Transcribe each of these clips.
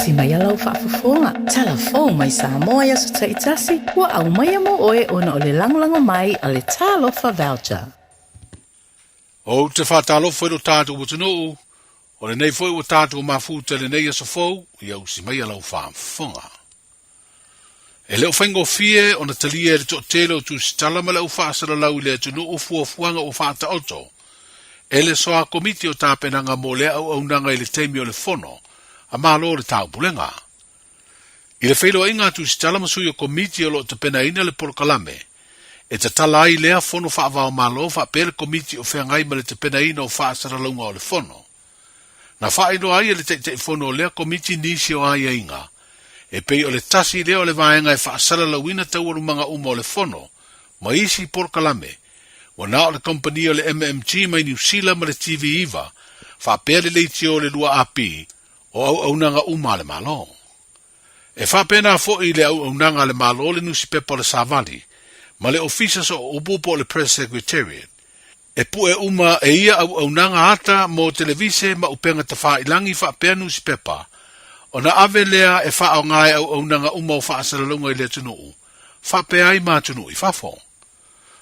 Usi mai lau faafofoga, tala fou mai Samoa i aso taitasi, ua aumaia mo oe ona o le lagolago mai a le Talofa Voucher. Ou te faatalofa i lo tatou atunuu, o lenei foi ua tatou mafuta i lenei aso fou, ia usi maia lau faafofoga. E le o faigofie ona talia e le toatele o tusitala ma le au faasalalau i le atunuu fuafuaga ua faataoto e le Soa Komiti o Tapenaga mo lea auaunaga i le taimi o le Fono a Malo o le Taupulega. I le feiloaiga a Tusitala ma sui o Komiti o lo o tapenaina le polokalame, e tatala ai lea Fono Faavaomalo faapea le Komiti o feagai ma le tapenaina o faasalalauga o le Fono. Na faailoa ai e le Taitaifono o lea Komiti nisi o aiaiga, e pei o le tasi lea o le vaega e faasalalauina taualumaga uma o le Fono ma isi polokalame, ua na o le kamupani o le MMG mai Niu Sila ma le TV 9, faapea le leitio o le 2AP o auaunaga uma a le Malo. E faapena foi le auaunaga a le Malo le nusipepa o le Savali ma le Ofisa Sooupu po o le Press Secretariat, E pue uma e ia auaunaga ata mo televise ma upega tafailangi faapea nusipepa, ona ave lea e faaaoga e auaunaga uma o faasalalauga i le atunuu, faapea ai ma atunuu i fafo.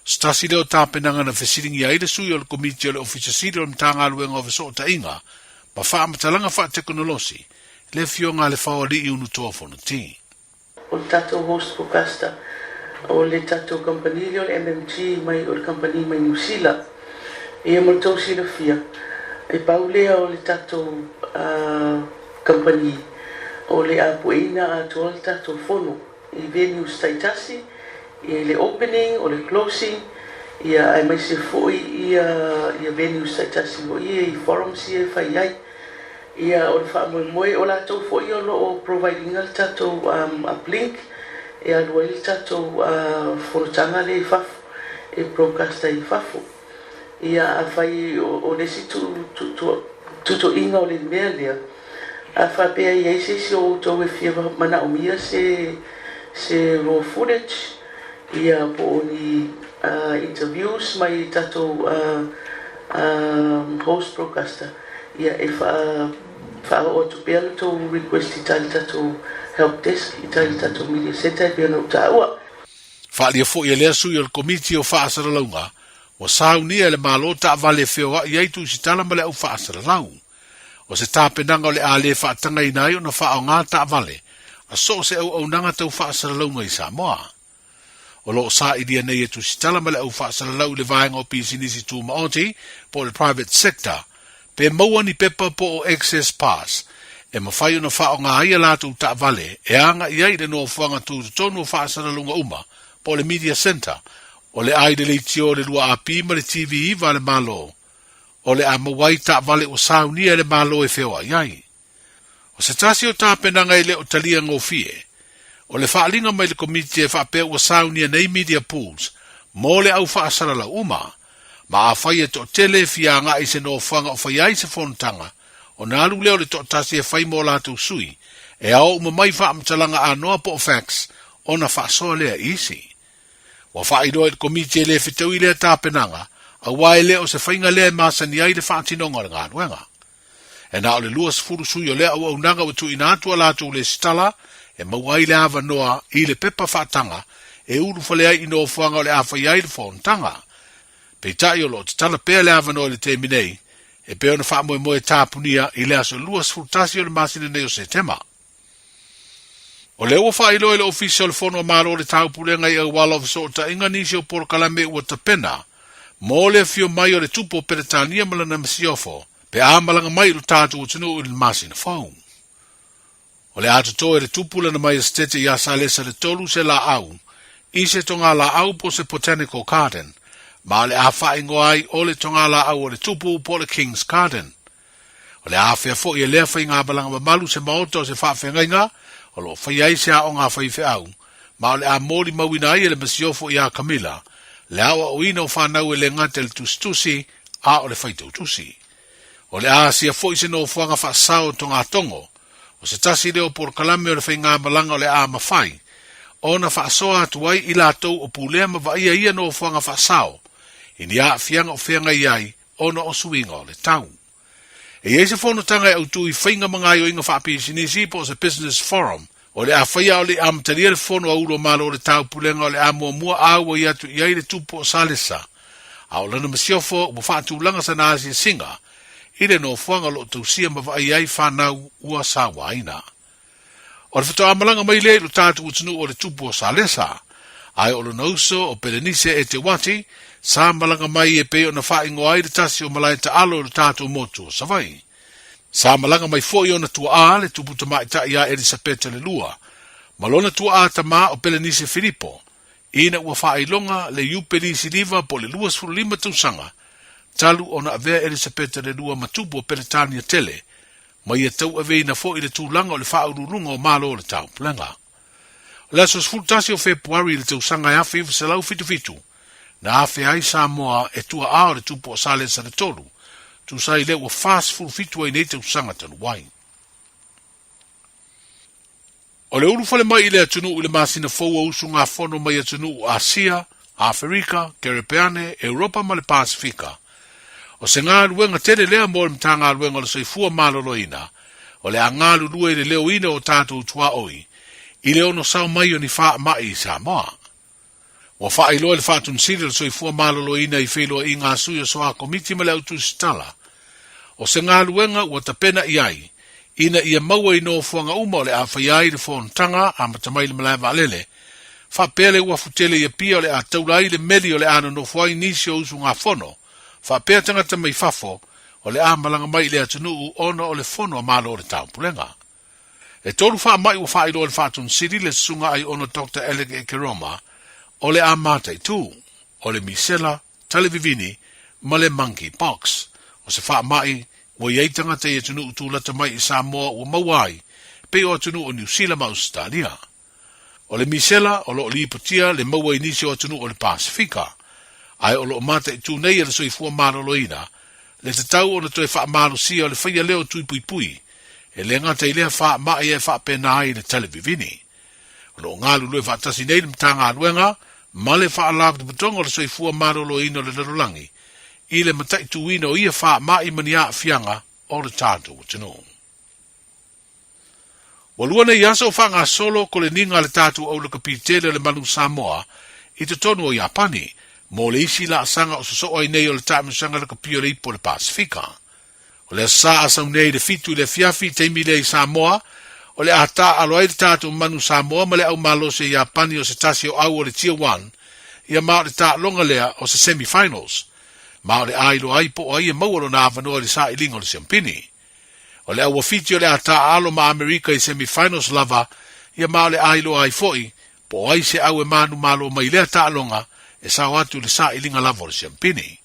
Se tasi lea o tapenaga na fesiligia ai le sui o le Komiti o le Ofisa Sili o le Matagaluega o Fesootaiga ma Faamatalaga Faatekonolosi, le Afioga a Lefaoalii Unutoa Fonoti. O le tatou host broadcaster o le tatou kamupani lea o le MMG mai o le kamupani mai Niu Sila. Ia mo le tou silafia, e pau lea o le tatou kamupani o le apueina atoa le tatou fono i venues taitasi, i le opening, o le closing, ia aemaise foi ia venues taitasi foi ia i forums ia e fai ai. Ia, o le faamoemoe, o latou foi o lo o provide ina le tatou uplink e alu ai le tatou fonotaga lea i fafo, e broadcast ai i fafo. Ia, afai o le isi tuutuuina o le mea lea, a faapea e i ai se isi o outou e fia manaomia se se raw footage, ia, po o ni interviews mai tatou host broadcaster, Ia, e faaoo atu pea le tou request i tai le tatou help desk, i tai le tatou media centre e pei ona ou taua. Faaalia foi e lea sui o le Komiti o Faasalalauga, ua saunia e le Malo taavale e feoai ai tusitala ma le au faasalalau. O se tapenaga o le a le faatagaina ai ona faaaoga taavale a so o se auaunaga tau faasalalauga i Samoa. O lo o sailia nei e Tusitala ma le au faasalalau i le vaega o pisinisi tumaoti po o le private sector pe maua ni pepa po o access pass e mafai ona faaaoga ai a latou taavale e agai ai i le nofoaga tutotonu o faasalalauga uma po o le media centre o le a i le leitio o le 2AP ma le TV 9 a le Malo o le a maua ai taavale ua saunia e le Malo e feoai ai. O se tasi o tapenaga e le o talia gofie, o le faaaliga mai le Komiti e faapea ua saunia nei media pools mo le au faasalalau uma, ma afai e toatele e fia agai i se nofoaga o fai ai se fonotaga, ona alu lea o le toatasi e fai mo latou sui, e ao uma mai faamatalaga anoa po o fax ona faasoa lea i isi. Ua faailoa i le Komiti e le fetaui lea tapenaga, aua e le o se faiga lea e masani ai le faatinoga o le galuega. E na o le 20 sui o lea auaunaga ua tuuina atu a latou lesitala e maua ai le avanoa i le pepa faataga e ulufale ai i nofoaga o le a fai ai le fonotaga. Peitai o lo o tatala pea le avanoa i le taimi nei, e pei ona faamoemoe tapunia i le aso 21 o le masina nei o Setema. O lea ua faailoa e le Ofisa o le Fono a Malo o le Taupulega i auala o fesootaiga nisi o polokalame ua tapena mo le afio mai o le Tupu o Peretania ma lana masiofo pe a malaga mai i lo tatou atunuu i le masina fou. O le a toto e le Tupu lana Maiestete iā Salesa le 3 se laau i se togalaau po o se botanical garden, ma o le a faaigoa ai o le togalaau o le Tupu po o le King's Garden. O le a afea foi e lea faigamalaga mamalu se maota o se faafeagaiga o lo o faia ai se aoga a faifeau, ma o le a molimauina ai e le masiofo iā Kamila le aoaoina o fanau e le gata i le tusitusi a o le faitautusi. O le a asia foi se nofoaga faasao o togatogo, o se tasi lea o polokalame o le faigamalaga o le a mafai ona faasoa atu ai i latou o pulea ma vaaia ia nofoaga faasao i ni aafiaga o feagai ai ona o suiga o le tau. E i ai se fonotaga e autū i faiga ma gaoioiga faapisinisi po o se Business Forum o le a faia a o le i amatalia le fono a Ulu o Malo o le Taupulega o le a muamua auai atu i ai le Tupu o Salesa a o lana masiofo ua faatulaga sana asiasiga i le nofoaga o lo o tausia ma vaaia ai fanau ua sauaina. O le faatoa malaga mai lea i lo tatou atunuu o le Tupu o Salesa, ae o lona uso o Pelenise Eteuati sa malaga mai e pei ona faaigoa ai le tasi o malae taalo i lo tatou motu o Savaii. Sa malaga mai foi ona tuaa le tupu tamaitai ia Elisapeta le Lua, ma lona tuaa tama o Pelenise Filipo, ina ua faailoga le Iupeli Siliva po o le 25 tausaga talu ona avea Elisapeta le Lua ma tupu o Peretania tele, ma ia tauaveina foi le tulaga o le faauluuluga o Malo o le Taupulega. O le aso 11 o Fepuari i le tausaga e 1977, na afea ai Samoa e tua'a o le tupu o Salesa le Tolu, tusa ai lea ua 47 ai nei tausaga talu ai. O le ulufale mai i le atunuu i le masina fou o usugafono mai atunuu o Asia, Aferika, Kerepeane, Europa ma le Pasefika. O se galuega tele lea mo le Matagaluega o le Soifua Maloloina, o le a galulue i le leoina o tatou tuaoi i le ono sao mai o ni faamai i Samoa. Ua faailoa e le Faatunisili o le Soifua Maloloina i feiloaiga a sui o Soa Komiti ma le Au Tusitala, o se galuega ua tapena i ai ina ia maua i nofoaga uma o le a faia ai le fonotaga amata mai le malae vaalele, faapea le uafu tele i Apia o le a taula ai le meli o le a nonofo ai nisi o usugafono, faapea tagata mai fafo o le a malaga mai i le atunuu ona o le fono a Malo o le Taupulega. E tolu faamai ua faailoa e le Faatonisili le Susuga Aiono Doctor Alec Ekeroma o le a mataitu, o le misela, talevivini, ma le monkey pox. O se faamai ua i ai tagata i atunuu tulata mai i Samoa ua maua ai, pei o atunuu o Niu Sila ma Ausetalia. O le misela o lo o lipotia le maua i nisi o atunuu o le Pasefika, ae o lo o mataitu nei e le soifua maloloina le tatau ona toe faamalosia o le faia lea o tui puipui, e le gata i lea faamai ae faapena ai le talevivini. O lo o galulue faatasi nei le Matagaluega ma le Faalapotopotoga o le Soifua Maloloina o le Lalolagi i le mataituina o ia faamai ma ni aafiaga o le tatou atunuu. Ua lua nei aso o faagasolo koleniga a le tatou aulakapi tele o le Manu Samoa i totonu o Iapani mo le isi laasaga o sosoo ai nei o le taamilosaga lakapi o le Ipu o le Pasefika. O le Aso Sa a sau nei i le 7 i le afiafi i taimi lea i Samoa, o le a taaalo ai le tatou Manu Samoa ma le au malosi a Iapani o se tasi o au o le Tier One, ia ma o le taaloga lea o se semi-finals, ma o le a iloa ai po o ai e maua lona avanoa i le sailiga o le siampini. O le au Fiti o le a taaalo ma Amerika i semi-finals lava, ia ma o le a iloa ai foi po o ai se au e manumalo mai i lea taaloga e sao atu i le sailiga lava o le siampini.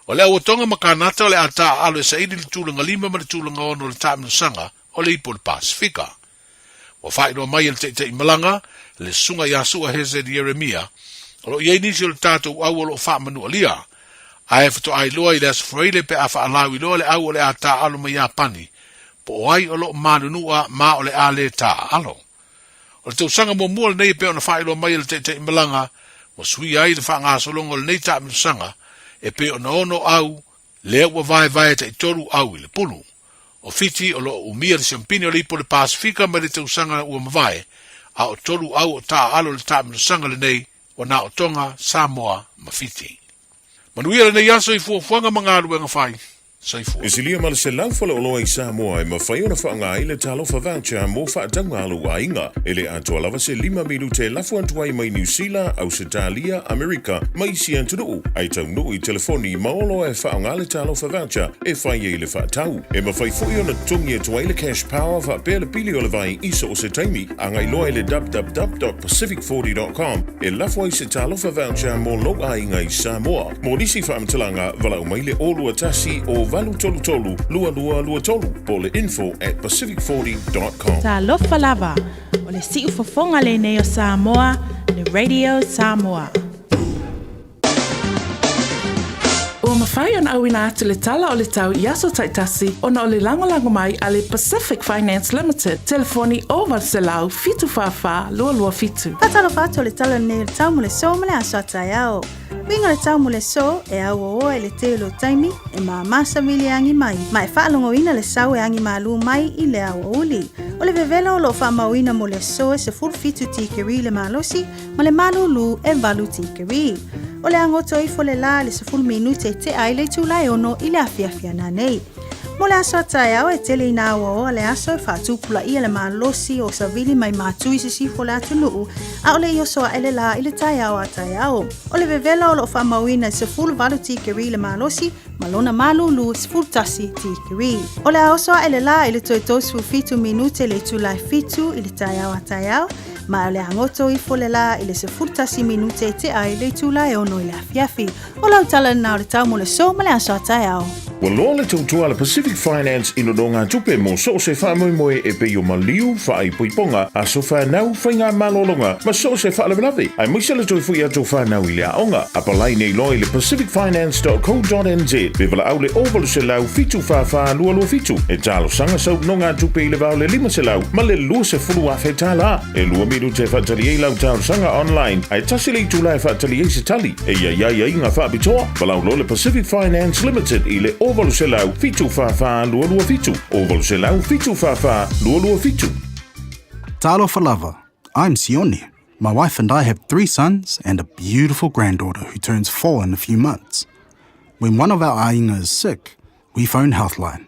O le au o Tonga ma Kanata o le a taaalo e saili le tulaga lima ma le tulaga ono o le taamilosaga o le Ipu o le Pasefika. Ua faailoa mai e le Taitai Malaga, le Susuga ia Sua Hezed Ieremia, o lo o i ai nisi o le tatou au o lo o faamanualia, ae faatoa iloa i le Aso Faraile pe a faalauiloa le au o le a taaalo mai Iapani, po o ai o lo o manunua ma o le a le taaalo. O le tausaga muamua lenei e pei ona faailoa mai e le Taitai Malaga, ua suia ai le faagasologa o lenei taamilosaga e pei ona ono au lea ua vaevae taitolu au i le pulu. O Fiti o lo o umia le siampini o le Ipu o le Pasefika mai le tausaga ua mavae, a o tolu au o taaalo i le taamilosaga lenei ua na o Tonga, Samoa ma Fiti. Manuia lenei aso i fuafuaga ma galuega fai. Soifua. E silia ma le 100 faleoloa i Samoa e mafai ona faaaoga ai le Talofa Voucher mo faatauga a lou aiga. E le atoa lava se lima minute e lafo atu ai mai Niu Sila, Ausetalia, Amerika ma isi atunuu, ae taunuu i telefoni ma oloa e faaaoga le Talofa Voucher e fai ai le faatau. E mafai foi ona totogi atu ai le Cash Power faapea le pili o le vai i so o se taimi. Agai loa i le www.pacific40.com e lafo ai se Talofa Voucher mo lou aiga i Samoa. Mo nisi faamatalaga, valaau mai le 021 o 833 2223 po o le info@pacific40.com. Talofa lava, o le siufofoga lenei o Samoa, le Radio Samoa. Ua mafai ona auina atu le Tala o le Tau i aso taitasi ona o le lagolago mai a le Pacific Finance Limited, telefoni 0800 744 227. Faatalofa atu o le tala lenei o le tau mo le so ma le aso a taeao. Uiga o le tau mo le so e auaoa i le tele o taimi e māmā savili e agi mai, ma e faalogoina le sau e agi malū mai i le aoauli. O le vevela o lo o faamauina mo le aso e 17 tikeri le malosi ma le malūlū e 8 tikeri. O le a goto ifo le lā i le 10 minute e tea ai le itula e 6 i le afiafi a nanei. Mo le aso a taeao e tele ina auaoa le aso e faatupulaia le malosi o savili mai Matu i sisifo o le atunuu, a o le i oso aʻe le lā i le taeao a taeao. O le vevela o lo o faamauina e 18 tikeri le malosi ma lona malūlū e 11 tikeri. O le a oso aʻe le lā i le toe 37 minute le itula e 7 i le taeao a taeao, ma o le a goto ifo le lā i le 11 minute e tea ai le itula e 6 i le afiafi. O lau tala lena o le tau mo le so ma le aso a taeao. Ua loa le tautua a le Pacific Finance i nonogatupe mo so o se faamoemoe e pei o maliu, faaipoipoga, aso fanau, faigamalologa ma so o se faalavelave, aemaise le toe foi atu o fanau i le aoga. Apalai nei loa i le pacificfinance.co.nz pe valaau le 0800 744 227 e talosaga sau nonogatupe i le va o le 500 ma le 20,000 tala. E lua minute e faatali ai lau talosaga online, ae tasi le itula e faatali ai se tali. E i ai aiaiga faapitoa, valaau loa le Pacific Finance Limited i le 0800 744 227, 0800 744 227. Talofa lava, I'm Sione. My wife and I have three sons and a beautiful granddaughter who turns four in a few months. When one of our aiga is sick, we phone Healthline.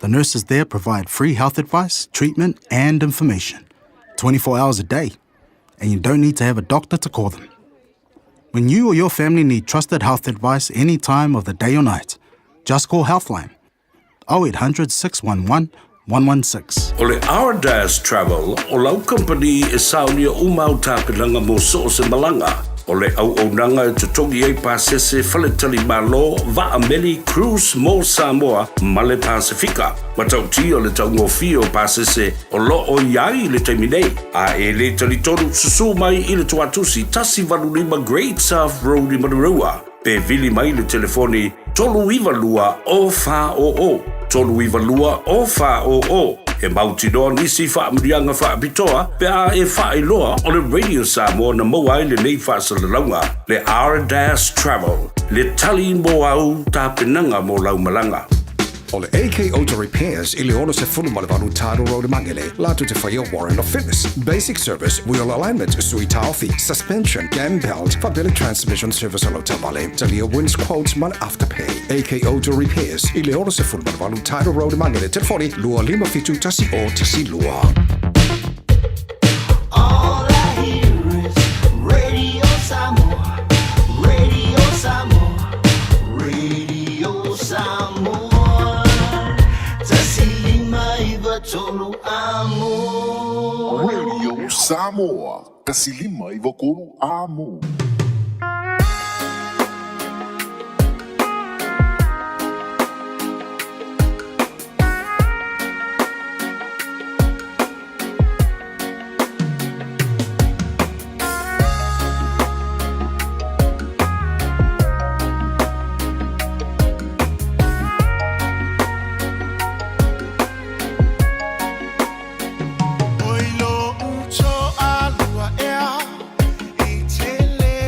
The nurses there provide free health advice, treatment, and information 24 hours a day. And you don't need to have a doctor to call them. When you or your family need trusted health advice any time of the day or night, just call Healthline 0800 611 116. O le Ardas Travel o lau kamupani e saunia uma au tapenaga mo so o se malaga. O le auaunaga e totogi ai pasese faletalimalo, vaa meli, cruise mo Samoa ma le Pasefika. Matautia le taugofie o pasese o lo o i ai i le taimi nei. A e le talitonu, susū mai i le Tuatusi 185 Great South Road i Manurewa, pe vili mai le telefoni 392 040, 392 040. E mautinoa nisi faamanuiaga faapitoa pe a e faailoa o le Radio Samoa na maua ai lenei faasalalauga, le R-Dash Travel, le tali mo au tapenaga mo lau malaga. O le AK Auto Repairs i le 68 Tidal Road i Magele, latou te faia warrant of fitness, basic service, wheel alignment, sui taofi, suspension, cam belt, faapea le transmission service o lau taavale, talia wins quotes ma le afterpay. AK Auto Repairs i le 68 Tidal Road i Magele, telefoni 257 10 12. All I hear is Radio Samoa, Radio Samoa, Radio Samoa. 1593 amo. Radio Samoa, 1593 amo. Oi lou uso a lua ea i tele.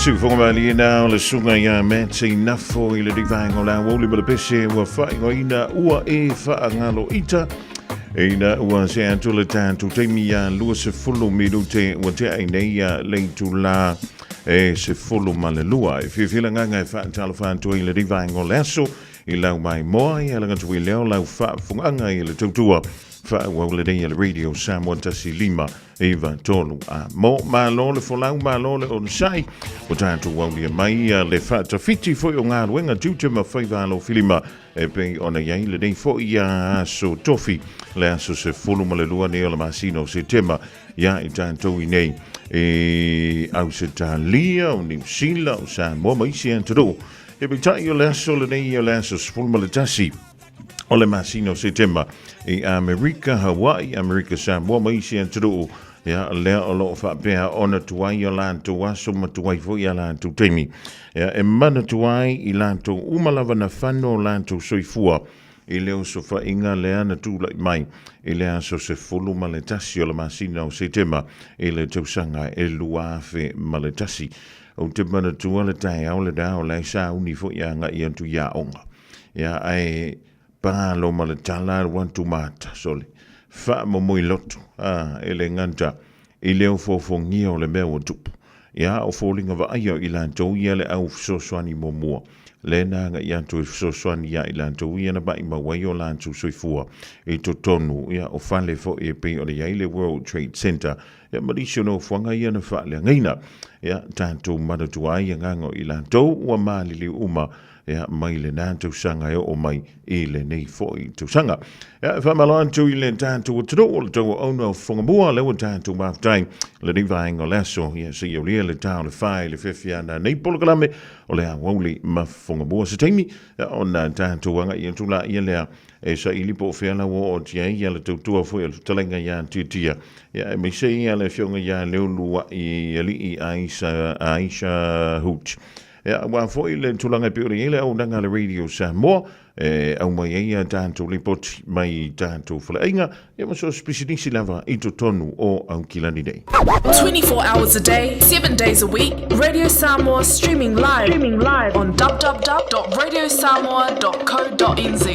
Siufoga malie na o le suga iā Matty Nafo i le vaega o le aoauli ma le pese ua faaigoaina ua e faagalo ita. Ina ua se atu le tatou taimi iā 20 minute ua tea ai nei ia le itulā e 12. E fiafia le agaga e faatalofa atu ai i lenei vaega o le aso i lau maimoa ia le gata lea o lau faafofogaaga i le tautua faaauau lenei a le Radio Samoa 1 5 9 3 a mo. Malo le folau, malo le onosai, ua tatou aulia mai le faatafiti foi o galuega tiute ma faiva alofilima e pei ona i ai lenei foi aso tofi, le aso 12 nei o le masina o Setema ia i tatou i nei e Ausetalia, o Niu Sila, o Samoa ma isi atunuu. E peitai o le aso lenei o le aso 11 o le masina o Setema i Amerika, Hawaii, Amerika Samoa ma isi atunuu, ia lea o loo faapea ona tuai o latou aso ma tuai foi a latou taimi. Ia, e manatua ai i latou uma lava na fano o latou soifua i le osofaiga lea na tulai mai i le aso 11 o le masina o Setema i le tausaga e 2001. Ou te manatua le taeao lenā o la e sauni foi agai atu i aoga. Ia, ae palo ma le tala alu atu mata, sole, faamomoi loto, a, e le gata i le ofoofogia o le mea ua tupu. Ia, o foliga vaaia o i latou ia le au fesoasoani muamua, le na agai atu e fesoasoani iā i latou ia na maimau ai o latou soifua i totonu, ia, o fale foi e pei ona i ai le World Trade Center, ia, ma nisi o nofoaga ia na faaleagaina. Ia, tatou manatua ai agaga o i latou ua maliliu uma, ia, mai lenā tausaga e oo mai i lenei foi tausaga. Ia, e faamalo atu i le tatou atunuu o le tauauna o Fofogamua, lea ua tatou mafutai lenei vaega o le aso, ia, seia aulia le ta o le fa i le fiafiana nei polokalame o le aoauli ma Fofogamua. Se taimi, ia, ona tatou agai atu laia lea e saili po o fea la ua oo atu i ai ia le tautua foi o le fetalaiga iā Tiatia, ia, aemaise ia le afioga iā Leulua'i Alii Aisha, Aisha Hooch. Ia, aua foi le tulaga e pei ona i ai le auaunaga a le Radio Samoa, e aumai ai a tatou lipoti mai i tatou faleaiga, ia ma so o se pisinisi lava i totonu o Aukilani nei. 24 hours a day, 7 days a week, Radio Samoa streaming live, streaming live on www.radiosamoa.co.nz.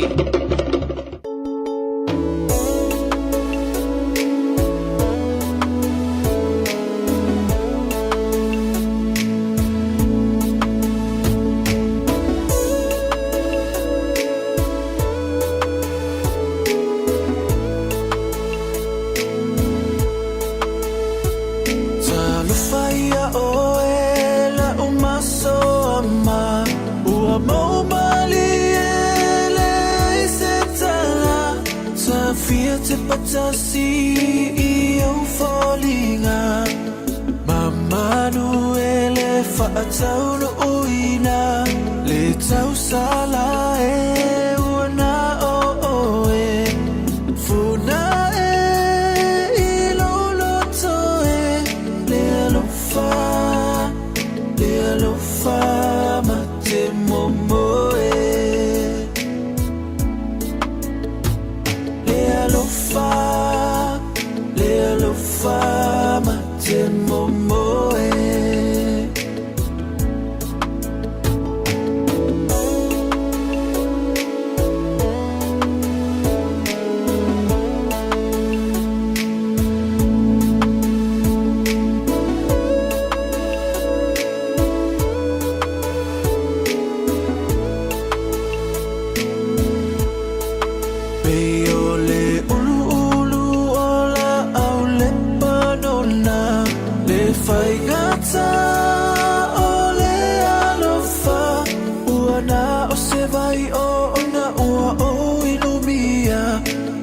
Talofa ia oe la'u maso ama ua maumalie leai se tala tafia te patasi i ou foliga mamanu e le faataunuuina le tausala e ua na o oe funa e i lou loto e le alofa le alofa ma te momoe le alofa le alofa ma te momoe. Pei o le uluulu o laau lepanona le faigata o le alofa ua na o se vai o ona ua ou inumia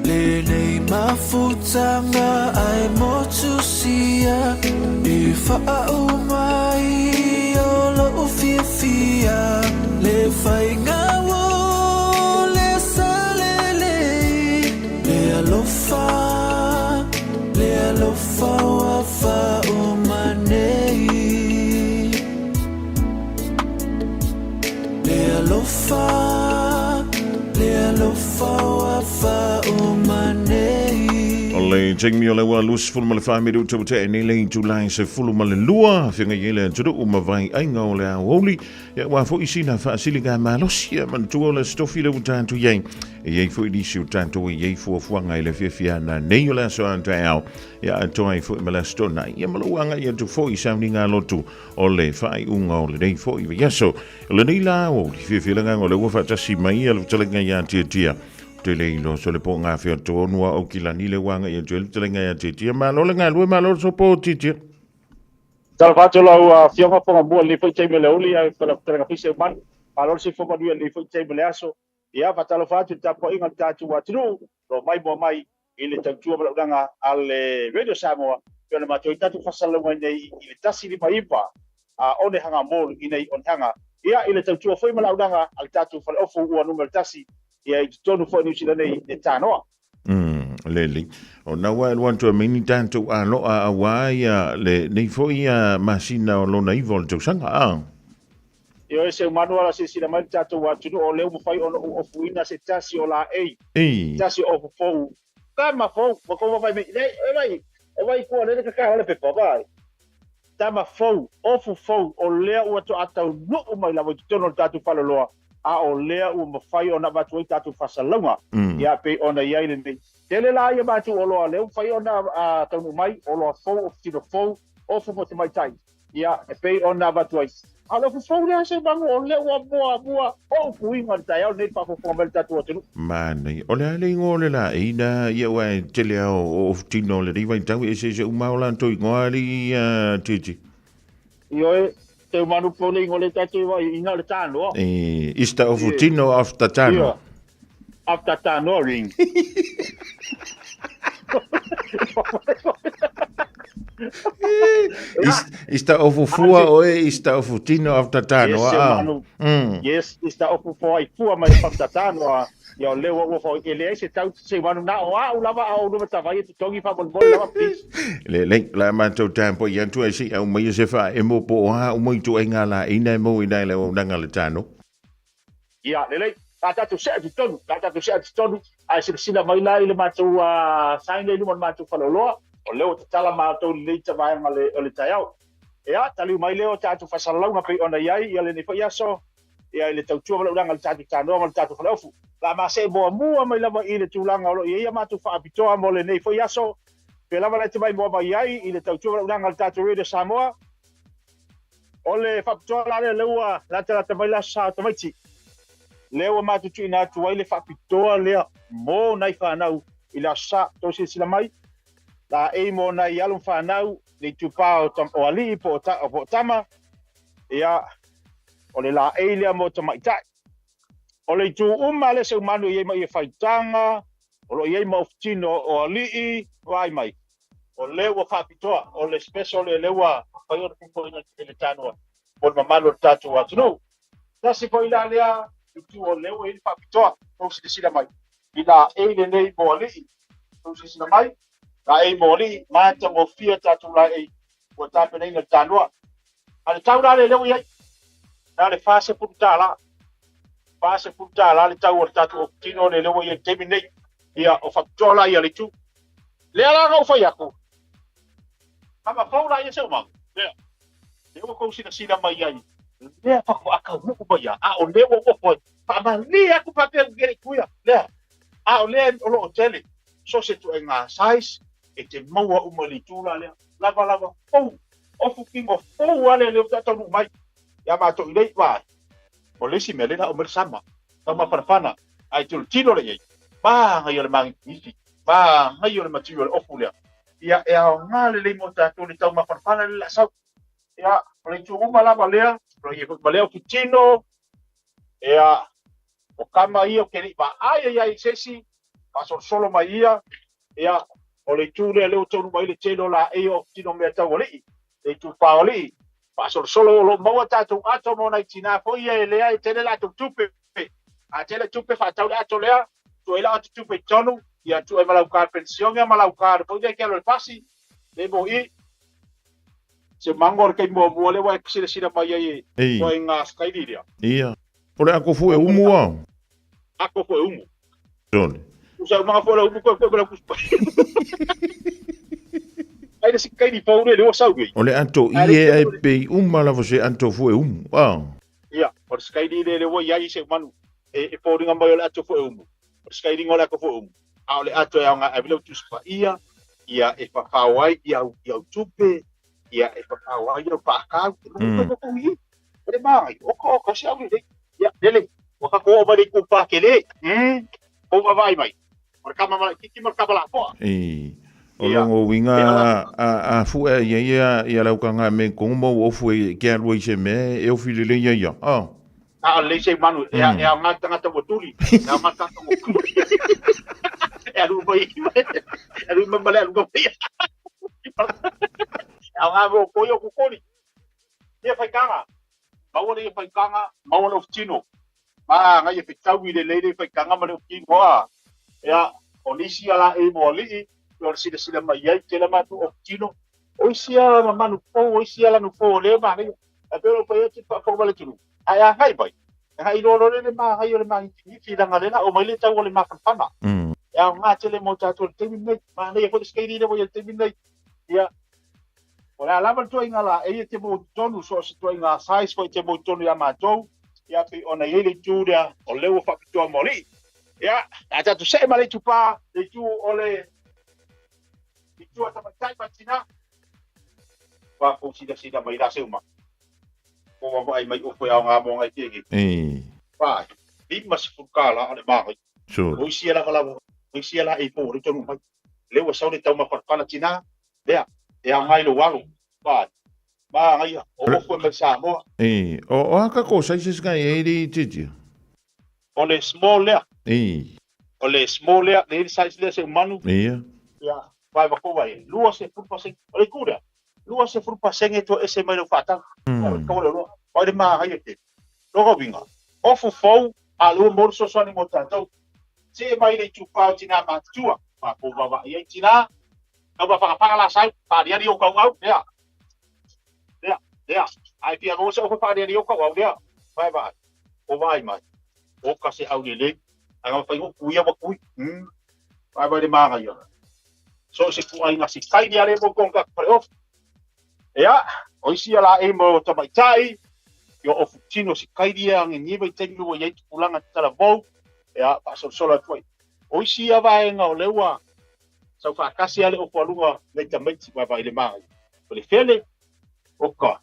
lenei mafutaga ae motusia i faauma ai o lou fiafia le faiga o le salelei le alofa le alofa ua faauma nei le alofa le alofa ua faauma nei. O Le taimi o le ua 24 minuta ua tea nei le itula e 12 afioga i le atunuu ma vai aiga o le aoauli ia ua foi sina faasiliga malosi ia manatua o le aso tofi le ua tatou i ai e i ai foi nisi o tatou e i ai fuafuaga i le fiafiaga nei o le aso a taeao ia atoa ai foi ma le aso Toonai ia ma lou agai atu foi i sauniga lotu o le faaiuga o lenei foi vaiaso. O lenei la aoauli fiafia le agaga o lea ua faatasi mai ia le fetalaiga ia Tiatia te le iloa so le po ngā whia tonu a o kilani le wanga i atu le fetalaiga ia Tiatia. Malo le galue, malo le sopo o Tiatia. Talofa atu lau Afioga Fogamua i lenei foi taimi o le aoauli ae fetalaiga foi Seumanu. Malo le soifua manuia i lenei foi taimi o le aso. Ia, faatalofa atu i le tapuaiga a le tatou atunuu o lo o maimoa mai i le tautua valaaunaga a le Radio Samoa, pei ona matou ai tatou faasalalauga ai nei i le 159 a Onehanga Mall i nei Onehanga. Ia, i le tautua foi valaaunaga a le tatou faleofu ua numera tasi, ia i totonu foi o Niu Sila nei le Tanoa. Lelei. O na ua e lua atu e mai ni tatou aloa auā ia lenei foi masina o lona iva o le tausaga, a? Ioe, seu manu ala silasila mai le tatou atunuu o lea ua mafai ona ou ofuina se tasi o laei, tasi o ofu fou, tama fou, ua kou vaavaai mai, leai, e vai, e vai kua lele kaka ole pepa, vai. Tama fou, ofu fou, o lea ua toa taunuu mai lava i totonu o le tatou faleoloa, a o lea ua mafai ona avatu ai tatou faasalalauga, ia pei ona i ai lenei. Tele la ia matou oloa lea ua mafai ona taunuu mai, oloa fou, ofu tino fou, ofu mo tamaitai. Ia, e pei ona avatu ai. A o le ofu fou lea se manu o lea ua muamua ou puiga i le taeao lenei i le faafogafoga mai a le tatou atunuu. Manaia. O le a le igoa o le laei na ia aua e tele lava o ofu tino o lenei vaitau e eseese uma lava o latou igoa alii Titi. Ioe, teu manu po le igoa lea tatou igoa ai ina o le tanoa. E, ista ofu tino after tanoa. Ioe, after tanoa ring. Ista ofu fua oe, ista ofu tino after tanoa. Yes, manu. Yes, ista ofu fua i fua mai after tanoa. Ia o lea ua ua fai e leai se tau se manu na o au lava a o luma tavai e totogi faamolemole lava please. Le lei, la matou tapo i atu ai se au mai se fa e mo po o ha o moi tu ai ngā la ina e mo ina le o nanga le tano. Ia, lelei, la tatou see atu i totonu, la tatou see atu i totonu, ae silasila mai la i le matou sign lea i luma o le matou faleoloa, o lea ua tatala matou lelei ta vaega o le taeao. Ia, taliu mai lea o tatou faasalalauga pei ona i ai ia lenei foi aso, ia i le tautua valaaunaga i le tatou tanoa ma le tatou faleofu. La ma see muamua mai lava i le tulaga o lo o i ai a matou faapitoa mo lenei foi aso, pei lava la e te maimoa mai ai i le tautua valaaunaga a le tatou Radio Samoa. O le faapitoa la lea, lea ua latalata mai le Aso Sa o Tamaiti, lea ua matou tuuina atu ai le faapitoa lea mo nai fanau i le Aso Sa. Tou silasila mai, laei mo nai alo ma fanau, le itupa o alii po o tama, ia, o le laei lea mo tamaitai. O le itu uma lea seumanu e i ai ma ia faitaga, o lo o i ai ma ofutino o alii, vaai mai. O lea ua faapitoa, o le special lea, lea ua fai ona fuafuaina e le Tanoa mo le mamalu o le tatou atunuu. Tasi foi la lea itu o lea ua i ai le faapitoa, tou silasila mai i laei lenei mo alii, tou silasila mai, laei mo alii, matagofie tatou laei ua tapenaina e le Tanoa. A le tau la lea ua i ai, na o le $40, $40 le tau o le tatou ofutino lea ua i ai i le taimi lenei. Ia, o faapitoa la ia le itu. Lea la na ou fai atu, tama fou la ia se umanga, lea, lea ua tou silasila mai ai, lea faatoa taunuu mai ia, a o lea ua ou ofo ai, faamalie atu faapea i le itu ia, lea, a o lea o lo o tele, so se ituaiga size e te maua uma i le itu la lea, lava lava fou, ofu tino fou lava lea lea ua taunuu mai ia matou i nei, vaai, o le isi mea lea na aumai le sama, taumafanafana, ae tilotilo lea i ai, manaia le magigigi. Manaia o le matiu o le ofu lea. Ia, e aoga lelei mo tatou le taumafanafana le laa sau. Ia, o le itu uma lava lea, o lo o i ai foi ma lea ofu tino, ia, o kama ia ou te le i vaai ai ai i se isi, faasolosolo mai ia, ia, o le itu lea lea ua taunuu mai ai le tele o laei o ofu tino mea tau alii, le itupa o alii, faasolosolo o lo o maua tatou ato mo nai tinā foi ia e leai e tele latou tupe. A tele tupe faatau le ato lea, tuu ai lau ato tupe i totonu, ia tuu ai ma lau card penisione ma lau card foi lea e te alu ai i le pasi, le MOE. Se mango o le taimi muamua lea ua e silasila mai ai e ituaiga sikaili lea. Ia. O le ato foi e umu a? Ato foi e umu. Sole. Usa umaga foi lau umu koe koe lau kusi Ai le sikaini fou le le sau nei. O le ato Ai le ie ai pei uma lava se ato fue umu. Ah. Ia, o le sikaini le le ua iai se manu e foliga mai o le ato fue umu. O le sikaini o le ato fue umu. A o le ato e aoga ave lau tusi paia, ia e fafao ai i au i au tupe, ia e fafao ai au paakau. E mm. O le magai, o ka o ka se au le. Ia, lele, ua ka ko o mai le ku pa ke le. O vaai mai. O le kama malaititi ma le kama lapoa. I. O longo winga a fue ia ia ia lau kanga me kongu mau ofu e ke alua i se me e ofi lele ia ia. Ah. A le se manu e a e a ngā tangata ua tuli. E a ngā tangata ua tuli. E alu mai e alu mai male alu mai. E a ngā mo koi o kukoli. Ia whaikanga. Maua le ia whaikanga, maua le ofitino. Ma ngai e fetau i le lele whaikanga ma le ofitino a. Ia, o nisi ala e mo alii, o le sila sila mai ai, tele matu ofitino. O isi ala ma manu po, o isi ala nu po le ma ngai. A pelo pa ia te pa pa le tunu. Ai a ngai mai. Ngai lo lo le ma ngai o le ma ni fi langa le la o mai le tau o le ma whanwhana. Ia ngā tele mo tātou le taimi nei. Ma nei fo le skeiri le mo i le taimi nei. Ia, o le a lava le tuaiga la e ia te mo tonu so se tuaiga size foi te mo tonu ia mātou. Ia pe ona i le itu lea o leo o whapitoa mo alii. Ia, a tātou se ma le itu pā, le itu o le itu a tamaitai ma tina. Wā kou sina sina mai rā se uma. Ko wa mai mai ofo ia ngā mo ngai tēngi. Wā, lima se fukala o le māngai. Sure. O isi ala lava, o isi ala e pō, le tonu mai. Le ua sau le tau mawharapana tina, lea, e a ngai lo alo. Wā, mā ngai o ofo e mai Samoa. O haka ko sizes ngai e iri titi? O le small lea. O le small lea, le iri size lea se manu. Ia. Ia, vai wako vai. Lua se furu paseng. O le kura. Lua se furu paseng e tua ese mai lau whaatau. O le kawa le loa. O le maa ngai e te. Loga winga. Ofu fou, a lua moru sosoani mo tātou. Te mai le tupau tina mātua. Wā kō wawa i ai tina. Kau wā whakapanga la sau. Whaariari o kau au. Lea. Lea. Lea. Ai pia ngō se ofu whaariari o kau au. Lea. Vai vai. O vai mai. O ka se au lele. Ai ngā whai kui awa kui. Vai vai le māngai ona. So se ku ai ngā si kai ni are mo konga pare off. Ea, o isi ala e mo tamaitai, i o ofu tino si kairia ange niwa i taimi ua iai tupulaga talavou, ea, faasolosolo atu ai. O isi ia vaega o lea ua sau faatasi lava le ofu aluga nai tamaiti vaevae i le magai. O le fele, oka.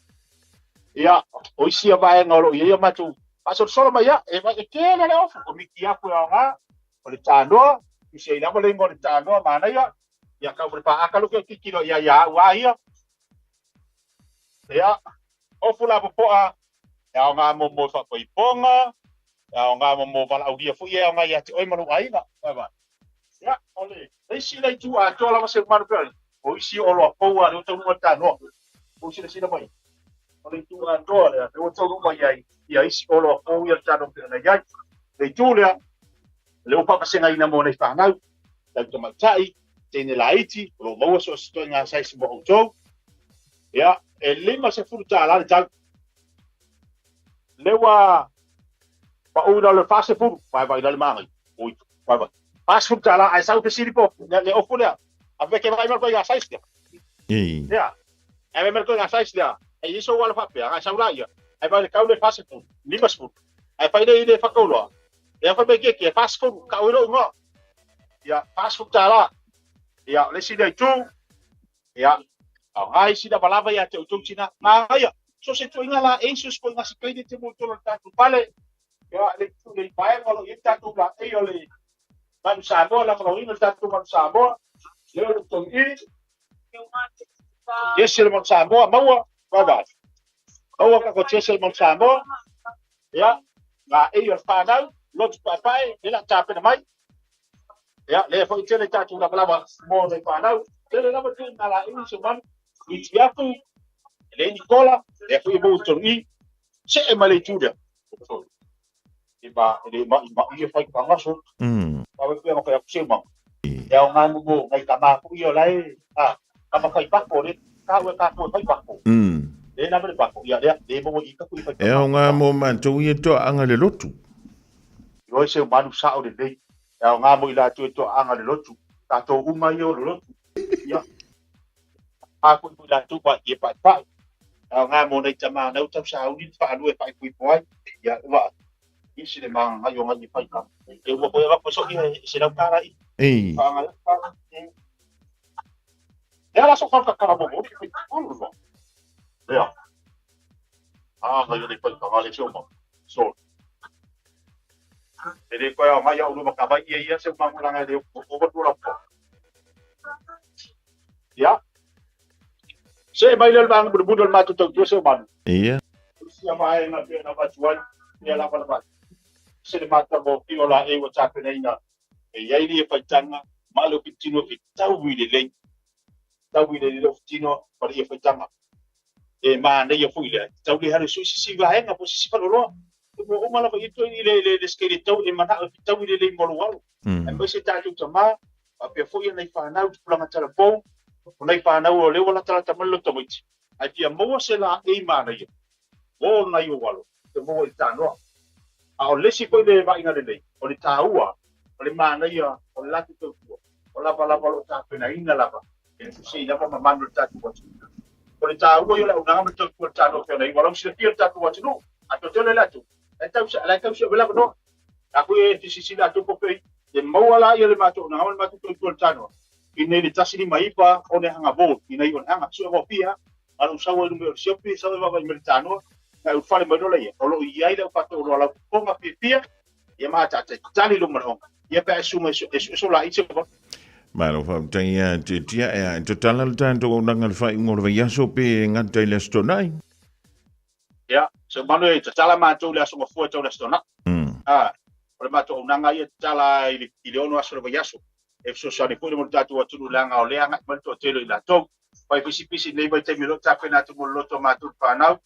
Ia, o isi ia vaega o loo i ai a matou faasolosolo mai ia, e vai e tele le ofu, o miki afu e aoga, o le tanoa, tusi ai lava le igoa o le tanoa manaia, ia kau le paaka luke titilo ia ia au a ia. Ia, ofu la popoa, e ao ngā mo mo whakaiponga, e ao ngā mo mo walaauria fui e ao ngā ia te oi malu aiga. Vai vai. Ia, o le, isi lei tu a toa lava se manu pere. O isi o loa poua le o tau nunga tānoa. O isi le sina mai. O le tu a toa le, le o tau nunga ia ia isi o loa pou ia tānoa pere na iai. Le tu lea, le o papasenga ina mo nei whanau, tau tamaitai, tēne laiti, o lo maua so se toenga saisi mo outou. Ia, e $50 le tau. Le ua pa ula le fase furu, vai vai le mangai. Oi, vai vai. Fase furu tāla, ai sau fesili po, le ofu lea. A veke vai mal ko ia saisi lea. Ia, ai vai mal ko ia saisi lea. Ai iso wala whapea, ai sau la ia. Ai vai le kau le fase furu, lima furu. Ai fai le i le whakauloa. Ia fai mai keke, fase furu, ka oi lo ingoa. Ia, fase furu tāla. Ia, le si lea i tū. Ia, au ngai sina valava ia te outou tina. Manaia, so se tuaiga la e isi o se koiga si kaine te mo tolo le tatou fale. Ia, le tu le vaega o lo i ai tatou la e o le Manu Samoa, la malauina le tatou Manu Samoa. Le o le tongi i. Jesi le Manu Samoa, maua, vaevae. Maua ka ko Jesi le Manu Samoa. Ia, ngā e o le whānau, lotu paepae, le la tāpena mai. Ia, le foi tele tātou lava lava mo le whānau. Tele lava tele ngā la e se manu. I ti afu, le Nicola, le foi mo tonu i. Se e mai le tūria. E ma, le ma, ma ia whai pangaso. Ma we pia ma whai aku se mau. E au ngā mo ngai ka mā kui o lai, a, ka ma whai pako, le, ka ue ka koe whai pako. Le na le pako, ia lea, le mo i ka kui whai E au ngā mo mātou ia toa anga le lotu. I oi se manu sao le nei. E aoga mo i latou e toaaga le lotu, tatou uma ia o le lotu. Ia, a foi mo i latou pa ia paepae. E aoga mo nai tama nau tausauni le faalua e faaipoipo ai. Ia, ua isi le magagai o ngai e fai ka. E ua koe avaku so ia e se lau tala i. Ei. Faagagai pa. E ala so ka kala mo mo. Ia. A ngai o le fai ka ngale se o ma. So. E le koe au mai au luma ka vai ia ia se mangulanga le o o o la po. Ia. Se mai le bang bu bu le matu tau se manu. Ia. Sia mai na pe na matu ai. Ia la la. Se le mata mo ki o la e wa ta pe na. E ia ni e faitanga ma lo fitino fi tau i le lei. Tau i le le fitino pa le faitanga. E ma nei ia foi le. Tau le hare su si si vaenga po si si fa loa. Mo o mala i to i le le le skele tau e mana o tau i le le mo lo. E mo se ta tu tama a pe foi nei whanau te pulanga tala pou, o nei whanau o leo la tala tamalo lo tamaiti. Ai fia maua se la e mana ia. Mo nai o walo, te maua i tānoa. A o lesi foi le vainga le nei, o le tāua, o le mana ia, o le latu tautua, o lava lava lo tāpena ina lava, e se i lava mamanu le tātu watu. O le tāua i o le unanga me tautua le tānoa pia nei, wala usila pia le tātu watu no, a to tele latu, lai tau se wela no, a koe e tisisila a toko pei, te maua la ia le mātou, nā le mātou tautua le tānoa. I nei le tasini maipa o ne hanga vō, i nei o ne hanga sua vōpia, a no sawa i lume o le siopi, sawa wawa i me le tānoa, ngai u whare mai rola ia, o lo i ai lau whata o lo lau konga pia, ia maa tātai, tali lo marahonga, ia pea e suma e so la i te wā. Malo whautai ia te tia ea, te tala le tātou o nanga le whai ungo le vaiaso pe ngata i le astonai. Ia, so manu e te tala mātou le aso ngafua tau le astonai. Ah, o le mātou o nanga ia te tala i le ono aso le vaiaso. E fesoasoani foi le mo le tātou atunu langa o lea ngai mai le toatele i latou. Pai pisipisi nei vai taimi lo tāpena atu mo le loto mātou whānau.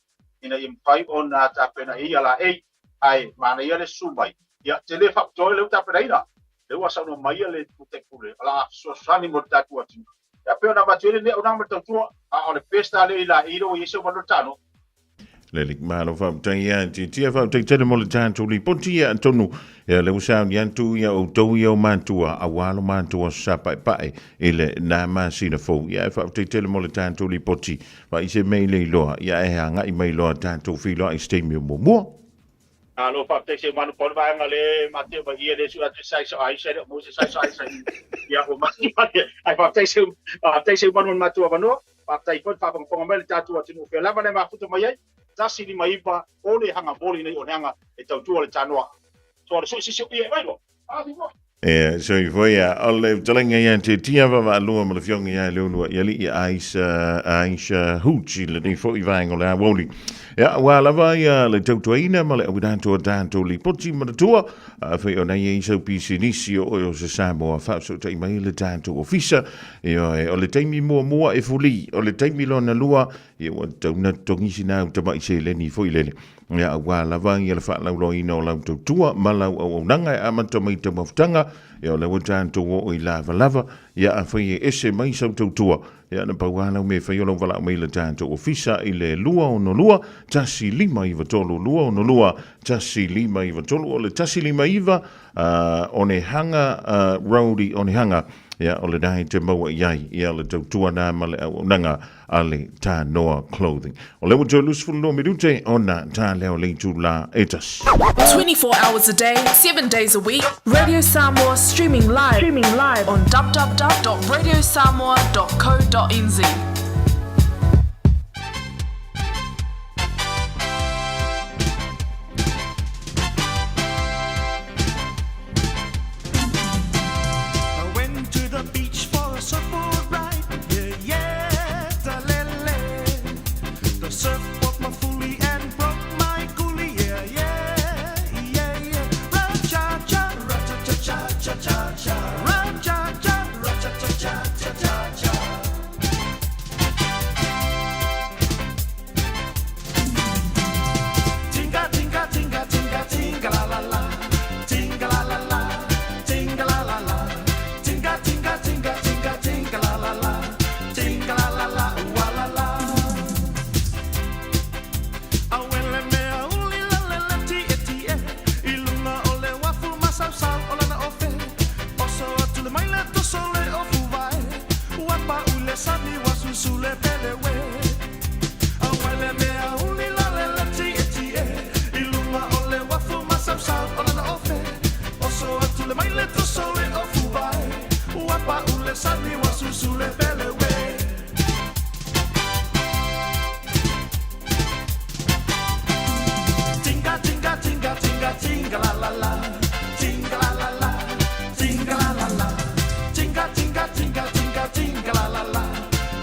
Ina i mpai o nā tāpena i ala e. Ai, mana ia le sumai. Ia, te le whakatoe leu tāpena ina. Le ua sauno mai ia le pute pule. Ala fesoasoani mo le tātou atunu. Ia peo nā mātou ele ne o nā matautua. A o le pesta le i la i ro i ese o manu tāno. Le malo whautai ia, te tia whautai tele mo le tātou li poti ia tonu. Ia le usau ni antu ia o tau ia o mātua, a walo mātua sa pae pae i le nā māsina fou. Ia e whautai tele mo le tātou li poti. Wa i se mei le iloa, ia e hanga i mei loa tātou whiloa i steimi o mua. Alo whautai se manu ponu vaenga le mate o ia le sua te sai so ai sai o mo se sai so ai sai. Ia o mati mate. Ai whautai se manu matua manoa. Whautai pon whapanga mai le tātou atunu. Whia lava le mafuta mai ai. Tasi ni maipa o le hanga boli nei o le hanga e tautua le tānoa. So le sui sisi o ia e wairo. A vi mo. E, so i foi a o le talenga ia te tia vava alua ma le fionga ia le ulua ia li ia Aisha, Aisha Hooch le nei foi vaenga o le awoli. Ia, wa lava ia le tautuaina ma le awinatua tātou li poti ma le tua. A fai o nei ei sau pisinisi o o se Samoa whaasautai mai le tātou ofisa. Ia, o le taimi mua mua e fuli, o le taimi lona lua, Ia ua tauna togisi nā uta mai se leni foi lele. Ia ua lava ia le whaalauloina o lau tautua ma lau au au nanga e amata mai te mafutanga. Ia o lau tātou o i lava lava. Ia a whai e ese mai sau tautua. Ia na pau alau me whai o lau walau mai le tātou ofisa i le 262 593 262 593 o le 159 o ne hanga road i o ne hanga. Ia o le nahi te maua i ai ia le tautua nā ma le au nanga a le Tānoa Clothing. O le ua lusful no minute o nā tā leo le tū la e tasi. 24 hours a day, 7 days a week, Radio Samoa streaming live, streaming live on www.radiosamoa.co.nz. I went to the beach for a surfboard ride. Yeah, yeah, talele. The surf broke my foolie and broke my coolie. Yeah, yeah, yeah, yeah. Ra-cha-cha, ra-cha-cha-cha-cha-cha. Ra-cha-cha, ra-cha-cha-cha-cha-cha. sami wa susu le pele we. Tinga tinga tinga tinga tinga la la la. Tinga la la la. Tinga la la la. Tinga tinga tinga tinga tinga la la la.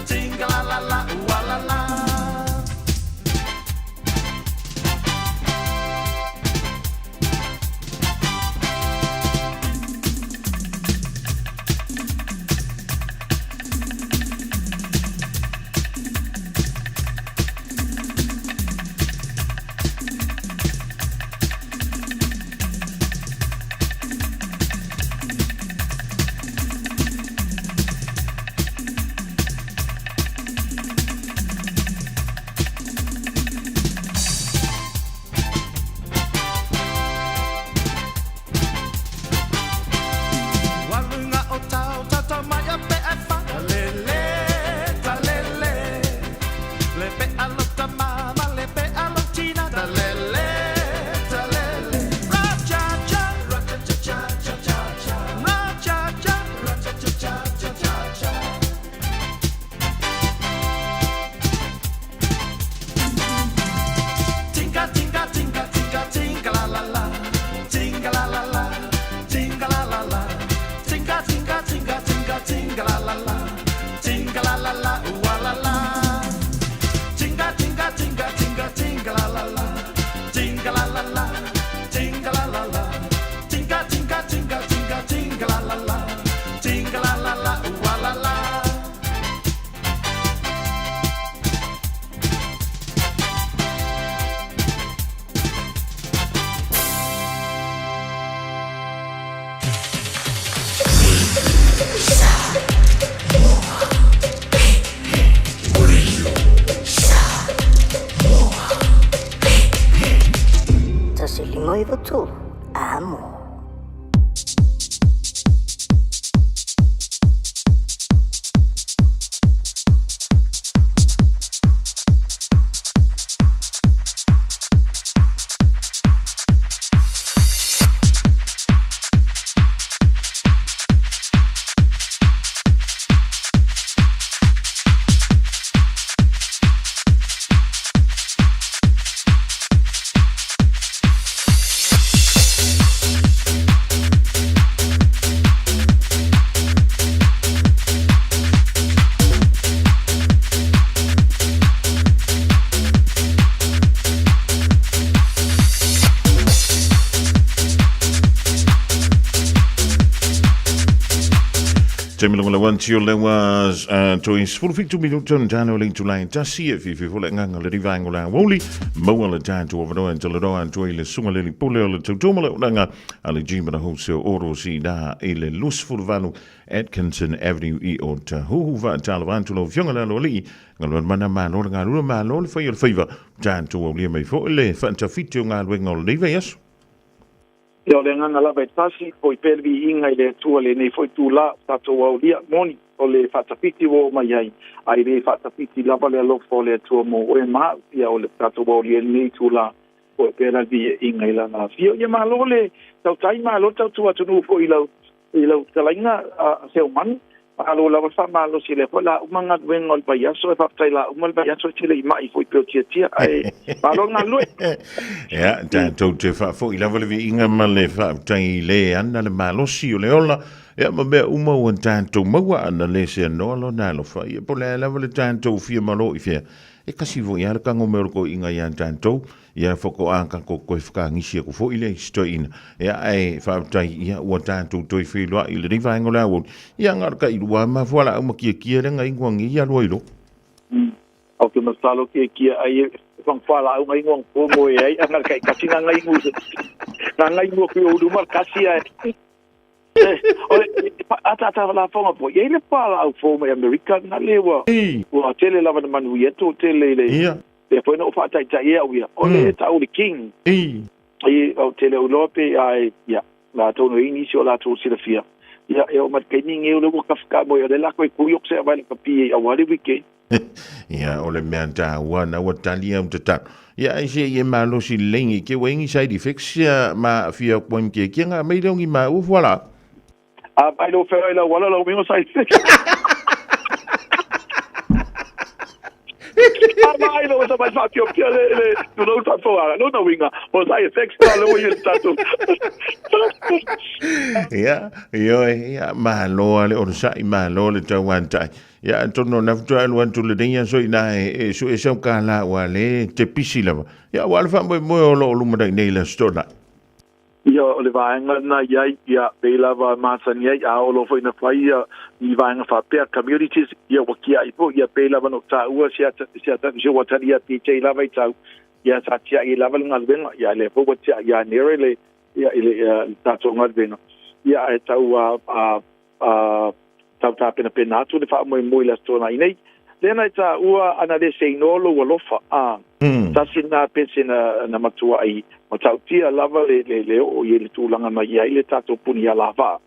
Tinga la la la ua la la. Walunga o tau tata mai a pe e fa lele ta lele le pe alo ta mama le pe alo tina ta lele ta lele ra cha cha ra cha cha cha cha cha cha ra cha cha ra cha cha cha cha cha cha. Tinga tinga tinga tinga tinga la la la tinga la la la tinga la la la tinga tinga tinga tinga tinga la la la tinga la la la ua la la tinga tinga tinga tinga tinga la la la tinga la la la tinga la la la tinga tinga tinga tinga tinga la la la tinga la la la ua la la. 1593 amo. Taimi longa le wanti o lewa toi 17 minuta na tano le itulai tasi e fifi fo le nganga le rivaengo la woli maua le tātou avanoa e talanoa atu ai le suga le lipule o le tautoma le unaga a le G ma le Wholesale Oro si na i le 28 Atkinson Avenue i o Tahuhu faatalofa atu lau Afioga le Aloalii galuega mana malo le galue malo le fai o le faiva tatou aulia mai foi le faatafiti o galuega o lenei vaiaso. Ia o le agaga lava e tasi, foi pea le viiga i le Atua lenei foi itulā o tatou aulia, moni, o le faatafiti ua oo mai ai, a e le faatafiti lava le alofa o le Atua mo oe ma a'u, ia o le tatou aulia i lenei itulā, foi pea la le viiga i Lana afio. Ia malo le tautai, malo le tautua atunuu foi i lau i lau fetalaiga a Seumanu. Malo lava le faamalosi i lea foi la uma galuega o le vaiaso, e faafetai la uma le vaiaso e tele i mai foi pei o tiatia, ae malo le galulue. Ia, tatou te faafoi lava le viiga ma le faafetai i le ana le malosi o le ola, ia ma mea uma ua tatou maua ana le seanoa lona alofa. Ia, po o le a lava le tatou fia malo i fea, e kasi foi lava le tago mai o le toeaina ia tatou. Ia faatoa tatou toe whakaangisi aku foi le isi toeaina. Ia ae faafetai ia ua tatou toe feiloai i lenei vaega o le aoauli. Ia na o le tailua lava mafua laau ma tiatia le na ingoa nei ia lua ilo. Ou te masalo tiatia ai e whangwha laau nga ingoa po mo e ai anga le kaikasi nga nga ingu nga nga ingu ki o luma kasi ai. O le ata ata la fonga po. Ia le pa laau fo mai Amerika nga le ua ua tele lava na manuia to tele le. Ia. Lea foi na ou faataitai au ia, o le tau le king. I, ou te le iloa pe ae, ia, latou no i nisi o latou silafia. Ia, e oo mai le taimi nei o lea ua kafka moe, o lea la koe kui oku se avai le kapi e aua le wike. Ia, o le mea taua na ua tali au tatalo. Ia, ai se i e malosi lelei i ke ua ingi side effects ia ma aafia aku ai ma ke kia nga mei leo ngi ma ua fua la. A vai lo feoai le auala lau uiga o side effects. A vaai loa ua mai faapiopia le le tulou le faafofoga. Lona uiga, o side effects na lea ua i ai le tatou. Ia, ioe, ia, malo lava le onosai, malo le tauantai. Ia, atonu o lena faatoa alu atu lenei aso i ina e sue sau kālā aua o lea e te pisi lava. Ia, aua le faamoemoe o lo o lumanai nei i le Aso Toonai. Ia, o le vaega lena i ai, ia, pei lava e masani ai, a oo loa foi ina fai ia ni vaega faapea, communities, ia ua tiai foi, ia pei lava na ou taua si ata, si ata, si ou atalii ia PJ lava i tau, ia sa tiai ai lava le galuega, ia lea foi ua tiai ia Nere le, ia, i le, ia, le tatou galuega, ia ae tau a, a, a, tau tapenapena atu le faamoemoe i le Aso Toonai nei. Lea na e taua ana le seinoa lou alofa, a. Tasi lena pese na, na matuai matautia lava le, le, le oo i ai le tulaga na i ai le tatou puni alavaa.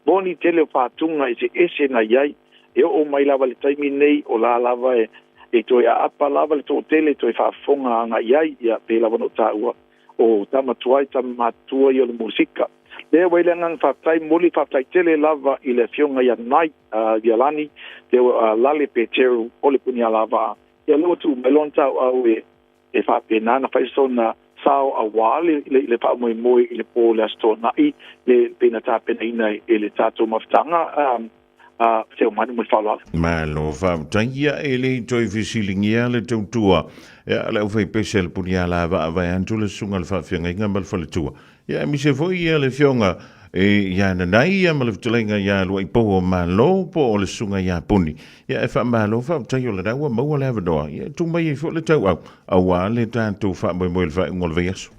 Moni tele o faatuga eseese na i ai, e oo mai lava i le taimi nei o la lava e, e toe aapa lava le toatele e toe faafofoga agai ai, ia, pei lava ona ou taua, o tama tuai, tama matutua ia o le musika. Lea ua i le agaga faafetai, momoli faafetai tele lava i le afioga ia Nai Vialani, lea ua Lale Peteru o le Punialavaa, ia lea ua tuu mai lona tauau e e faapena ona fai sona sao aua le le le faamoemoe i le po o le Aso Toonai le pei na tapenaina e le tatou mafutaga Seumanu ma le faaaloalo. Malo faafetai ia e le i toe fesiligia le tautua ia le aufaipese a le Punialavaa vaeatu le susuga i le faafeagaiga ma le faletua ia aemaise foi ia le afioga ia Nanai ia ma le fetalaiga ia Luaipou o Malo po o le susuga ia Puni ia e faamalo faafetai o lena ua maua le avanoa ia e tuu mai ai foi le tauau aua le tatou faamoemoe i le faaiuga o le vaiaso.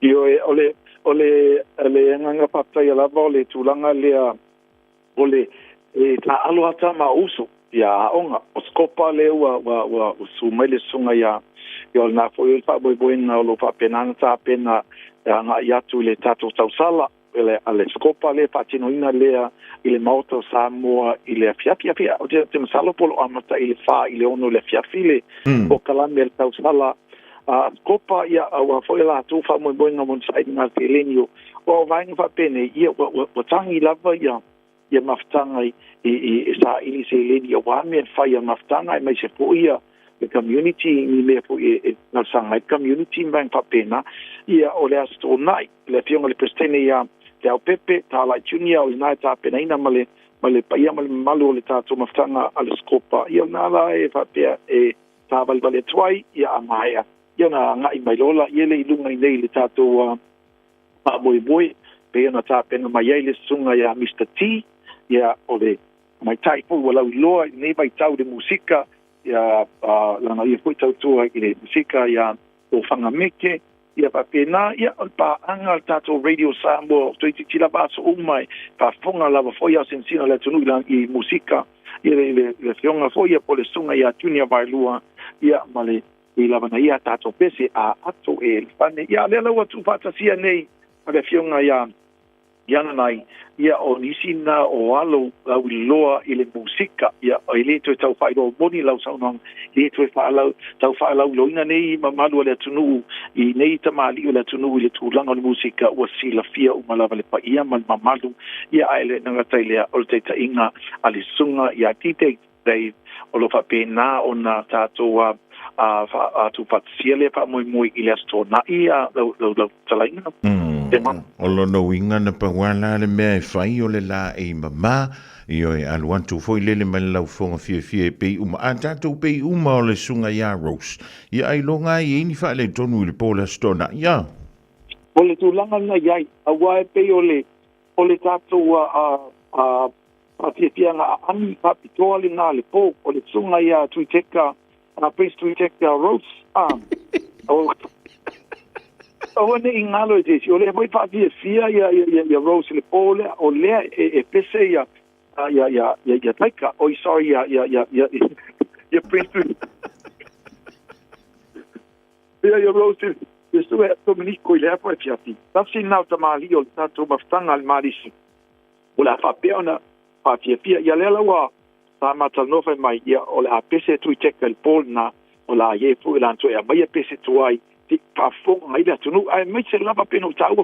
Ioe, o le, o le, le agaga faafetaia lava o le tulaga lea O le e taaalo ata ma uso ia aoga o Scopa lea ua ua ua su mai le susuga ia ia o lena foi o le faamoemoega o lo o faapena ona tapena e agai atu i le tatou tausala le a le Scopa lea faatinoina lea i le Maota o Samoa i le afiafi afia ou te masalo po o lo o amata i le 4 i le 6 i le afiafi le polokalame a le tausala a Scopa ia aua foi a latou faamoemoega mo ni sailiga seleni o Aua o vaega faapenei, ia, ua, ua, ua tagi lava ia, ia mafutaga i, i, i, e saili seleni aua mea e fai a mafutaga aemaise foi ia le community ni mea foi e, e talosaga ai le community ma vaega faapena. Ia, o le Aso Toonai, le Afioga i le Peresetene ia Leaupepe Talai Junior, o lena e tapenaina ma le, ma le paia ma le mamalu o le tatou mafutaga a le Scopa. Ia, o lena la e faapea e tāvalevale atu ai, ia, a maea, ia ona agai mai loa laia lea i luga i nei i le tatou faamoemoe pei ona tapena mai ai le susuga ia Mister T, ia o le tamaitai foi ua lauiloa i lenei vaitau i le musika, ia lana ia foi tautua i le musika ia Ofaga Meke, ia faapena, ia o le paaga a le tatou Radio Samoa o toeitiiti lava aso uma e faafofoga lava foi a o sinosino le atunuu i la i musika, ia le le afioga foi ia po o le susuga ia Junior Vaelua, ia ma le I lava na ia tatou pese a ato e le fane. Ia lea la ua tuufaatasia nei ma le afioga ia Iananai, ia o nisi na o alo lauiloa i le musika, ia e le toe tau faailoa moni lau saunoaga, e le toe faalau, tau faalauiloaina nei mamalu o le atunuu i nei tamalii o le atunuu i le tulaga o le musika, ua silafia uma lava le paia ma le mamalu, ia ae le gata i lea o le taitaiga a le susuga ia DJ Dave, o lo o faapena ona tatou tuufaatasia lea faamoemoe i le Aso Toonai lau fetalaiga. O lona uiga na pau lava la le mea e fai o le laei mama, ioe, alu atu foi lele mai le laufofoga fiafia e pei uma, a tatou pei uma o le susuga ia Rose, ia ailoga ai e i ai ni faaletonu i le po o le Aso Toonai, a? O le tulaga lena i ai, aua e pei o le o le tatou faafiafiaga aami faapitoa lena le po o le susuga ia Tuiteka, Prince Tuiteka Rose. Aua ne i galo e se isi, o lea foi faafiafia ia Rose i le po lea, o lea e pese ia ia ia ia Taika, oi sorry ia ia ia ia ia Prince Tuiteka. Ia ia Rose ia sue Dominiko i lea foi afiafi. Tasi lena o tamalii o le tatou mafutaga a le Malisi. O le a faapea ona faafiafia. Ia lea la ua sa ma talanoa fai mai, ia o le a pese Tuiteka i le po lena, o le a i ai foi o le a toe aumaia pese tuai se i faafofoga ai le atunuu, aemaise lava pei ona ou taua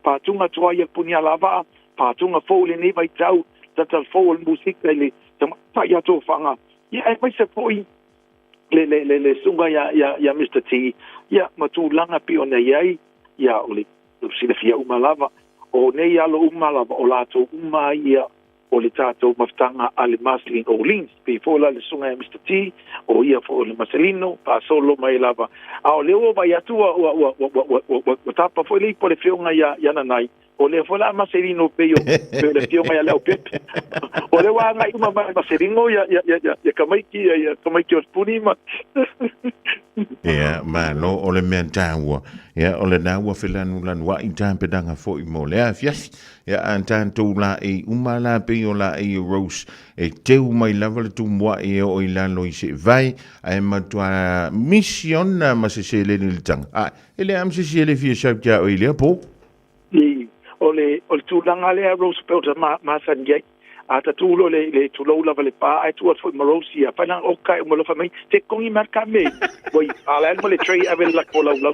faatuga tuai ia le Punialavaa. Pātuga fou i lenei vaitau, tatalafou o le musika i le tamaitai ia tofaga, ia aemaise foi le le le le susuga ia ia ia Mister T, ia ma tulaga pei ona i ai, ia o le silafia uma lava, o nei alo uma lava, o latou uma ia o le tatou mafutaga a le Marceline Orleans, pei foi la le susuga ia Mister T, o ia foi o le Marcelino, faasolo mai lava. A o lea ua vaai atu ua ua ua ua ua ua ua tapa foi le ipu a le Afioga ia ia Nanai, o lea foi la a Marcelino pei o pei o le Afioga ia Leaupepe. O lea ua agai uma mai Marcelino ia ia ia ia tamaiti ia ia tamaiti o le puni ma Ia, malo o le mea taua. Ia, o lena ua felanulanua'i tapenaga foi mo le afiafi. Ia, a tatou laei uma la pei o laei o Rose, e teu mai lava le tumua'i e oo i lalo i se'evae, ae matua misi ona ma se seleni i le taga. Ae, e leai lava ma se isi e le fia sau ki a oe i lea po. I, o le, o le tulaga lea Rose pei ona masani ai, a tatū loa le, le tulou lava le pā, ae tuu atu foi ma Rose ia, whai langa o kai o malofa mai, te kongi mai ka me, wai, a le ma le tray ave le lako lau lau.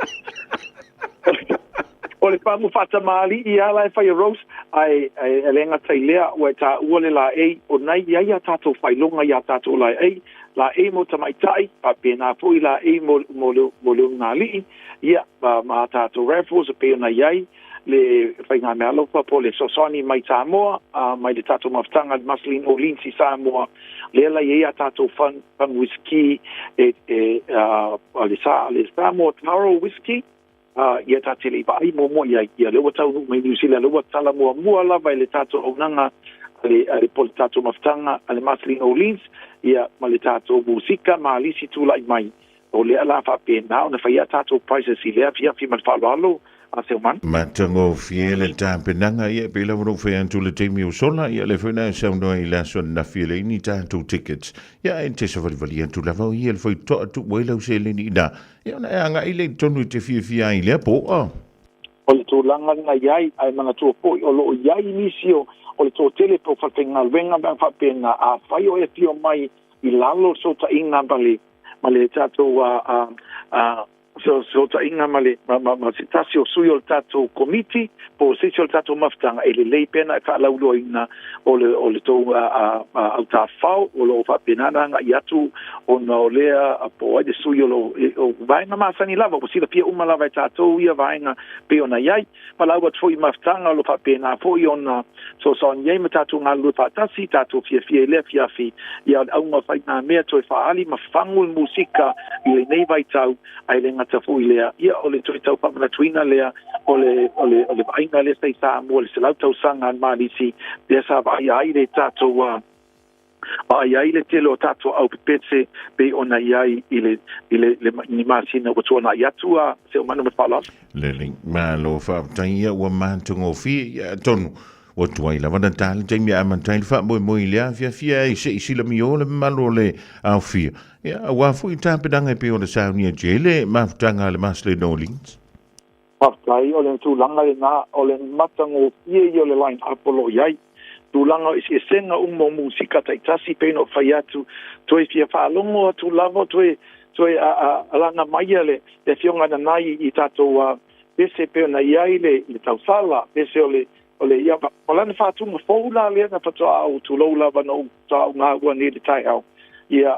O le pāmu whātamāli'i a la e whai a Rose, ae, ae, e le ngata i lea, ua e tā ua le la ei, o nai i ai a tātou whailonga i a tātou la ei, la ei mō tamaitai, whapēnā foi la ei mō, mō le, mō le ungalii, ia, ma, ma a tātou raffles e pei ona i ai, le faigameaalofa po o le fesoasoani mai Samoa, mai le tatou mafutaga le Marceline Orleans i Samoa, lea la i ai a tatou fund, fund whiskey e, e, a le, sa, le Samoa Taro Whiskey, ia ta te le i vaai muamua i ai, ia lea ua taunuu mai Niu Sila, lea ua tala muamua lava e le tatou auaunaga a le, a le, po o le tatou mafutaga a le Marceline Orleans, ia ma le tatou musika ma alisi tulai mai. O lea la faapena ona fai a tatou prizes i lea afiafi ma le faaaloalo a Seumanu. Matagofie le tapenaga, ia pei lava ona ou fai atu i le taimi o sola, ia lea foi na e saunoa i le aso ananafi e leai ni tatou tickets, ia ae te savalivali atu lava o ia le faitotoa tuu ai lau seleni i ina, ia ona e agai lea i totonu i te fiafia ai i lea po o. O le tulaga lena i ai, ae manatua foi o lo o i ai nisi o o le toatele po o falefaigaluega ma mea faapena, afai o e afio mai i lalo o le sootaiga ma le ma le tatou fesootaiga ma le ma se tasi o sui o le tatou komiti po o se isi o le tatou mafutaga, e lelei pea ona e faalauiloaina o le o le tou autafao o lo o faapena ona agai atu ona o lea po o ai le sui o lo o vaega masani lava ua silafia uma lava e tatou ia vaega pei ona i ai. Palau atu foi i mafutaga o lo o faapena foi ona fesoasoani ai ma tatou galulue faatasi, tatou fiafia i lea afiafi. Ia o le auga o faigamea toe faaali ma fagu le musika i lenei vaitau, ae le gata foi i lea, ia o le toe tau faamanatuina lea o le, o le, o le vaaiga lea sa i Samoa i le 100 tausaga a le Malisi, lea sa vaaia ai le tatou Vaai ai le tele o tatou au pepese pei ona i ai i le, i le, le, ni masina ua tuanai atu a Seumanu ma le faaaloalo. Lelei, malo faafetai ia ua matagofie ia atonu ua tuai lava na ta le taimi e amata ai le faamoemoe i le afiafi ae se i silamio le mamalu o le aofia ia aua foi tapenaga e pei ona saunia tele mafutaga a le Marceline Orleans. Faafetai, o le tulaga lena, o le matagofie ia o le line up o lo o i ai. Tulaga o eseesega uma o musika taitasi pei ona ou fai atu, toe fia faalogo atu lava, toe toe alaga mai le Afioga Nanai i tatou pese pei ona i ai le tausala, pese o le o le ia, o lana faatuga fou la lea na faatoa ou tulou lava na ou faatoa ou gaua nei i le taeao. Ia,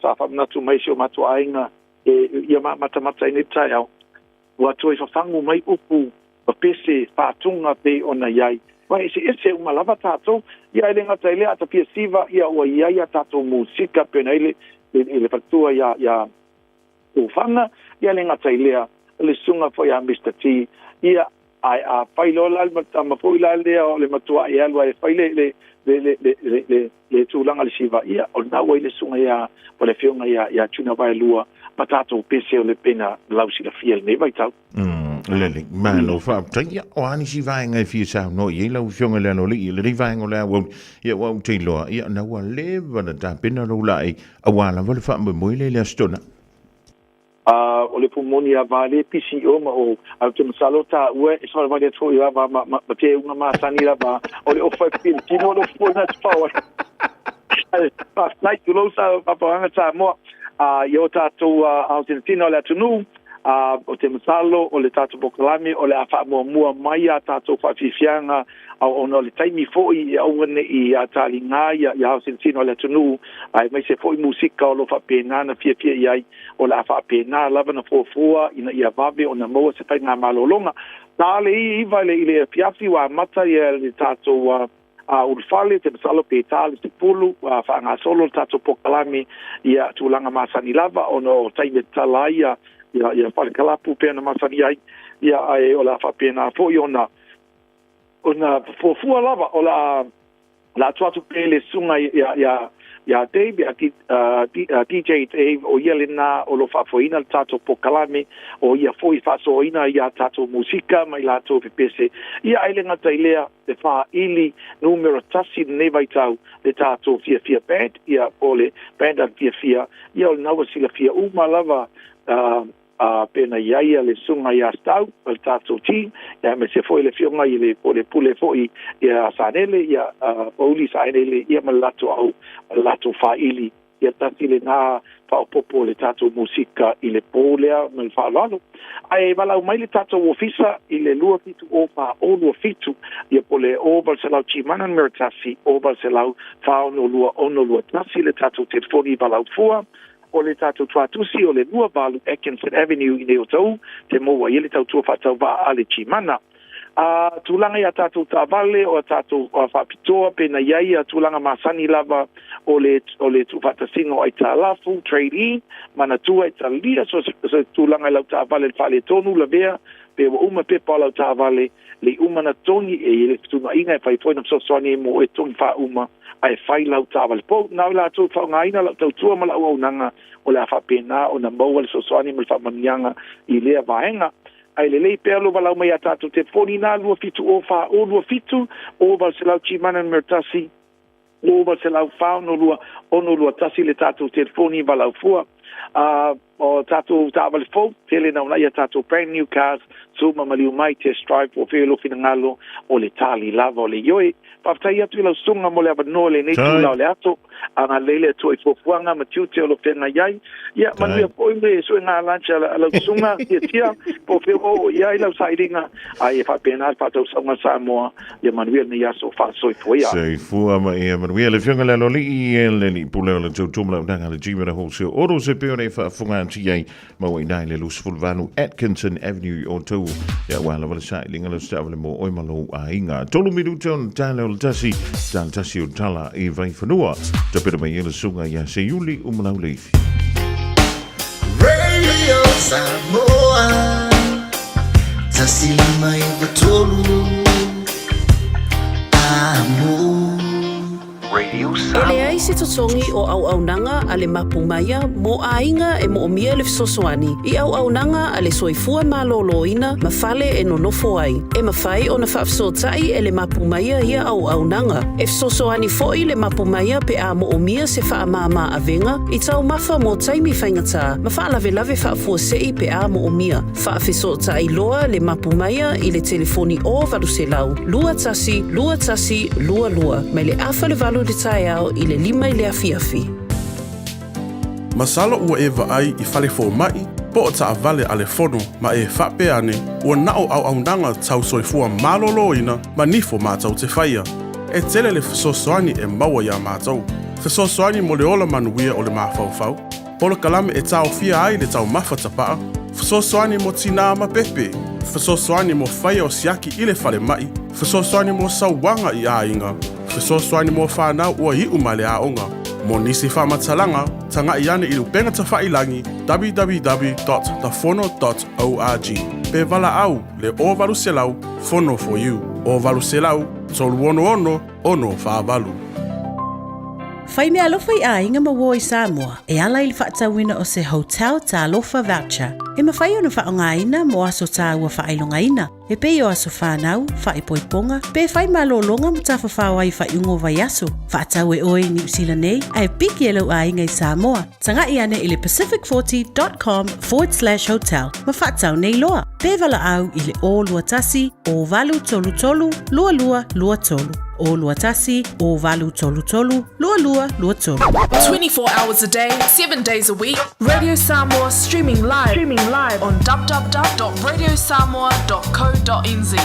sa faamanatu mai si o matou aiga e ia matamata ai nei taeao, ua toe fafagu mai upu ma pese faatuga pei ona i ai. Ua eseese uma lava tatou, ia e le gata i lea, a ta fia siva, ia ua i ai a tatou musika pei ona i ai le, le faletua ia, ia Tofana, ia e le gata i lea, le susuga foi a Mister T, ia Ae a fai loa la le tama foi la lea o le matua e alu ai e fai le le le le le le le le tulaga le siva ia o lena ua i le susuga ia o le afioga ia ia Junior Vaelua ma tatou pese o le pena lau silafia i lenei vaitau. Lelei, malo faafetai. Ia, o a nisi vaega e fia saunoa i ai lau Afioga i le Aloalii i lenei vaega o le aoauli? Ia, ua ou te iloa, ia, na ua leva ona tapena lou laei aua lava le faamoemoe lea i le Aso Toonai. A o le pumoni a vale pisi o ma o au te masalo ta ua e sola vale atu foi lava ma ma ma te unga masani lava o le ofa e pili kino o le ofa na te pau ai. Faafetai tulou sa faapaaga Samoa a i o tatou aotinatino o le atunuu. A o te masalo o le tatou polokalame o le a faamuamua mai a tatou faafiafiaga ona o le taimi foi e aua ne i taliga ia aosinasina o le atunuu, aemaise foi musika o lo o faapena ona fiafia i ai, o le a faapena lava ona fuafua ina ia vave ona maua se faigamalologa. Ta le 9 i le afiafi ua amata ia le tatou a ulufale, te masalo pe ta le 10 faagasolo le tatou polokalame ia tulaga masani lava ona o taimi e tatala ai ia fale kalapu pei ona masani ai, ia ae o le a faapena foi ona fuafua lava o le a atu atu pea le susuga ia Dave, ia DJ Dave, o ia lena o lo o faafoeina le tatou polokalame, o ia foi faasoaina ia tatou musika ma i latou pepese, ia ae le gata i lea le faaili numera 1 lenei vaitau le tatou Fiafia Band, ia po o le band a le Fiafia, ia o lena ua silafia uma lava pena i ai le susuga ia Stau o le tatou team, ia aemaise foi le afioga i le po o le pule foi ia Sanele, ia Pauli Saelele, ia ma le latou au ma le latou faaili, ia tasi lena faaopoopo o le tatou musika i le po lea ma le faaaloalo. Ae valaau mai le tatou ofisa i le 27 o 4 o 27, ia po o le o 800 Timana numera 1 o 800 462 621 le tatou telefoni valaau fua. O le tatou tuatusi o le 28 Atkinson Avenue i nei o Taʻu, te maua ai le tautua faatauvaa a le Timana. A tulaga i a tatou taavale o a tatou faapitoa pe na i ai a tulaga masani lava o le tuufaatasiga o aitalafu, trade-in, manatua e talia so se tulaga i lau taavale le faaletonu lavea pe ua uma pepa o lau taavale le uma na togi e i le fetuunaiga e fai foi na fesoasoani ai mo oe togi faauma ae fai lau taavale fou. Na o i latou faaaogaina lau tautua ma lau auaunaga o le a faapena ona maua le fesoasoani ma le faamanuiaga i lea vaega. Ae lelei pea lo valaau mai ia tatou telefoni na 27 o 4 o 27 o 800 Timana numera 1 o 800 462 621 le tatou telefoni valaau fua. O tatou taavale fou, tele na uunai ia tatou brand new cars, suma maliu mai test drive po o fea lou finagalo o le tali lava o le ioe. Faafetai atu i lau susuga mo le avanoa i lenei tula o le aso. Agalelei le Atua i fuafuaga ma tiute o lo feagai ai. Ia, manuia foi le suega lunch a lau susuga, tiatia, po o fea ua oo i ai lau sailiga, ae faapena le faatausauga a Samoa, ia manuia lenei aso faasoifua ia. Soifua ma ia manuia le Afioga i le Aloalii e le Alii Pule o le Tautua ma le Auaunaga a le Gmana Wholesale Autos e pei ona e faafofoga atu i ai. Maua i ina i le 28 Atkinson Avenue i Otahuhu. Ia aua lava le sailiga lau taavale mo oe ma lou aiga. 3 minute ona tala o le tasi, tala tasi o tala i Vaifanua. Tapena mai ai le susuga ia Seiuli Umalau Leifi. Radio Samoa 153 Amo. E leai se totogi o auaunaga a le Mapu Maia mō aiga e moomia le fesoasoani i auaunaga a le soifua malōlōina ma fale e nonofo ai. E mafai ona faafesootai e le Mapu Maia ia auaunaga. E fesoasoani foi le Mapu Maia pe a moomia se faamāmā avega i taumafa mō taimi faigata ma faalavelave faafuasei pe a moomia. Faafesootai loa le Mapu Maia i le telefoni o 800 21 21 22 mai le afa le 8 i le taeao i le 5 i le afiafi. Masalo ua e vaai i fale fomai po o taavale a le fono ma e faapea ane ua na o auaunaga tau soifua malōlōina ma nifo mātou te faia. E tele le fesoasoani e maua iā mātou. Fesoasoani mo le ola manuia o le mafaufau, Polokalame e taofia ai le taumafa tapaa, fesoasoani mo tinā ma pepe, fesoasoani mo faia o siaki i le falemai, fesoasoani mo sauaga i aiga, fesoasoani mo whanau ua iu mai le aoga. Mo nisi faamatalaga, taga'i ane i le upega tafailagi www.tafono.org pe valaau le 0800 Fono for you 0800 366 648. Fai mea alofa i aiga ma uo i Samoa e ala i le faatauina o se Hotel Talofa Voucher e mafai ona faaaogaina mo aso tāua faailogaina e pei o aso whānau, whaipoiponga, pe whai malōlōga ma tafafao ai faaiuga o vaiaso. Faatau e oe i Niu Sila nei ae piki e lou aiga i Samoa. Taga'i ane i le pacific40.com/hotel ma faatau nei loa. Pe valaau i le 0 21 o 8 3 3 22 23. 0 21 0833 22 23. 24 hours a day, 7 days a week. Radio Samoa streaming live, streaming live on www.radiosamoa.co.nz.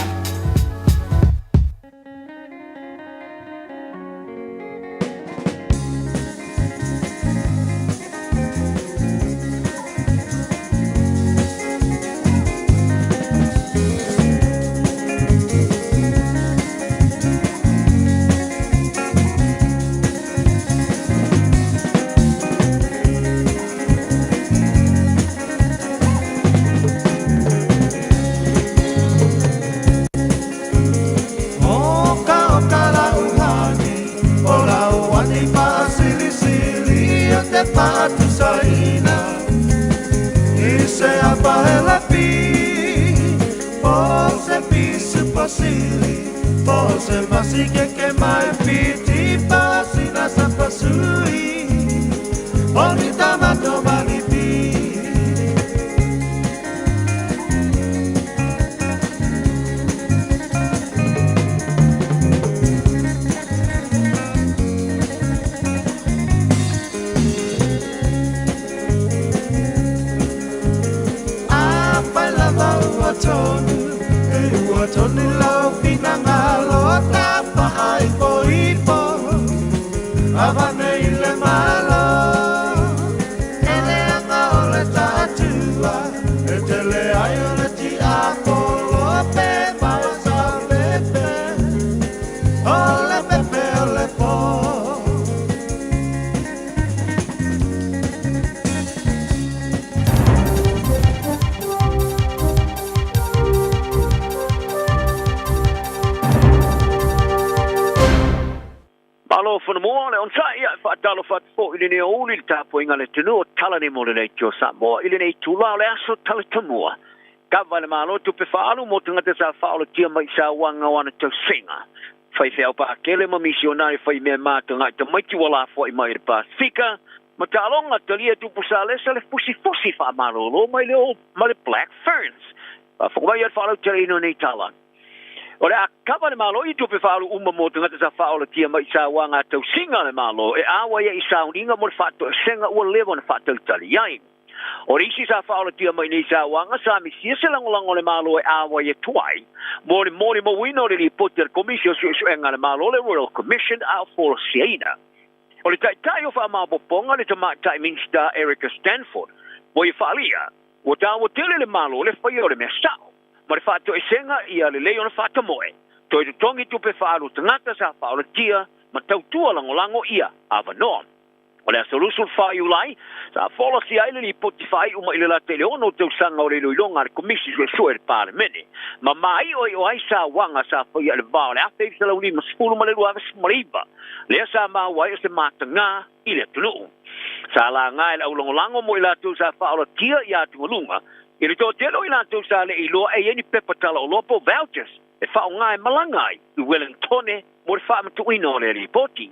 Malo whanamua le onsa ia whaatalo whaatfo i lene o uli le tapo inga le tunu o tala ne mo le nei tio sa moa i lene tula o le aso tala tamua. Ka vale malo tupe whaalu mo tangata sa whaolo tia mai sa wanga wana tau singa. Whai whiau pa akele ma misionari whai mea māta ngai ta maiti wala fo i mai re Pasifika. Ma talonga talia tupu sa lesa le fusi fusi wha malolo mai le o ma le Black Ferns. Whakamai at whalau tele ino nei tala. O le a kapa le malo i tupe whaalu uma mo tangata sa whaola tia mai sa wanga tau singa le malo e awa ia i sauniga mo le whaato e senga ua lewa na whaatau tali ai. O le isi sa whaola tia mai nei sa wanga sa misia se langolango le malo e awa ia tuai mo le mori mo wino le lipote le komisio suesuenga le malo le Royal Commission a folo siaina. O le taitai o whaamapoponga le tamaitai Minista Erica Stanford mo i whaalia o tāua tele le malo le whai o le mea sao. Ma le whaato e senga ia le lei o le whaatamoe. Toi te tongi tupe whaalu tangata sa whaola tia ma tautua langolango ia awanoa. O le aso lusu le whaiulai, sa whola si ai le lipoti whai uma i le la te leono tau sanga o le loilonga le komisi sue sue le parlemene. Ma mai o i o ai sa wanga sa whai a le vao le awhe i sa lauli ma sipulu ma le lua awe smariba. Lea sa maua i o se mātanga i le atunuu. Sa la ngai le aulangolango mo i lātou sa whaola tia i atu malunga. I le tō telo i lātou sa le iloa e ni pepa tala o lopo vouchers e whao ngai malangai i Wellingtone mo le whaamatuina o le ripoti.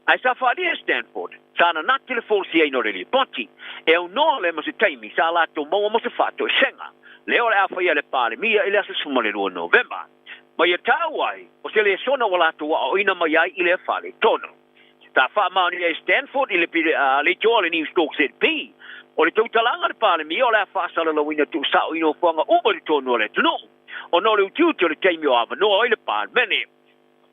Ai sa whaalia Stanford, sa na nati le fōlsia ino le ripoti. E au noa le mo se taimi sa lātou maua mo se whaato e senga. Leo le awhaia le pālemia i le asa suma le 2 Novemba. Ma ia tāu ai, o se le sona wa lātou wa o ina mai ai i le whale tono. Ta whaamaoni e Stanford i le pire le tō le New Stoke ZP. O le tautalanga le pālemia o le a whaasala lawina tu sao ino whanga uma le tonu o le tunu. O no le utiuti o le taimi o awanoa i le pālemene.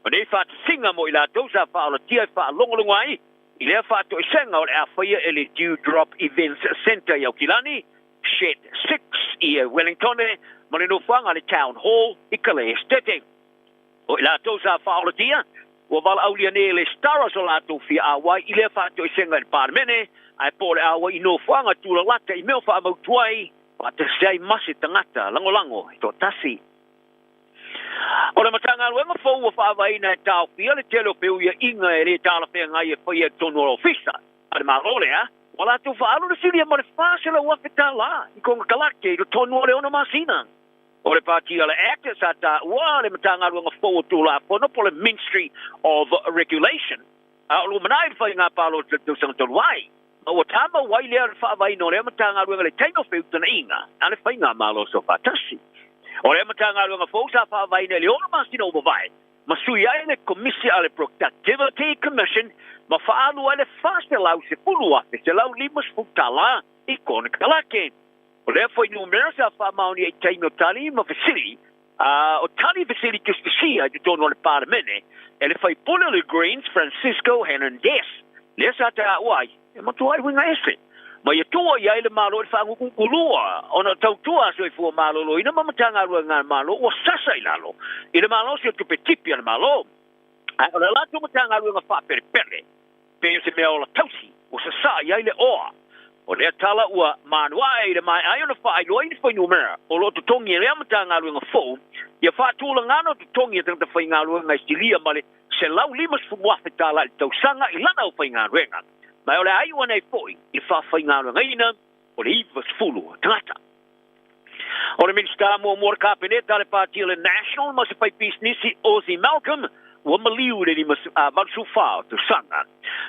O nei whaatasinga mo i lātou sa whaola tia i whaalongolongo ai, i lea whaato i senga o le awhaia e le Dewdrop Events Centre i Aukilani, Shed 6 i Wellingtone, ma le nofoaga le Town Hall i Kalea Stete. O i lātou sa whaola tia, ua wala aulia ne le staras o lātou fia awai i lea whaato i senga i le Parlemene, ai po le awa i nofoaga tula lata i mea whaamautuai, whaatasei mase tangata langolango i tō tasi. O le matanga luenga fou ua whaavaina e tāopia le tele o peu ia inga e le tālawhea ngai e whai e tonu o ofisa. A le malo lea, wa lātou whaalu le silia ma le whāsela ua te tālā i konga kalake i le tonu o le ona masina. O le pātia le Act sa tā ua le matanga luenga fou o tūla pono po le Ministry of Regulation. A o lumanai le whai ngā pālo te tausanga tolu ai. Ma ua tāma wai lea le whaavaina o le matanga luenga le taino whiutana inga a le whai ngā malo so whātasi. O le matanga luenga fou sa whaavaina le ona masina o mawai. Ma sui ai le Komisi a le Productivity Commission ma faaalu ai le $410,150 i konekarate. O lea fuainumera sa faamaonia i taimi o tali ma fesili, o tali fesili tusitusia i totonu o le Palemene e le faipule o le Greens Francisco Hernandez, lea sa taua ai e matuai uiga ese ma ia tua i ai le Malo i le faaguguulua ona o tautua a Soifua Maloloina ma Matagaluega a le Malo ua sasa i lalo i le malosi o tupe tipi a le Malo. Ae o le latou Matagaluega faapelepele pei o se mea ola tausi ua sasaa i ai le oa. O lea tala ua manuae i le maea ai ona faailoa i ni fuainumera o lo o totogi e lea Matagaluega fou ia faatulagana o totogi a tagata faigaluega e silia ma le $150,000 i le tausaga i lana aufaigaluega. Ma o le a iu ane ai foi i le faafaigaluegaina o le 90 tagata. O le Minisita muamua o le Kapeneta a le Pati o le National ma se faipisinisi Ozzy Malcolm ua maliu i le 84 o tausaga.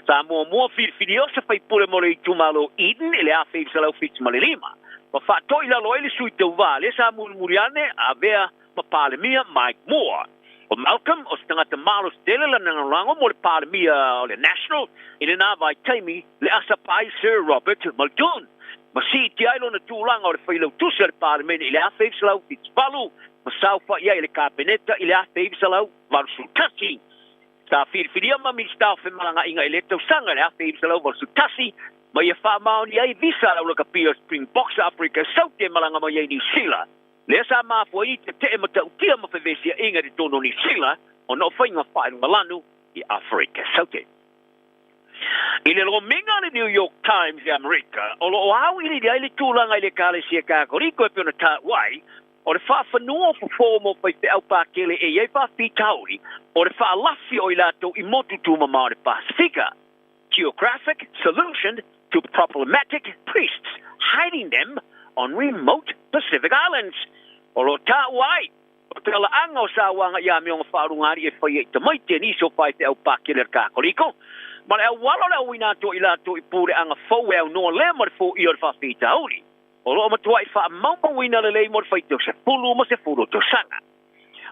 Sa muamua filifilia o se faipule mo le itumalo Eden i le 1975 ma faatoi lalo ai le sui tauva lea sa mulimuli ane avea ma Palemia Mike Moore. O Malcolm o se tagata malosi tele lana lagolago mo le Palemia o le National i lena vaitaimi le asa paai Sir Robert Muldoon ma siitia ai lona tulaga o le failautusi a le Palemene i le 1978 ma saofai ai i le Kapeneta i le 1981. Sa filifilia ma Minisita o Femalagaaiga i lea tausaga i le 1981 ma ia faamaonia ai visa a le aulakapia o Springboks a Afrika e Saute e malaga mai ai i Niu Sila. Lea sa mafua ai tetee matautia ma fevesiaiga i totonu o Niu Sila ona o faiga faailogalanu i Aferika Saute. I le lomiga a le New York Times i Amerika, o lo o auiliili ai le tulaga i le Ekalesia Kakoliko e pei ona taua ai, o le faafanua o fofo mo faifeau pakele e i ai faafitauli o le faalafi o i latou i motu tumamao o le Pasefika, Geographic solution to problematic priests hiding them on remote Pacific islands. O lo o taua ai, o talaaga o sauaga i amioga faalugalii e faia i tamaiti e nisi o faifeau pakele a le Kakoliko, ma le auala o le auina atu o i latou i puleaga fou e aunoa lea ma le foia o le faafitauli. O lo o matuai faamaumauina lelei mo le faitau sefulu ma sefulu o tausaga.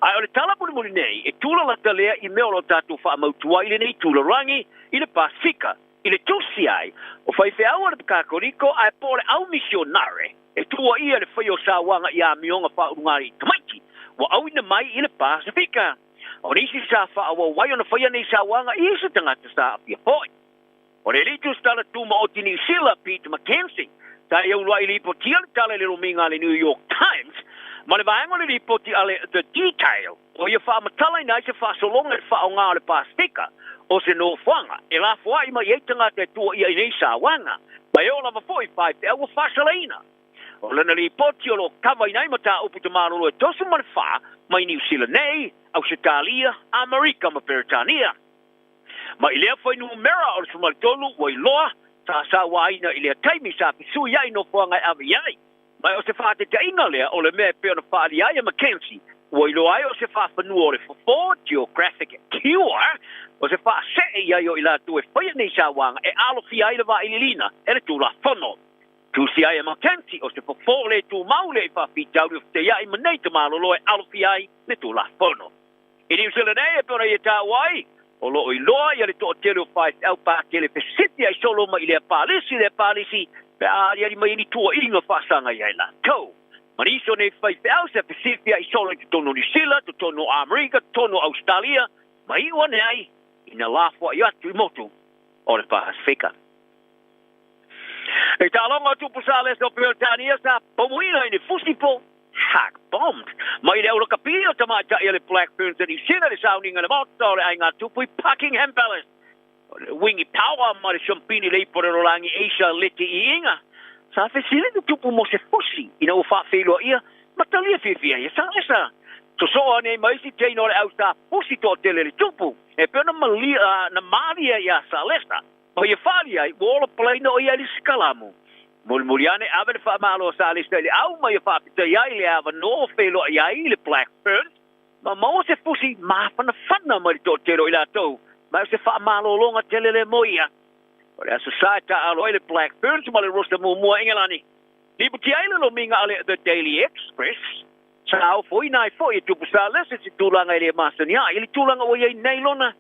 Ae o le tala mulimuli nei, e tūlalata lea i mea o lo o tatou faamautu ai i lenei tūlalagi i le Pasefika, i le tusi ai o faifeau a le Kakoliko ae po o le au misionare e tuuaia le faia o sauaga i amioga faaulugalii tamaiti ua auina mai i le Pasefika. O nisi sa faaauau ai ona faia nei sauaga i se tagata sa aafia foi. O le alii tusitala tumaoti Niu Sila, Pete McKenzie, sa ia uluai lipotia le tala i le lomiga a le New York Times ma le vaega o le lipoti a le The Detail, o ia faamatalaina ai se faasologa i le faaaoga o le Pasefika o se nofoaga e lafoai mai ai tagata e tuuaia i nei sauaga, ma e oo lava foi i faifeau ua faasalaina. O lana lipoti o lo o kavaina ai mataupu tamalolo e 34 mai Niu Sila nei, Ausetalia, Amerika ma Peretania. Ma i lea fuainumera o le 13 ua iloa, sa sauaina i lea taimi sa fesuiai nofoaga e ave i ai. Ma o se faatetaiga lea o le mea e pei ona faaalia ai e McKenzie, ua iloa ai o se faafanua o le fofo, geographic cure, o se faasee i ai o i latou e faia nei sauaga e alofia ai le vailiiliina e le Tulafono. Tusi ai e McKenzie o se fofo le tumau lea i faafitauli o fetaiai ma nei tamalolo e alofia ai le Tulafono. I Niu Sila nei e pei ona ia taua ai, o lo o iloa ia le toatele o faifeau pakele fesete ai solo mai i lea palisi lea palisi pe a aliali mai ai ni tuuaiga faasaga ia i latou. Ma nisi o nei faifeau sa fesete ai solo i totonu o Niu Sila, totonu o Amerika, totonu o Ausetalia, ma iu ane ai ina lafoai atu i motu o le Pasefika. I taaloga o tupu sa le o Peretania sa pomuina i ni fusi po Hak bombed mai le aulakapi o tamaitai a le Black Ferns a Niu Sila le sauniga i le Maota o le Aiga Tupu i Buckingham Palace. O le wingi power ma le siampini le ipo o le rolagi Asia leti iiga sa fesili le tupu mo se fusi ina ua faafeiloaia ma talia fiafia ia sa esa. Sosoo ane ai ma isi teina o le au sa fusi toatele le tupu e pei ona malia na malie ia Salesa. Ma ia faali ai, ua ola palaina o ia i le sikalamu. Mulimuli ane, ave le faamalo a Salesa i le au ma ia faafetai ai le avanoa o feiloai ai i le Black Ferns, ma maua se fusi mafanafana mai le toatele o i latou, ma o se faamalologa tele lea mo ia. O le Aso Sa e taaalo ai le Black Ferns ma le Rosa muamua a Ingelani. Lipotia ai le lomiga a le The Daily Express. Sa ofoina ai foi e Tupu Salesi se tulaga e le masani ai i le tulaga ua i ai nei lona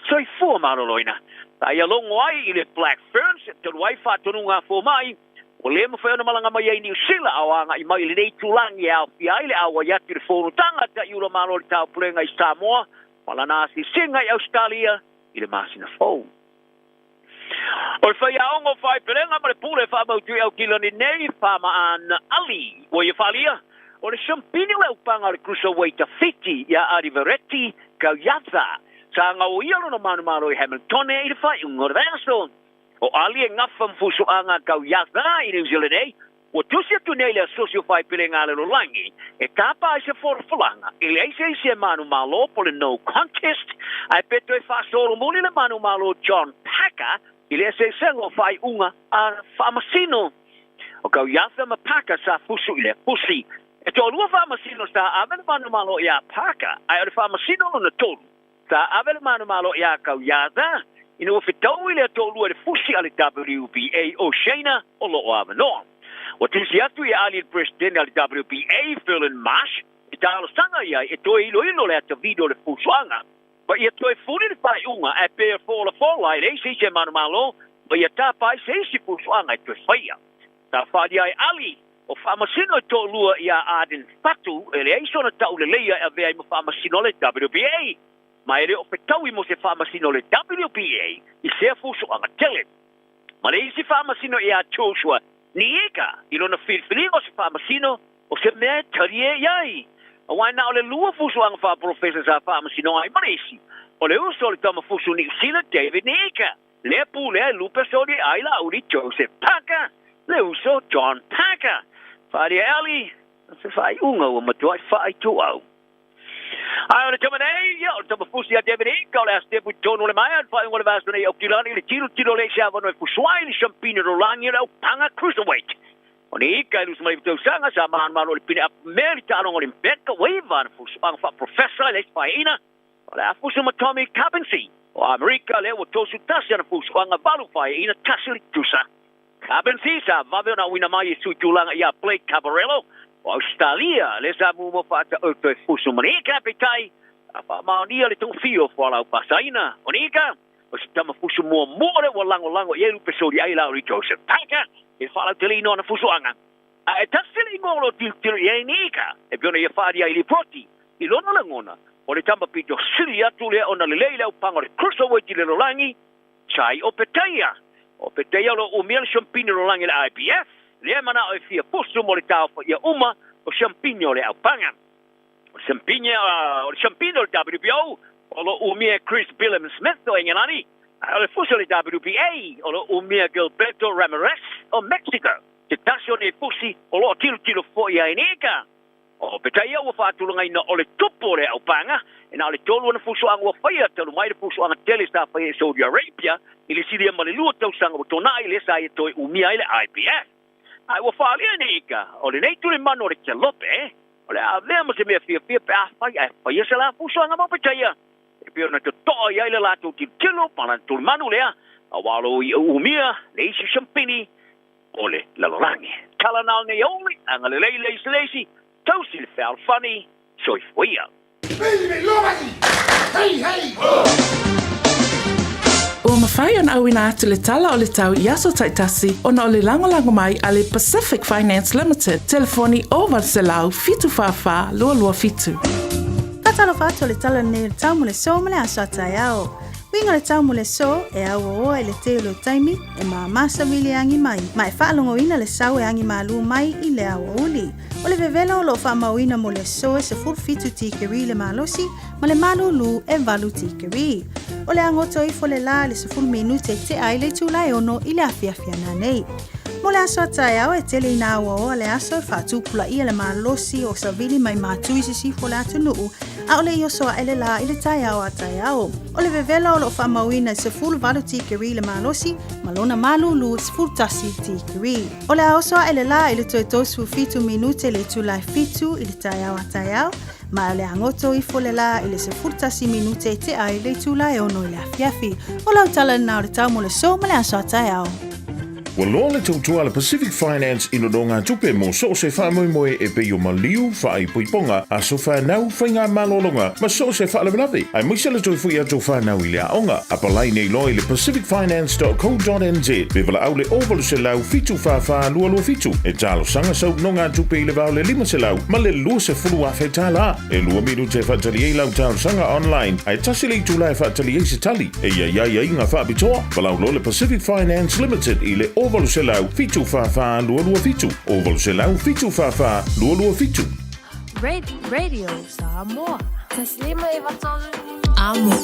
soifua maloloina. Sa ia logo ai i le Black Ferns talu ai faatonuga a fomai ua le mafai ona malaga mai ai i Niu Sila a o agai mai i lenei itulagi e aofia ai le auai atu i le fonotaga Taiula Malo o le Taupulega i Samoa ma lana asiasiga i Ausetalia i le masina fou. O le faiaoga o Faaipelega ma le pule faamautu i Aukilani nei, Faamaan Ali, ua ia faaalia, o le siampini o le aupaga o le Cruiserweight Tafiti ia Alivereti Kauiatha, sa gaoia lona manumalo i Hamiltone i le faaiuga o le vaiaso. O Ali e gafa ma fusoaga a Kauiatha i New Zealand nei, Ua tusi atu nei le Asosi o Faaipelega a le Lalolagi e tapa ai se folafolaga i leai se isi e manumalo po le no contest, ae pe toe faasolomuli le manumalo John Packer i le eseesega o faaiuga a faamasino. O Kauiatha ma Packer sa fusu i lea pusi. E toalua faamasino sa ave le manumalo iā Packer, ae o le faamasino lona tolu Sa ave le manumalo iā Kauiatha ina ua fetaui lea toalua i le fusi a le WBA o Shaina o lo o avanoa. Ua tusi atu ia Ali i le Peresetene a le WBA, Ferlin Marsh, e talosaga i ai e toe iloilo le ata video o le fusuaga ma ia toe fuli le faaiuga ae pe folafola ai leai se isi e manumalo ma ia tapa ai se isi fusuaga e toe faia. Sa faaalia ai Ali o faamasino e toalua iā Arden Fatu e leai sona tauleleia e avea ai ma faamasino a le WBA, ma e le o fetaui mo se faamasino a le WBA i sea fusoaga tele. Ma le isi faamasino iā Joshua Niika i lona filifiliga o se faamasino o se mea e talie i ai. Aua e na o le lua fusoaga faapolofesa sa faamasino ai ma le isi, o le uso o le tama fusu Niu Sila David Niika. Lea pulea e lupe soli ai la uli Joseph Parker, le uso John Parker. Faaalia e Ali, se faaiuga ua matuai faaituau. Ae o le tama nei, ia, o le tama fusi a David Ika, o le a sitepu i totonu o le maea, le faaiuga o le vaiaso nei Aukilani, i le tilotilo lea i se avanoa e fusuai le siampini rolagi o le aupaga Cruiserweight. O ni Ika e 29 tausaga, sa manumalo i le pine apu mea i le taaloga o le Mbeka, ua iva ana fusuaga faaprofesa i le isi paeaiga, O le a fusu ma Tommy Karpency o Amerika lea ua 31 ana fusuaga 8 faeaiina 1 le tusa. Karpency sa vave ona auina mai e sui tulaga iā Blake Caparello o Ausetalia lea sa muamua faataoto e fusu ma Niika peitai sa faamaonia le togafia o fualaau faasaina. O Niika o se tama fusu muamua lea ua lagolago i ai lupe soliai Lowry Joseph Parker i le faalauteleina o ana fusuaga. A e tasi le igoa o lo o tilotilo i ai Niika e pei ona ia faaalia i lipoti i lona lagona, o le tama pito sili atu lea ona lelei le aupaga o le Cruiserweight i le lalolagi, Chai Opetaia. O Opetaia o lo o umia le siampini o le lalolagi le IBF, lea e manao e fia fusu mo le taofaia uma o siampini o le aupaga. O le siampini o le siampini o le WBO o lo o umia e Chris Billam Smith o Engelani, a o le fusi o le WBA o lo o umia e Gilberto Ramirez o Mexico. Se tasi o nei fusi o lo o tilotilo foi ai Niika. O Petaia ua faatulagaina o le tupu o le aupaga, e na o le tolu ona fusoaga ua faia talu mai le fusoaga tele sa faia i Saudi Arabia i le silia ma le lua tausaga ua tuanai lea sa ia toe umia ai le IBF. Ae ua faaalia nei ika, o lenei tulimanu o le kelope, o le a avea ma se mea fiafia pe afai ae faia se la fusoaga mo Petaia, e pei ona totoa i ai le latou tilotilo ma lana tulimanu lea, aua o lo o ia umia le isi siampini o le lalolagi. Tala na o nei aoauli, agalelei le isi le isi, tausi le fealofani, soifua ia. Ua mafai ona auina atu le tala o le tau i aso taitasi ona o le lagolago mai a le Pacific Finance Limited, telefoni 0800 744 227. Faatalofa atu o le tala lenei o le tau mo le so ma le aso a taeao. Uiga o le tau mo le so e auaoa i le tele o taimi e māmā savili e agi mai, ma e faalogoina le sau e agi malū mai i le aoauli. O le vevela o lo o faamauina mo le aso e 17 tikeri le malosi ma le malūlū e 8 tikeri. O le a goto ifo le lā i le 10 minute e tea ai le itula e 6 i le afiafi ananei. Mo le aso a taeao e tele ina auaoa le aso e faatupulaia le malosi o savili mai Matu i sisifo o le atunuu, ʻaʻole i oso aʻe le lā i le taeao a taeao. O le vevela o lo o faamauina e 18 tikeri le malosi ma lona malūlū e 11 tikeri. O le a oso aʻe le lā i le toe 37 minute le itula e 7 i le taeao a taeao, ma o le a goto ifo le lā i le 11 minute e tea ai le itula e 6 i le afiafi. O lau tala lena o le tau mo le so ma le aso a taeao. Ua loa le tautua a le Pacific Finance i nonogatupe mo so o se faamoemoe e pei o maliu, faaipoipoga, aso fanau, faiga malologa, ma so o se faalavelave, aemaise le toe foi atu o fanau i le aoga. Apalai nei loa i le pacificfinance.co.nz pe valaau le 0800 744 227 e talosaga sau nonogatupe i le va o le 500 ma le 20,000 tala. E lua minute e faatali ai lau talosaga online, ae tasi le itula e faatali ai se tali. E i ai aiaiga faapitoa, valaau loa le Pacific Finance Limited i le 0800 744 227, 0800 744 227. Radio Samoa. Taslima e vatolu. Amo.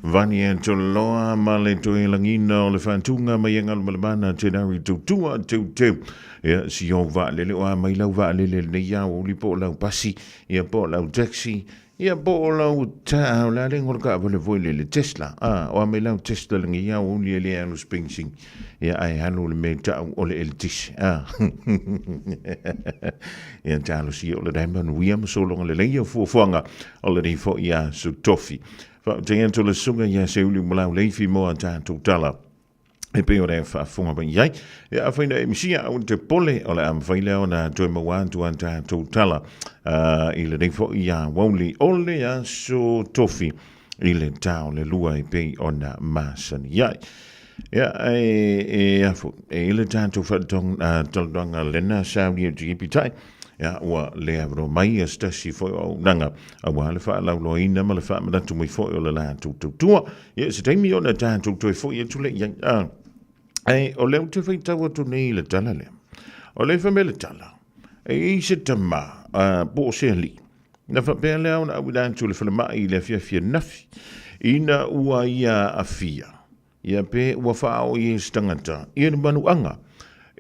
Vani Toloa ma le toe lagina o le faatuga mai e Galumalemana Tenari Tautua Teuteu. Ia, si ou vaalele, o a mai lau vaalele lenei aoauli po o lau pasi, ia po o lau taxi, ia po o lau ta, o le a le igoa o le taavale foi lele, Tesla. A, o a mai lau Tesla lenei aoauli e le alu se penisini, ia ae alu i le mea e tau o le eletise. A, ia talosia o le manuia ma sologa lelei o fuafuaga o lenei foi aso tofi. Faafetai atu le susuga ia Seuliu Malauleifi mo a tatou tala e pei ona e faafofoga mai i ai. Ia, afai na e misia aua te pole, o le a mafai lea ona toe maua atu a tatou tala i lenei foi aoauli o le aso tofi i le ta o le lua e pei ona masani ai. Ia, e, e afu, e i le tatou faatalotoga lena sauni e tiipitai, Ia, ua le avanoa mai ia se tasi foi o auaunaga aua le faalauloaina ma le faamanatu mai foi o le latou tautua. Ia, se taimi ona tatou toe foi atu lea i ai. Ah, ae o lea ou te faitau atu nei i le tala lea. O lea e fai mai le tala, e i ai se tama, po o se alii, na faapea lea ona auina atu i le falemai i le afiafi ananafi, ina ua ia aafia. Ia pe ua faaoo i ai se tagata ia ni manuaga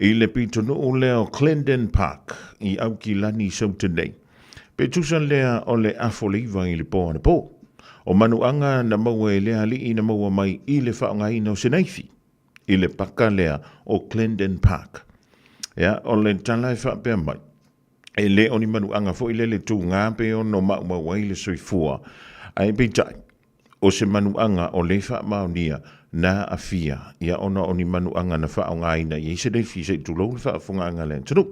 i le pitonuu lea o Clendon Park i Aukilani i Saute nei. Pe tusa lea o le afo leiva i le po anapo. O manuaga na maua e lea alii na maua mai i le faaaogaina o se naifi. i le paka lea o Clendon Park. Ia, o le tala e faapea mai, e le o ni manuaga foi lele tugā pe ono maumau ai le soifua, ae peitai, o se manuaga o le faamaonia na aafia ia ona o ni manuaga na faaaogaina i ai se lefi se i tulou le faafofogaaga a le atunuu.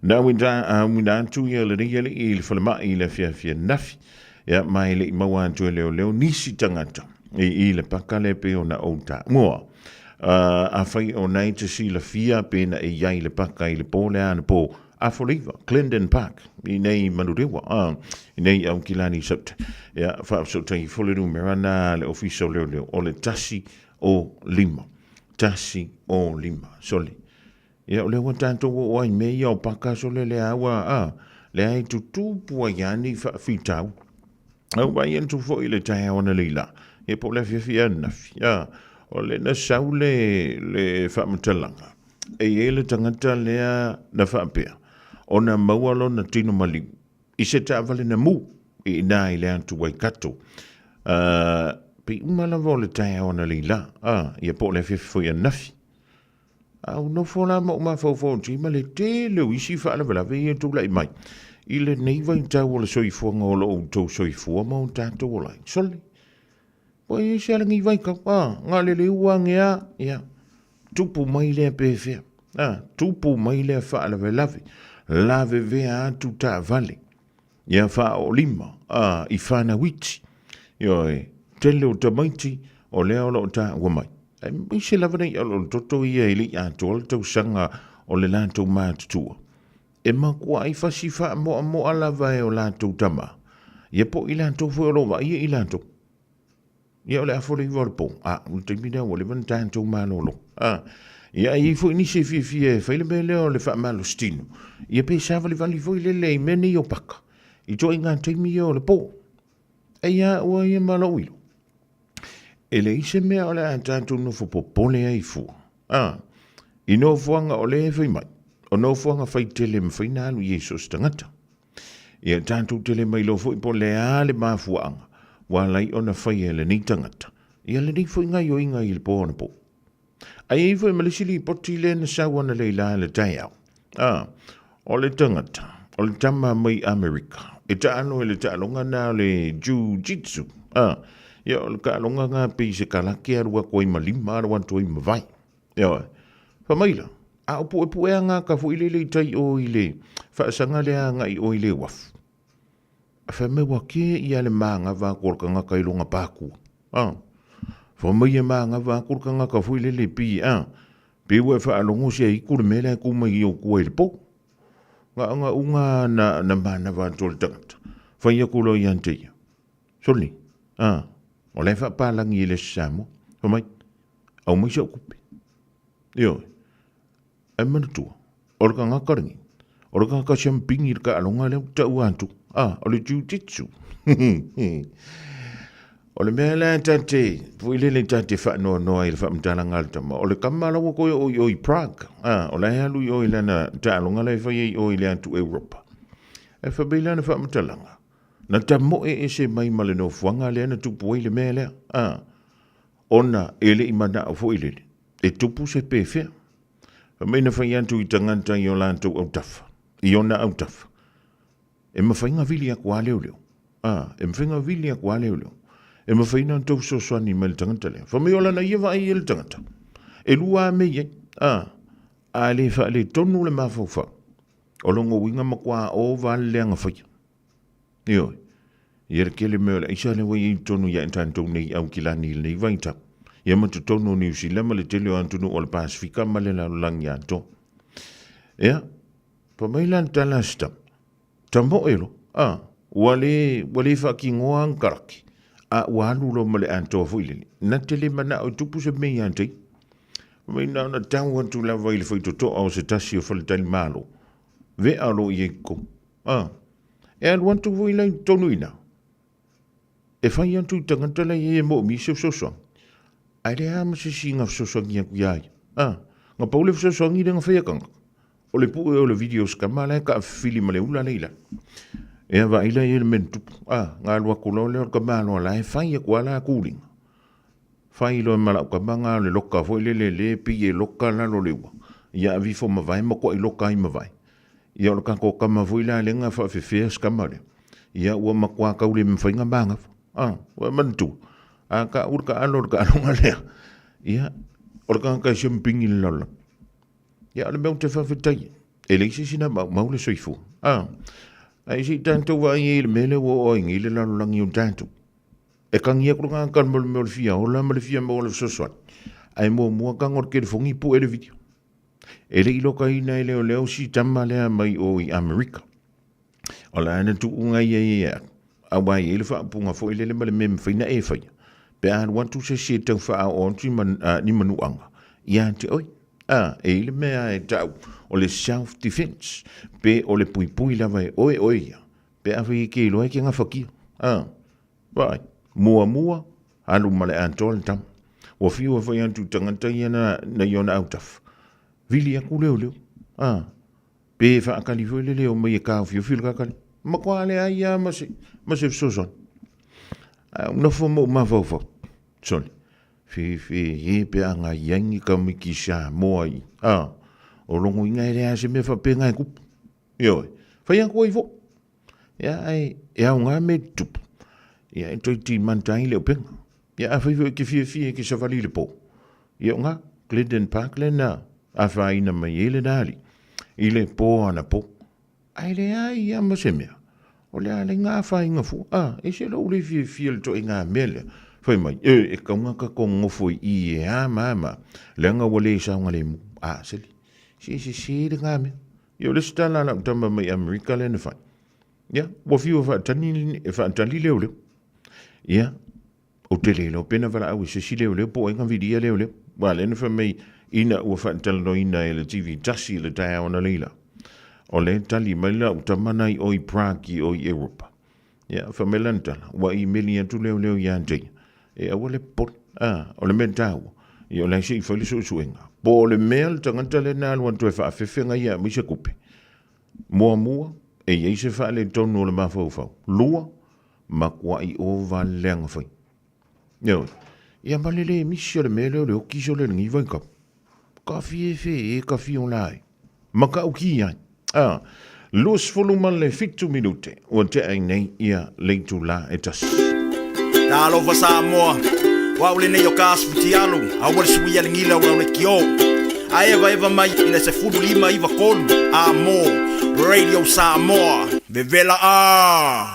Na auina atu ia lenei alii i le falemai i le afiafi ananafi, ia ma e le i maua atu e leoleo nisi tagata i i le paka lea pei ona ou taua. Afai o na e te silafia pe na e i ai i le paka i le po lea anapo, Afoleiva, Clendon Park, i nei Manurewa, i nei Aukilani Sauta. Ia, faafesootai ifo le numera na a le Ofisa o Leoleo, o le 105. 105. Sole. Ia, o lea ua tatou oo ai i mea ia o paka sole lea ua, a, lea e tutupu ai lava ni faafitauli. Au vaai atu foi i le taeao analeila, ia po o le afiafi ea ananafi, a, o lea na sau le, le faamatalaga, e i ai le tagata lea na faapea ona maua lona tino maliu i se taavale na mu i ina i le atu Waikato. Uh, pei uma lava o le taeao analeila, a, ia po o le afiafi foi ananafi. A ua nofo la ma ou mafaufau atu ma le tele o isi faalavelave ia e tulai mai i lenei vaitau o le soifuaga o lo outou soifua ma o tatou ola ai. Sole, ua i ai se alagi vaitau, a, galeleu age a, ia, tupu mai lea pefea, a, tupu mai lea faalavelave, lavevea atu taavale, ia faaoolima, a, i fanau iti. Ioe, tele o tamaiti o lea o lo o taua mai. Aemaise lava nei o le toto ia e le i atoa le tausaga o le latou matutua. E makuai fasi faamoamoa lava e o latou tama, ia po o i latou foi o lo o vaaia i latou. Ia o le afoleiva o le po, a, o le taimi lea ua leva ona tatou malolo. A, ia e i ai foi nisi e fiafia e fai le mea lea o le faamalositino, ia pe savalivali foi lele i mea nei o paka, i ituaiga taimi ia o le po. Eia au a ia ma lou ilo. E leai se mea o le a tatou nofo popole ai fua. A, i nofoaga o lea e fai mai, o nofoaga faitele e mafai ona alu i ai so o se tagata. Ia tatou tele mai loa foi po o le a le mafuaaga ua ala ai ona faia e lenei tagata ia lenei foi gaioiga i le po anapo. Ae i ai foi ma le isi lipoti lea na sau analeila i le taeao. A, o le tagata, o le tama mai Amerika, e taalo i le taaloga na o le Jiu-Jitsu. A, ia o le taaloga na pei se kalake alu atu ai ma lima, alu atu ai ma vai. Ioe. Fai mai la, a o puepueaga ka foi lele i tai o i le faasaga lea agai o i le uafu. A fai mai ua ke ia le manava atu o le tagata i lona pākua. A. Fai mai e manava atu le tagata foi lele pi, a. Pei ua e faalogo si a itu le mea lea e tu mai i ou tua i le po. Na ona uga na, na manava atu o le tagata. Fai atu loa ia te ia. Sole, a. O la e faapalagi i le Aso Samoa. Fai mai, aumai sau tupe. Ioe. Ae manatua, o le tagata lenei, o le tagata siampini i le taaloga lea ou te taua atu, a, o le jiu-jitsu. O le mea lea ta te, foi lele ta te faanoanoa i le faamatalaga a le tama, o le tama la ua toe oo i o i Prague, a, o la e alu i o i lana taaloga la e fai ai i o i le atu Europa. Ae fai mai lana faamatalaga, na tamoe ese mai ma le nofoaga lea na tupu ai le mea lea, a, ona e le i manao foi lele e tupu se pefea. Fai mai na fai atu i tagata i o latou autafa, i ona autafa, e mafai na vili atu a leoleo, a, e mafai na vili atu a leoleo, e mafai na tou fesoasoani mai le tagata lea. Fai mai o lana ia vaai i le tagata, e lua a mea i ai, a, a le faaletonu le mafaufau, o lona uiga matua ova le leaga faia. Ioe. Ia le tele mea o le aisa lea ua i ai i totonu ia i tatou nei Aukilani i lenei vaitau. Ia ma totonu o Niu Sila ma le tele o atunuu o le Pasefika ma le lalolagi atoa. Ia, fai mai la le tala a si tama, tamoe loa, a, ua le, ua le faatinoa ana karake, a ua alu loa ma le atoa foi lele. Na te le manao e tupu se mea ia te ia. Fai mai na ona tau atu lava i le faitotoa o se tasi o faletalimalo, vea loa i ai i totonu. A, e alu atu foi la i totonu i ina, e fai atu i tagata la i ai e moomia se fesoasoani, ae leai lava ma se isi na fesoasoani atu ia ia. A, na pau le fesoasoani lea na fai e tagata, o le pue o le video scammer la e taafifili ma le ula lea i lalo. Ia vaai la i ai le mea na tupu. A, na alu atu loa lea o le tamaloa la e fai atu lava la cooling. Fai loa ma la'u kamaga o le loka foi lele lē pei e loka lalo le ua, ia ave ifo mavae makua'i loka ai mavae. Ia o le kako kama foi la lega faafefea se kama lea. Ia ua makuā kau le mafai na magafa. A, ua manatua. A ka u le kaalo le kaaloga lea. Ia, o le tagata e siamupigi le lalolagi. Ia, o le mea ou te faafetai ai, e leai se isi na maumau le soifua. A, ae se i tatou vaai ai i le mea lea ua oo ai nei le lalolagi o tatou. E kagi atu le tagata i le mea o le fia ola ma le fia maua le fesoasoani. Ae muamua tago le telefoni pue le video. E le i lokaina e leoleo si tama lea mai o i Amerika. O le a na tuuga ia ia ia aua e i ai le faaupuga foi lele ma le mea e mafai na e faia. Pe a alu atu se isi e tau faaoo atu ni manuaga ia te oe. A, e i ai le mea e tau o le self defense pe o le puipui lava e oe oe ia pe afai e ke iloa e ke gafatia. A, vaai, muamua alu ma le atoa le tama. Ua fiu e fai atu i tagata ia na, na i ona autafa. Vili atu leoleo. A, Pe faakali foi lele o mai e taofiofi le kakali. Matua leai lava ma se, ma se fesoasoani. Ae ou nofo ma ou mafaufau, sole, fefe e pe a ngai ai ni tamaiti Samoa i, a, o lona uiga e leai se mea faapena e tupu. Ioe, fai atu ai foi. Ia, ae e aoga mea e tutupu. Ia, e toe timanta ai le upega. Ia, afai foi e te fiafia e te savali i le po, ia o ngā, Glendon Park lena afaina mai ai lena alii i le po anapo. Ae leai lava ma se mea, o le a le ngā afaina fua. A, e se lou le fiafia i le toaiga mea lea. Fai mai, e, e taunga tatou nonofo i i e a ma a ma a, leaga ua le saogalemu. A, seli, se sese le ngā mea. Ia, o le isi tala a lau tama mai Amerika lea na fai. Ia, ua fiu e faatali, e faatali leoleo. Ia, ou te le iloa pe na valaau e se isi leoleo po o ai na vilia leoleo. Aua lea na fai mai ina ua faatalanoaina e le TV tasi le taeao analeila. O lea e tali mai lau tama na i o i Prague i o i Europa. Ia, fai mai lana tala, ua imeli atu leoleo ia te ia. E aua le popole. A, o le mea taua, ia o le a se i fai le suesuega. Po o le mea le tagata lea na alu atu e faafefega ia aumai se tupe. Muamua, e i ai se faaletonu o le mafaufau. Lua, matuai ova le leaga fai. Ioe. Ia ma le le misi o le mea lea o le oki sole i lenei vaitau. Ka fiefe e ka fiola ai. Matautia ai. A, 27 minute ua tea ai nei ia le itulā e tasi. Talofa Samoa, o au lenei o Kas Futialu, aua le suia le gila o au le kio. A evaeva mai i le 15 93 a mo Radio Samoa. Vevela a!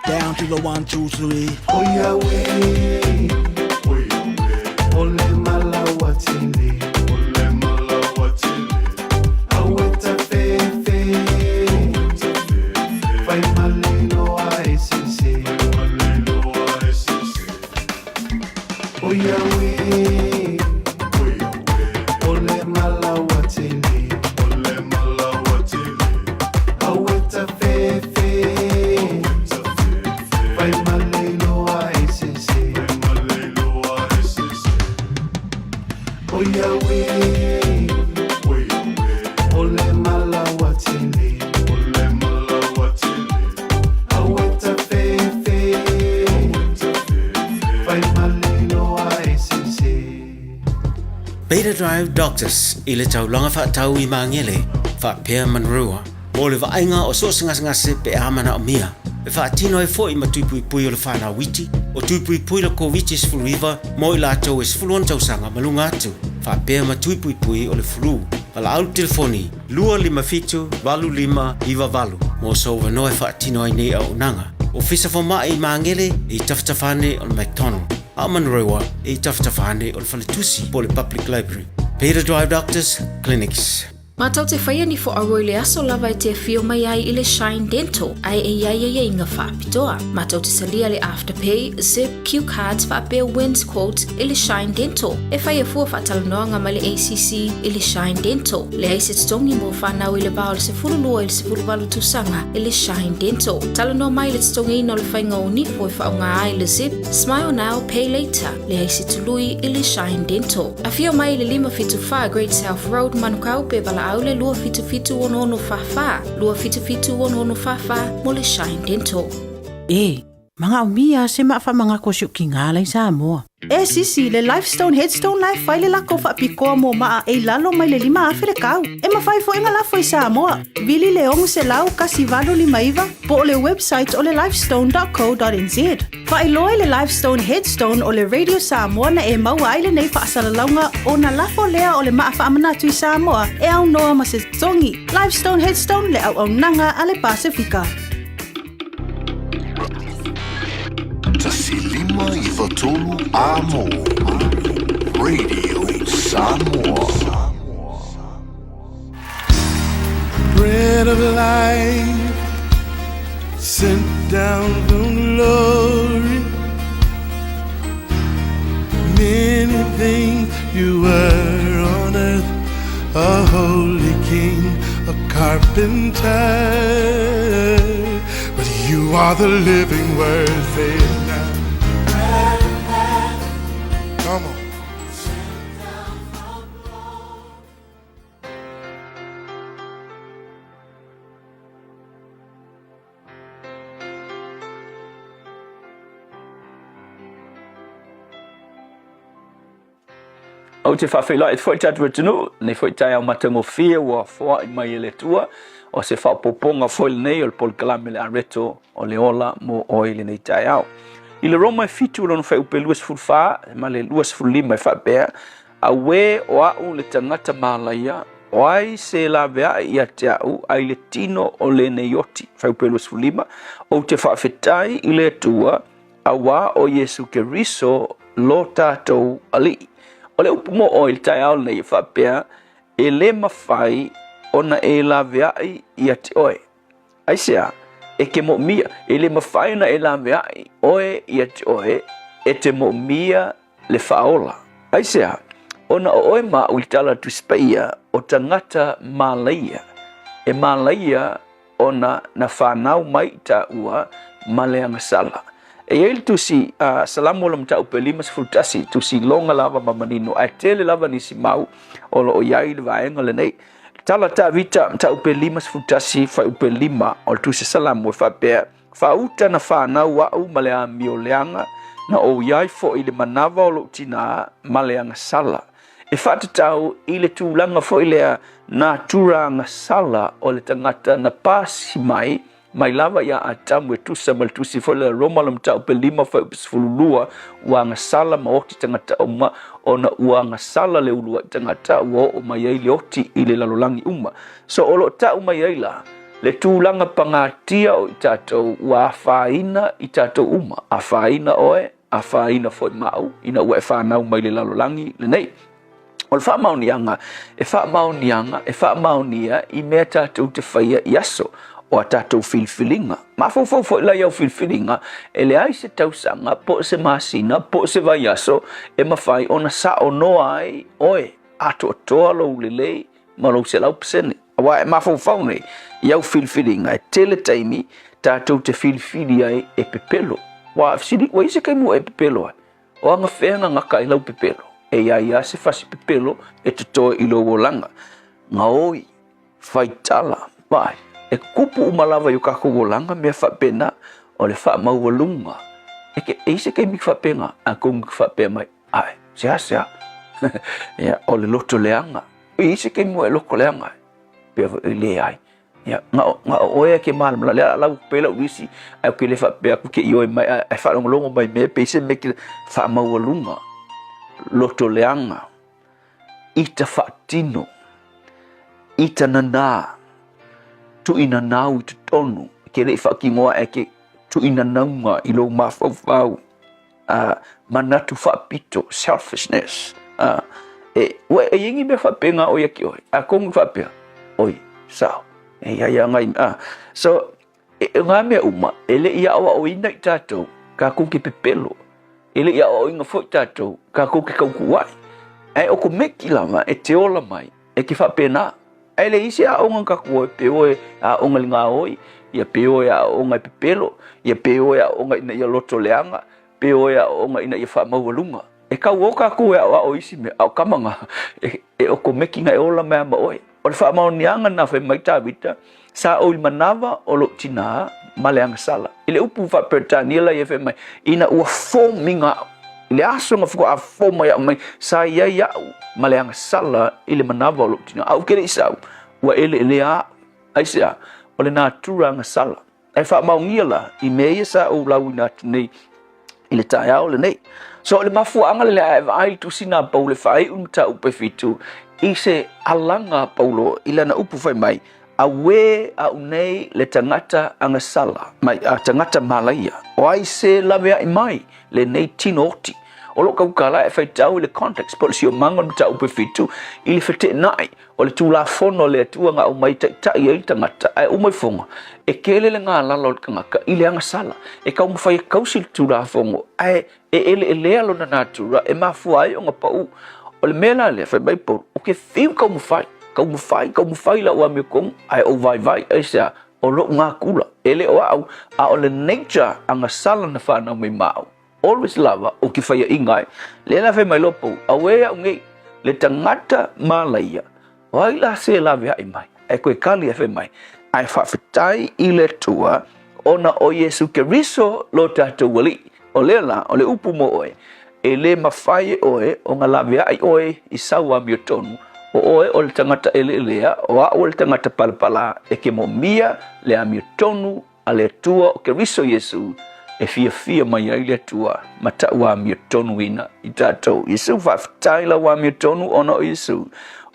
Down to the one, two, three. Oh yeah, we. O le malauatele. O le malauatele. Aueta fefe. Fai maleloa e sese. O Yahweh. O le malauatele. O le malauatele. Aueta fefe. Fai maleloa e sese. O Yahweh. O le malauatele. O le malauatele. Aueta fefe. Fai maleloa e sese. Beta Drive Doctors i le taulaga faatau i Magele, faapea Manurewa, mo le vaaiga o so o se gasegase pe a manaomia. E faatino ai foi ma tui puipui o le fanau iti, o tui puipui le Koviti-19 mo i latou e 16 tausaga ma luga atu, faapea ma tui puipui o le flu. Valaau le telefoni 257 8598 mo sou avanoa e faatino ai nei auaunaga. Ofisa Fomai i Magele e i tafatafa ane o le McDonald, a o Manurewa e i tafatafa ane o le Faletusi po o le Public Library. Beta Drive Doctors Clinics. Matou te whaia ni fo aua i le aso lava e te afio mai ai i le Shine Dental, ae e iai aiaiga faapitoa. Matou te salia le Afterpay, Zip, Q Cards faapea Wins Quotes i le Shine Dental. E whaia fua faatalanoaga ma le ACC i le Shine Dental. Leai se totogi mo whanau i le va o le 12 i le 18 tausaga i le Shine Dental. Talanoa mai le totogiina o le whainga o nifo e whaonga ai le Zip, Smile Now, Pay Later. Leai se tului i le Shine Dental. Afio mai i le 574 Great South Road, Manukau pe valaau le 277 6644, 277 6644 mo le Shine Dental. E, manaomia se maafamaga o si ou kigā la i Samoa. E sisi, le Lifestone Headstone la e fai le lako faapikoa mo maa e i lalo mai le 5,000 le kau. E mafai foi ona lafo i Samoa. Vili le 600 1859 po o le website o le lifestone.co.nz. Faailoa i le Lifestone Headstone o le Radio Samoa na e maua ai lenei faasalalauga ona lafo lea o le maa faamanatu i Samoa e aunoa ma se totogi. Lifestone Headstone le auaunaga a le Pasefika. 1 5 9 3 Amo. Radio Samoa. Bread of life, sent down from glory. Many things you were on earth, a holy king, a carpenter. But you are the living word, say it now. Come on. Ou te faafeiloai atu foi i le tatou atunuu, lenei foi taeao matagofie ua foai mai e le Atua, o se faaopoopoga foi lenei o le polokalame le Areto o le Ola mo Oe i lenei taeao. I le Roma e 7 lona fuaiupu 24 ma le 25 e faapea, Auē o a'u le tagata malaia, o ai se laveai ia te a'u ai le tino o lenei oti. Fuaiupu 25, Ou te faafetai i le Atua, auā o Iesu Keriso lo tatou Alii. O le upu mo oe i le taeao lenei e faapea, e lē mafai ona e laveai ia te oe. Aisea? E te moomia. E lē mafai ona e laveai oe ia te oe, e te moomia le faaola. Aisea? Ona o oe ma a'u i le tala a Tusi Paia, o tagata malaia, e malaia ona na fanau mai i tāua ma le agasala. E i ai le tusi a Salamo o le mataupu e 51, tusi loga lava ma manino, ae tele lava nisi mau o lo o i ai i le vaega lenei. Tala Tavita, mataupu e 51, fuaiupu e 5 o le tusi a Salamo e faapea, Faauta na fanau a'u ma le amio leaga, na ou i ai foi i le manava o lou tinā ma le agasala. E faatatau i le tulaga foi lea natura agasala o le tagata na pasi mai, mai lava iā Atamu e tusa ma le tusi foi lea Roma le mataupu e 5 fuaiupu 12, ua agasala ma oti tagata uma ona ua agasala le uluai tagata ua oo mai ai le oti i le lalolagi uma. So o lo o tau mai ai la le tulaga pagatia o i tatou ua afaina i tatou uma, afaina oe, afaina foi ma au ina ua e fanau mai le lalolagi lenei. O le faamaoniaga, e faamaoniaga, e faamaonia i mea tatou te faia i aso o a tatou filifiliga. Mafaufau foi la i au filifiliga, e leai se tausaga po o se masina po o se vaiaso e mafai ona saonoa ai oe atoatoa lou lelei ma lou 100%. Aua e mafaufau nei i au filifiliga, e tele taimi tatou te filifili ai e pepelo. Ua fesili, ua i ai se taimi ua e pepelo ai? O agafea gagaka ai lau pepelo? E i ai lava se fasi pepelo e totoe i lou olaga. Gaoi, faitala, vaai, e kupu uma lava i o kakou olaga mea faapena, o le faamaualuga. E ke, e i se taimi faapena, a kou faapea mai, ae, seasea, ia, o le loto leaga. E i se taimi ua e loto leaga ai, pea foi e leai. Ia, na o, na o oe ke malamalama, lea lau pe lau isi, ai ke le faapea atu ke ioe mai, ai faalogologo mai mea, pe se mea ke faamaualuga, loto leaga, ita faatino, ita nanā, tuinanau i totonu, ke le i faatinoa e ke tuinanauga i lou mafaufau. manatu faapito, selfishness. E, ua e i ni mea faapena o ia ki oe. A kongu faapea, oi, sao, e ia ia ngai, a. So, e, e ngā mea uma, e le i aʻoaʻoina i tātou, kākou ke pepelo. E le i aʻoaʻoina foi tātou, kākou ke kaukuʻuaʻi. Ae o ko meki lava e te ola mai, e ke faapena. Ae le i se aoga ka ku oe, pe oe aoga i le gaoi, ia pe oe aoga e pepelo, ia pe oe aoga ina ia loto leaga, pe oe aoga ina ia faamaualuga. E kauō kākou e aʻoaʻo i isi mea, a o kama nga, e, e okomeki nga e ola mai a ma oe. O le faamaoniaga na fai mai Tavita, sa ou i le manava o lou tinā ma le agasala. I le upu faa-Peretania la ia fai mai, ina ua fomiga au. I le aso na faatoa fo mai au mai, sa i ai au ma le agasala i le manava o lou tinā. A ou ke le i sau, ua eleelea au. Aisea? O le natura agasala. Ae faamaonia la i mea ia sa ou lauina atu nei i le taeao lenei. So o le mafuaaga lea a e vaai i le tusi na Paulo e faaiu le mataupu e fitu i se alaga a Paulo i lana upu fai mai, Auē au nei le tagata agasala mai a tagata malaia, o ai se laveai mai lenei tino oti. O lou kaukala e faitau i le context po o le siomaga o le mataupu e fitu i le feteenai o le Tulafono a le Atua na aumai e taitai ai le tagata, ae uma ifoga, e tele le galala o le tagata i le agasala. E taumafai e tausi le Tulafono, ae e eleelea lona natura e mafua ai ona pau. O le mea la lea, fai mai Paulo, ou te fiu taumafai, taumafai, taumafai lau amiotonu, ae ou vaivai, aisea? O lou natura, e le o au, a o le nature agasala na fanau mai ma au. Always lava ou te faiaʻiga ai. Lea la fai mai loa Paulo, Auē au nei, le tagata malaia, o ai la se laveaʻi mai? Ae koe kali ae fai mai, Ae faafetai i le Atua, ona o Iesu Keriso lo tatou Alii. O lea la, o le upu mo oe, e le mafai e oe ona laveaʻi oe i sau amiotonu, o oe o le tagata eleelea, o au o le tagata palapala, e ke moomia le amiotonu a le Atua o Keriso Iesu e fiafia mai ai le Atua ma ta'u amiotonuina i tatou. Iesu, faafetai lau amiotonu ona o Iesu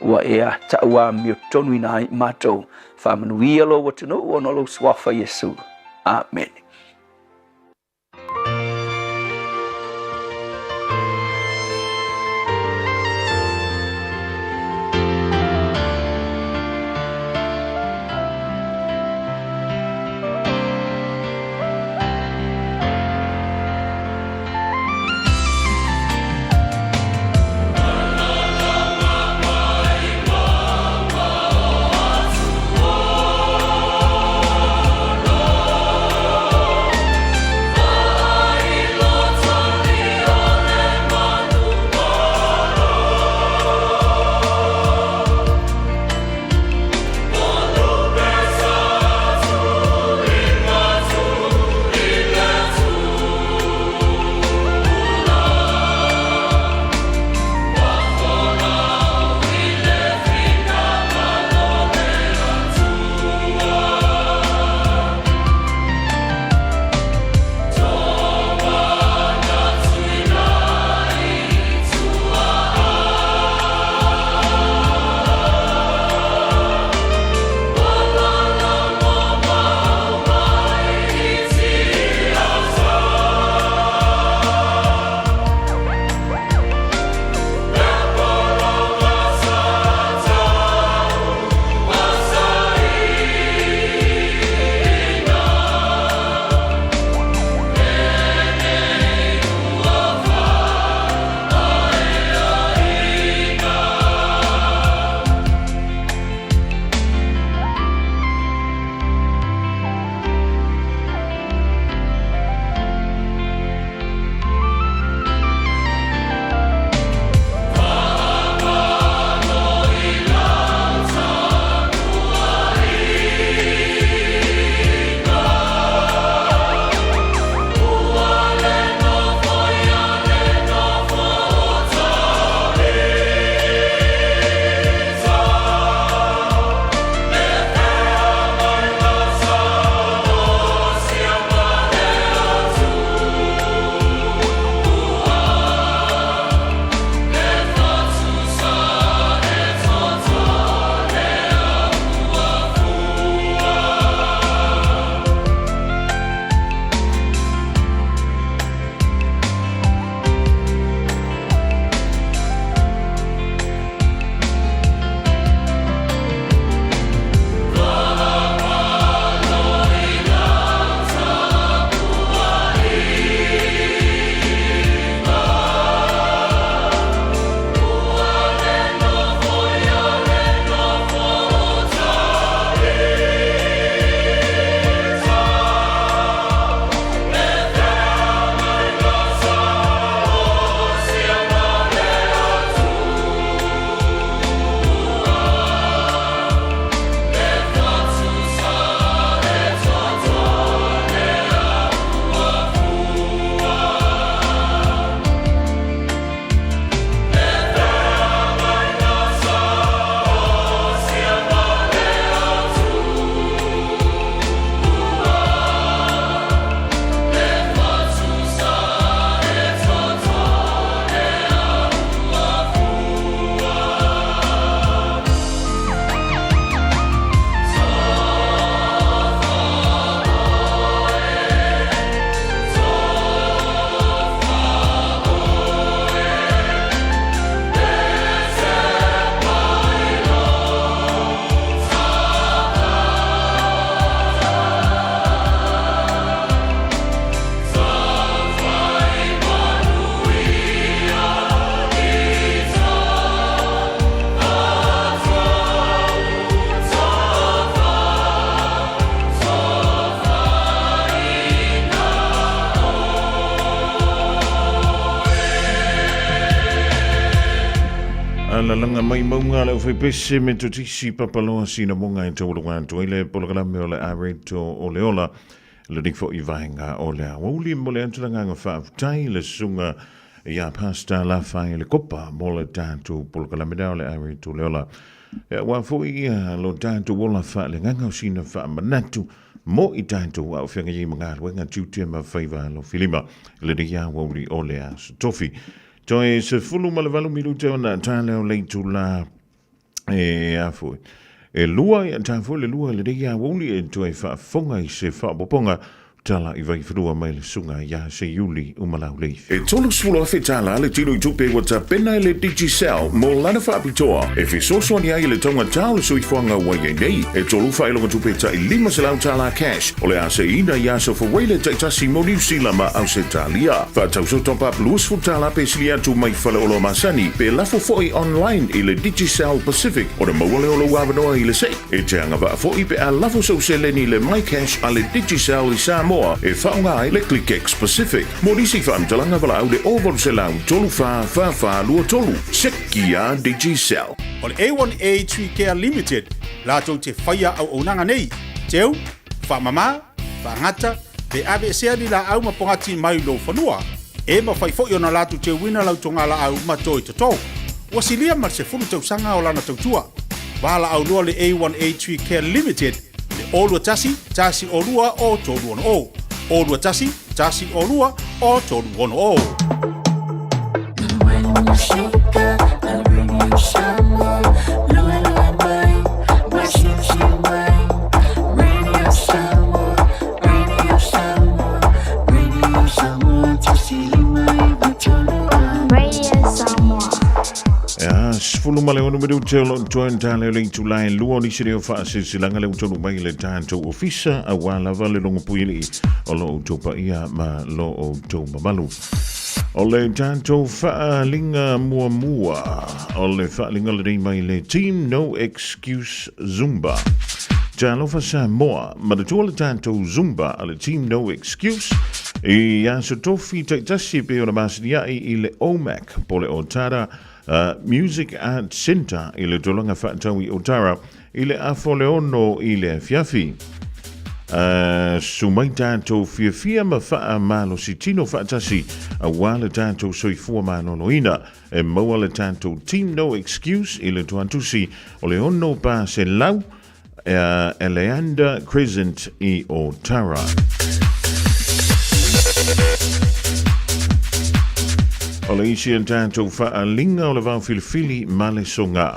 ua e ta'u amiotonuina ai matou. Faamanuia lou atunuu ona o lou suafa Iesu. Amene. Lalaga mai mauga a le aufaipese me totisi papaloa sinamoga e taualoga atu ai le polokalame o le Areto o le Ola lenei foi vaega o le aoauli. Mo le atu le agaga faafetai i le susuga ia Pastor Lafaele Kopa mo le tatou polokalame lea o le Areto o le Ola. Aua foi lo tatou ola faaleagaga o sina faamanatu mo i tatou a o feagai ai ma galuega tiute ma faiva alofilima i lenei aoauli o le Aso Tofi. Toe 18 minute ona ta lea o le itula e a foi. E lua ia ta foi le lua i lenei aoauli e toe faafofoga i se faaopoopoga Tala i Vaifanua mai le Susuga ia Seiuli Umalauleifi. E $30,000 le tino i tupe ua tapena e le Digicel mo lana faapitoa e fesoasoani ai i le taugata o le soifuaga ua i ai nei. E tolu faailoga tupe tai $500 cash o le a seiina i aso Fawele taitasi mo Niu Sila ma Ausetalia. Faatauso top up $20 pe sili atu mai faleoloa masani pe lafo foi online i le Digicel Pacific ona maua lea o lou avanoa i le sei. E te agavaa foi pe a lafo sou seleni i le MyCash a le Digicel i Samoa e faaaoga ai le ClickX Pacific. Mo nisi faamatalaga valaau le 0800 34 44 23. Sekia Digicel. O le A1A Tree Care Limited latou te faia auaunaga nei, teu, faamama, faagata, pe aveesea ni laau ma pogati mai lou fanua. E mafai foi ona latou teuina lau togalaau ma toi toto. Ua silia ma le 10 tausaga o lana tautua. Valaau loa le A1A Tree Care Limited i le 021 102 o 360. 021 102 o 360. Ea, 16 minute o loo toe tale o le itula e lua o nisi leo faasilasilaga le ua mai le tatou ofisa auā lava le logopuialii o lo outou paia ma lo outou mamalu. O le tatou faaaliga muamua, o le faaaliga lenei mai le Team No Excuse Zumba. Talofa Samoa, manatua le tatou Zumba a le Team No Excuse i aso tofi taitasi e pei ona masiniai i le OMAC po le Otara Music Art Centre i le tulaga faatau i Otara i le afa o le ono i le afiafi. Sumai tatou fiafia ma faamalosi tino faatasi aua le tatou soifua maloloina. E maua le tatou Team No Excuse i le tuatusi o le 600 Eleander Crescent i Otara. O le isi a tatou faaaliga o le vaofilifili ma le soga.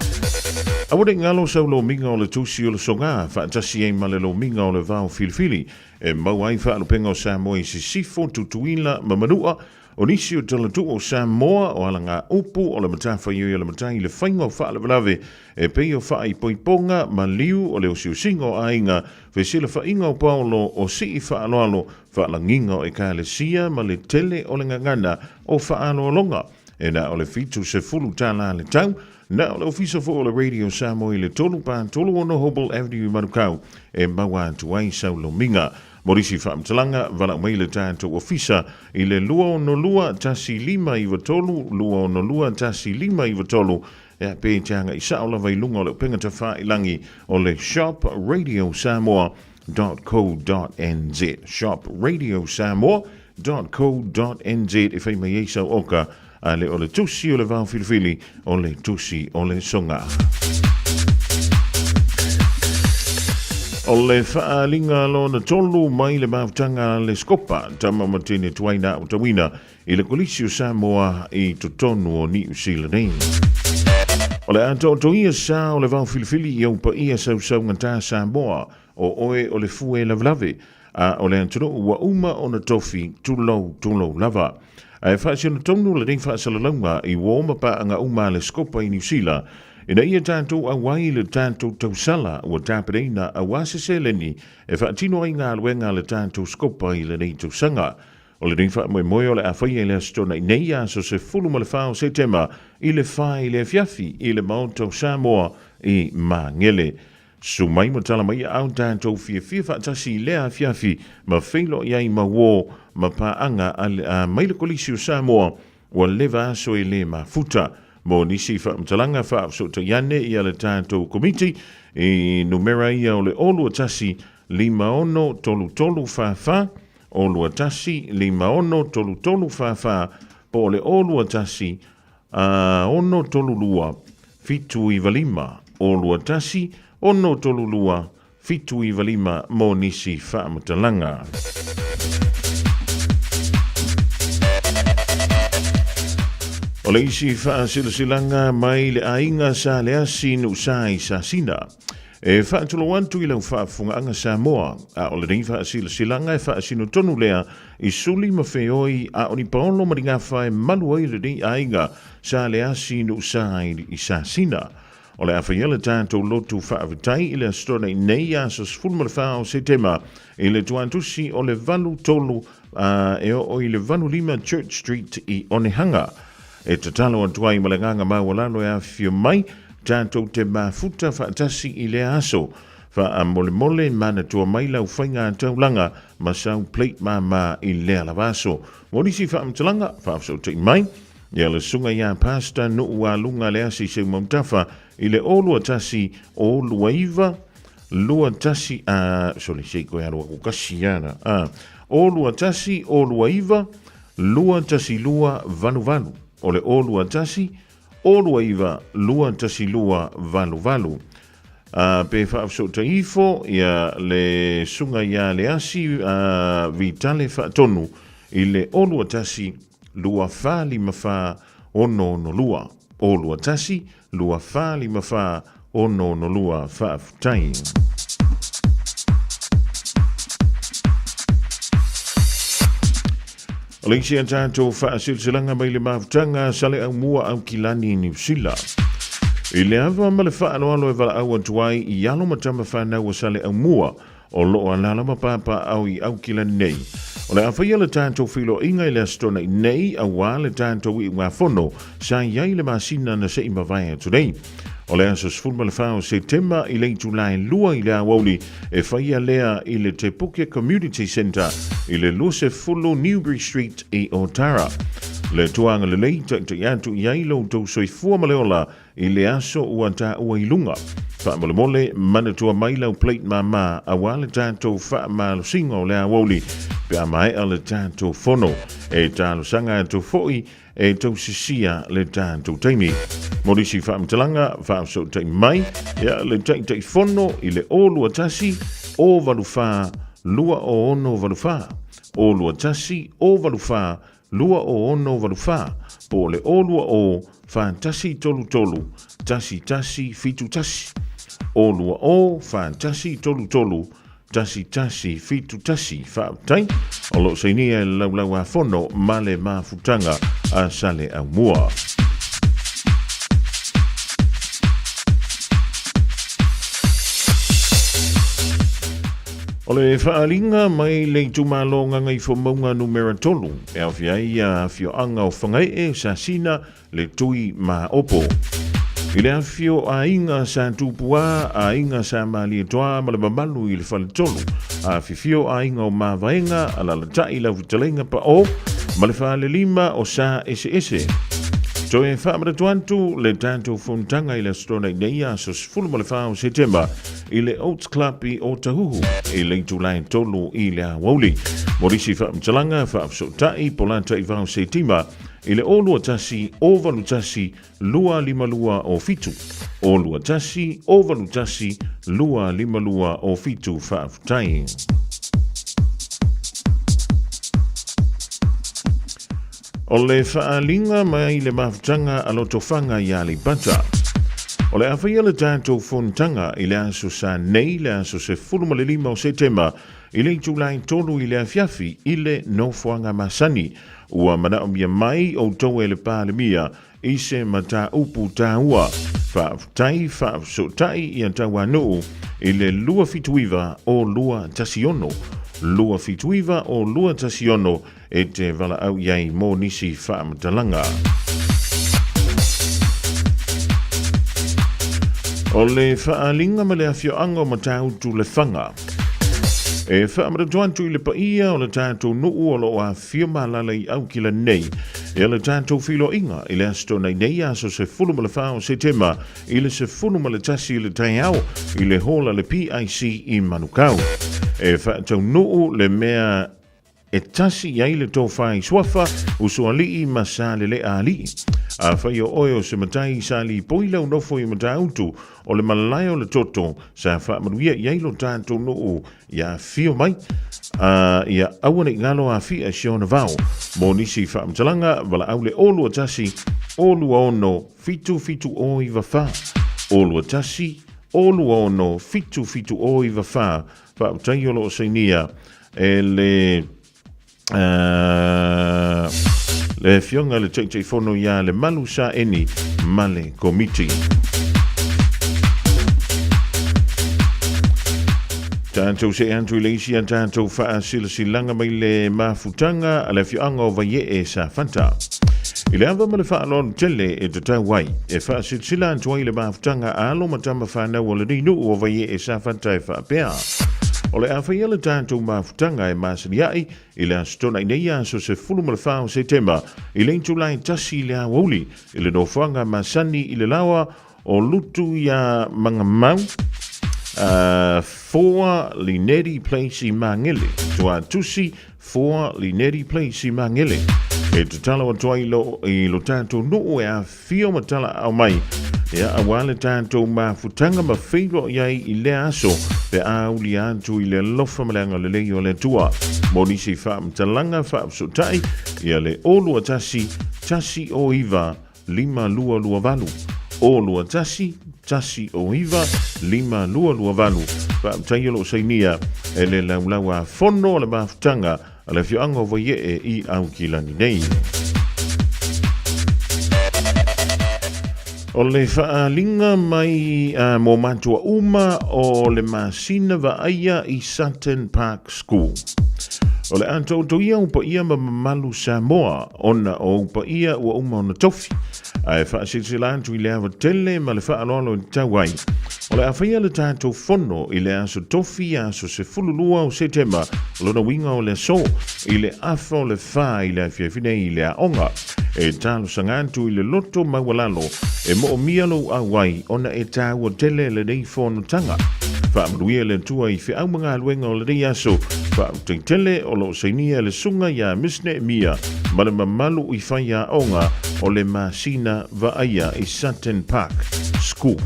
Aua ne i galo sau lomiga o le tusi o le soga faatasi ai ma le lomiga o le vaofilifili e maua ai faalupega o Samoa i Sisifo, Tutuila ma Manua. O nisi o talatuu o Samoa o alagaupu o le matafaioi a le matai i le faiga o faalavelave e pei o faaipoipoga, maliu o le osiosiga o aiga, fesilafaiga o paolo, o sii faaaloalo, faalagiga o ekalesia ma le tele o le gagana o faaaloaloga. E na o le $70 le tau, na o le ofisa foi o le Radio Samoa i le 3 4 36 Hobble Avenue i Manukau e maua atu ai sau lomiga. Mo nisi faamatalaga, valaau mai le tatou ofisa i le 262 1593, 262 1593, ea pe te agai sao lava i luga o le upega tafailangi o le shopradiosamoa.co.nz, shopradiosamoa.co.nz e fai mai ai sau oka a le o le tusi o le vaofilifili o le tusi o le soga. O le faaaliga lona tolu mai le mafutaga a le Skopa, tama ma tine tuaina aotauina i le Kolisi o Samoa i totonu o Niu Sila nei. O le atoatoia sa o le vaofilifili i ou paia sausaugata Samoa, o oe o le fue lavelave, a o le atunuu ua uma ona tofi tulou tulou lava. Ae faasino tonu lenei faasalalauga i uo ma paaga uma a le Skopa i Niu Sila, ina ia tatou auai i le tatou tausala ua tapenaina auā se seleni e faatino ai galuega a le tatou Skopa i lenei tausaga. O lenei faamoemoe o le a faia i le Aso Toonai nei, aso 14 o Setema i le 4 i le afiafi i le Maota o Samoa i Magele. Susu mai ma tala mai aao tatou fiafia faatasi i lea afiafi ma feiloai ai ma uo ma paaga a, mai le Kolisi o Samoa ua leva aso e le mafuta. Mo nisi faamatalaga faafesootai ane ia le tatou Komiti i numera ia o le 0 1 56 33 44, 0 1 56 33 44, po o le 0 1 6 3 2 7 9 5, 0 1 6 3 2 795 mo nisi faamatalaga. O le isi faasilasilaga mai le aiga sa Leasi Nuusai Sasina. E faatulou atu i lau faafofogaaga Samoa, a o lenei faasilasilaga e faasino tonu lea i suli ma feoi a o ni paolo ma ni gafa e malu ai lenei aiga sa Leasi Nuusai i Sasina. O le a faia le tatou lotu faafetai i le Aso Toonai nei aso 14 o Setema i le tuatusi o le 8:30 a e oo i le 8:05 Church Street i Onehanga. E tatalo atu ai ma le agaga maualalo e afifio mai tatou te mafuta faatasi i lea aso. Faamolemole manatua mai lau faiga taulaga ma sau plate māmā i lea lava aso. Mo nisi faamatalaga, faafesootai mai. Ia le susuga ia Pastor Nuu Aluga Leasi Seumautafa i le 0 21 o 29 21 a sorry sei koe alu aku kasi ana a o 21 o 29 212 88 o le o 21 o 29 212 88 a pe faafesootai ifo ia le susuga ia Leasi a Vitale Faatonu i le o 21 2 4 5 4 6 6 2 O 2 1 2 4 5 4 6 6 2 Faafetai. O le isi a tatou faasilasilaga mai le mafutaga sa le aumua Aukilani Niu Sila. I le ava ma le faaaloalo e valaau atu ai i alo ma tama fanau a Saleaumua o lo o alaala ma papaaao i Aukilani nei. O le a faia le tatou feiloaiga i le Aso Toonai nei auā le tatou iugafono sa i ai le masina na se i mavae atu nei. O le aso 14 o Setema i le itula e 2 i le aoauli e faia lea i le Te Puke Community Centre i le 20 Newbury Street i Otara. Le tuaga lelei taitai atu i ai lo outou soifua ma le ola I le aso ua taua i luga. Faamolemole, manatua mai lau plate māmā auā le tatou faamalosiga o le aoauli pe a maea le tatou fono. E talosaga atu foi e tausisia le tatou taimi. Mo nisi faamatalaga, faafesootai mai ia le Taitaifono i le 021 084 2084, 021 084 2084, po o le 020 4133 1171, 020 4133 1171. Faafetai, o lo o sainia e le Laulau-a-Fono ma le Mafutaga a Saleaaumua. O le faaaliga mai le itumalo Gagaifomauga Numera 3 e aofia ai ia afioaga o Fagaee, Sasina, Le Tui ma Opo. I le afifio aiga sa Tupuā, aiga sa Malietoa ma le mamalu i le faletolu, afifio aiga o Mavaega, alalatai lau fetalaiga Paʻo ma le falelima o Sa Eseese. Toe faamanatu atu le tatou fonotaga i le Aso Toonai nei aso 14 o Setema i le Oats Club i Otahuhu i le itula e 3 i le aoauli. Mo nisi faamatalaga, faafesootai, Polata Ivao Setima i le 021 081 252 o 7, 021 081 252 o 7. Faafetai. O le faaaliga mai le mafutaga a Lotofaga i Aleipata. O le a faia le tatou fonotaga i le aso sa nei le aso 15 o Setema i le itula e 3 i le afiafi i le nofoaga masani. Ua manaomia mai outou e le Palemia i se mataupu taua. Faafetai faafesootai ia Tauanuu i le 279 o 216, 279 o 216 e te valaau i ai mō nisi faamatalaga. O le faaaliga ma le afioaga o Matautu Lefaga. E faamanatu atu i le paia o le tatou nuu o lo o afifio ma alaala i Aukila nei. Ia le tatou feiloaiga i le Aso Toonai nei, aso 14 o Setema i le 11 i le taeao i le hall a le PIC i Manukau. E faataunuu le mea e tasi i ai le tofa i Suafa, Usoalii ma Saleleaalii. Afai o oe o se matai sa lipoi lau nofo i Matautu, o le malae o le toto sa faamanuia i ai lo tatou nuu ia afio mai, a ia aua ne i galo afia si ona vao. Mo nisi faamatalaga, valaau le 021 026 7794, 021 026 7794. Faafetai o lo o sainia e le le Afioga i le Taitaifono ia Lemalu Saeni ma le Komiti. Tatou see atu i le isi a tatou faasilasilaga mai le mafutaga a le afioaga o Vaiee Safata. I le ava ma le faaaloalo tele e tatau ai, e faasilasila atu ai le mafutaga a alo ma tama fanau o lenei nuu o Vaiee Safata e faapea, O le a faia le tatou mafutaga e masani ai i le Aso Toonai nei aso 14 o Setema i le itula e 1 i le aoauli i le nofoaga masani i le laoa o Lutu iā Magamau, 4 Lineti Place i Magele, Tuatusi, 4 Lineti Place i Magele. E tatalo atu ai i lo tatou nuu e afifio ma talaau mai, ia auā le tatou mafutaga ma feiloai ai i lea aso pe a aulia atu i le alofa ma le agalelei o le Atua. Mo nisi faamatalaga faafesootai, ia le 021 109 5228, 021 109 5228. Faafetai o lo o sainia e le laulau a fono o le mafutaga a le afioaga o Vaiee i Aukilani nei. O le faaaliga mai mo matua uma o le masina vaaia i Sutton Park School. O le a taoto ia ou paia ma mamalu Samoa ona o ou paia ua uma ona tofi, ae faasilasila atu i le ava tele ma le faaaloalo e tatau ai. O le a faia le tatou fono i le aso tofi aso 12 o Setema, o lona uiga o le aso, i le afa o le fa i le afiafi nei i le aoga. E talosaga atu i le loto maualalo e moomia lou auai ona e taua tele lenei fonotaga. Faamanuia le Atua i feau ma galuega o lenei aso. Faafetai tele o lo o sainia e le Susuga ia Miss Neemia ma le mamalu i faiaoga o le masina vaaia i Sutton Park School.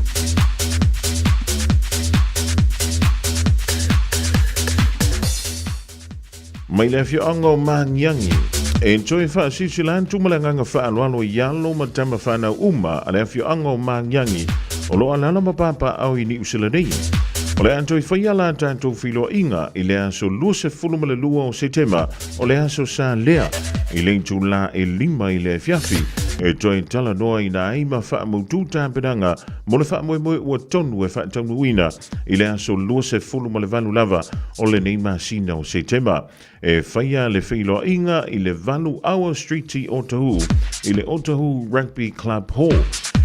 Mai le afioaga o Magiagi, e toe faasilasila atu ma le agaga faaaloalo i alo ma tama fanau uma a le afioaga o Magiagi o lo o alaala ma papaaao i Niu Sila nei. O le a toe faia la tatou feiloaiga i le aso 22 o Setema o le aso sa lea i le itula e 5 i le afiafi e toe talanoaina ai ma faamautu tapenaga mo le faamoemoe ua tonu e faataunuuina I le aso 28 lava o lenei masina o Setema, e faia le feiloaiga i le 8 Hour Street i Otahuhu, i le Otahuhu Rugby Club Hall.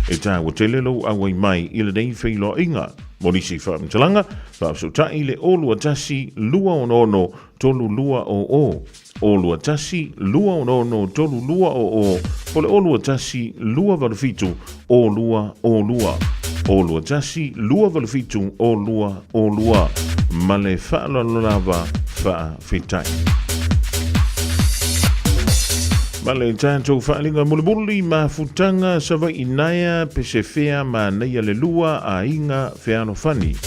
E taua tele lou auai mai i lenei feiloaiga. Mo nisi faamatalaga, faafesootai le 021 266 3200, 021 266 3200, po le 021 287 0202, 021 287 0202. Ma le faaaloalo lava, faafetai. Ma le tatou faaaliga mulimuli, mafutaga Savaii naea pesefea manaia le lua aiga fealofani.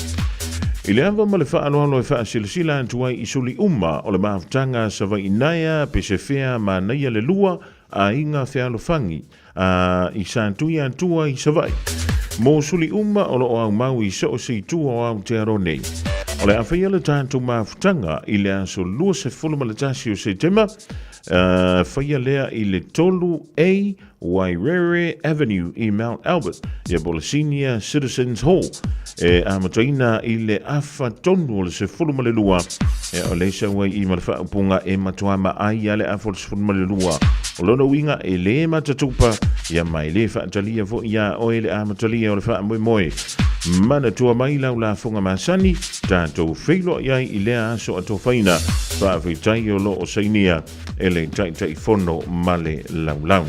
I le ava ma le faaaloalo e faasilasila atu ai i suli uma o le mafutaga Savaii naea pesefea manaia le lua aiga fealofani a i Satuiatua i Savaii. Mo suli uma o lo o aumau i so o se itu o Aotearoa nei. O le a faia le tatou mafutaga i le aso 21 o Setema, faia lea i le 3 A. Wairere Avenue i Mount Albert, ia po o le Senior Citizens Hall, e amataina i le afa tonu o le 12, ia o le sau ai i ma le faaupuga e matua maai a le afa o le 12. O lona uiga e lē matatupa, ia ma e lē faatalia foi iā oe le amatalia o le faamoemoe. Manatua mai lau lafoga masani, tatou feiloai ai i lea aso atofaina, faafetai o lo o sainia e le Taitaifono ma le Laulau.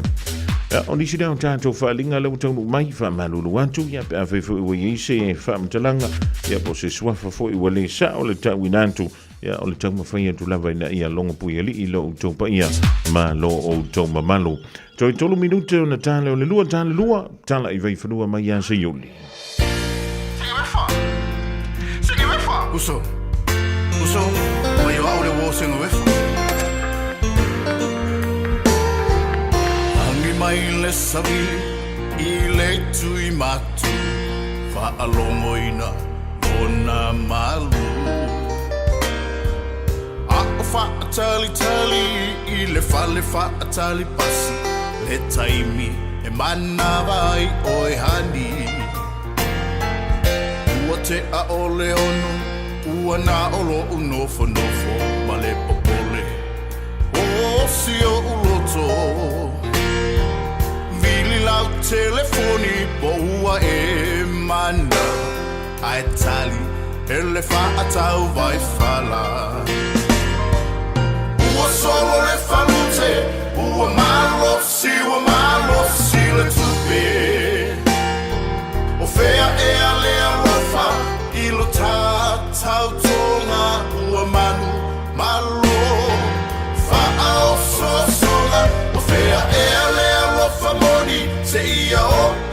Ia, o nisi lea o tatou faaaliga lea ua taunuu mai, faamalulu atu, ia, pe afai foi ua i ai se faamatalaga, ia, po o se suafa foi ua le sao le tauina atu, ia, o le taumafai atu lava ina ia logopuialii lo outou paia ma lo outou mamalu. Toe tolu minute ona tale o le lua, tale lua, tala i Vaifanua mai ia Seiuli. Uso, uso, mai o au le wo senga wefa. Angi mai le savili i le tui matu, whaalongoina ona malu. A o whaatalitali i le fale whaatali pasi, le taimi e manawa ai oe hani. Ua te a o le ono, ua nā o lo unofo nofo ma le popole. O si o uloto, vili lau telefoni po ua e mana. Ae tali e le faatau vai fala. Ua solo le falute, ua malosi, ua malosi le tupe. O fea ea le alofa i lo tatautoga ua manu malo faaososoga. O fea ea le alofa moni seia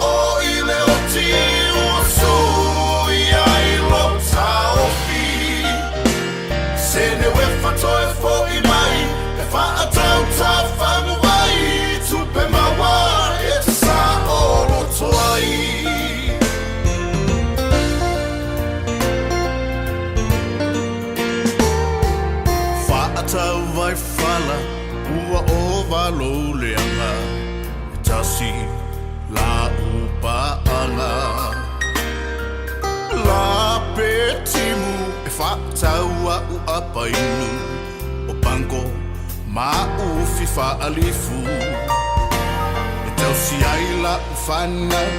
oo i le oti ua sui ai lo taofi. Sene wefa toe fo'i mai e faatautafagu ai tupe maua e te saoloto ai. Faatau vai fala ua ova lou leaga e tasi la upaaga. La pe timu e faatau a'u apainu o pango ma ufi faalifu. E tausi ai la'u fanau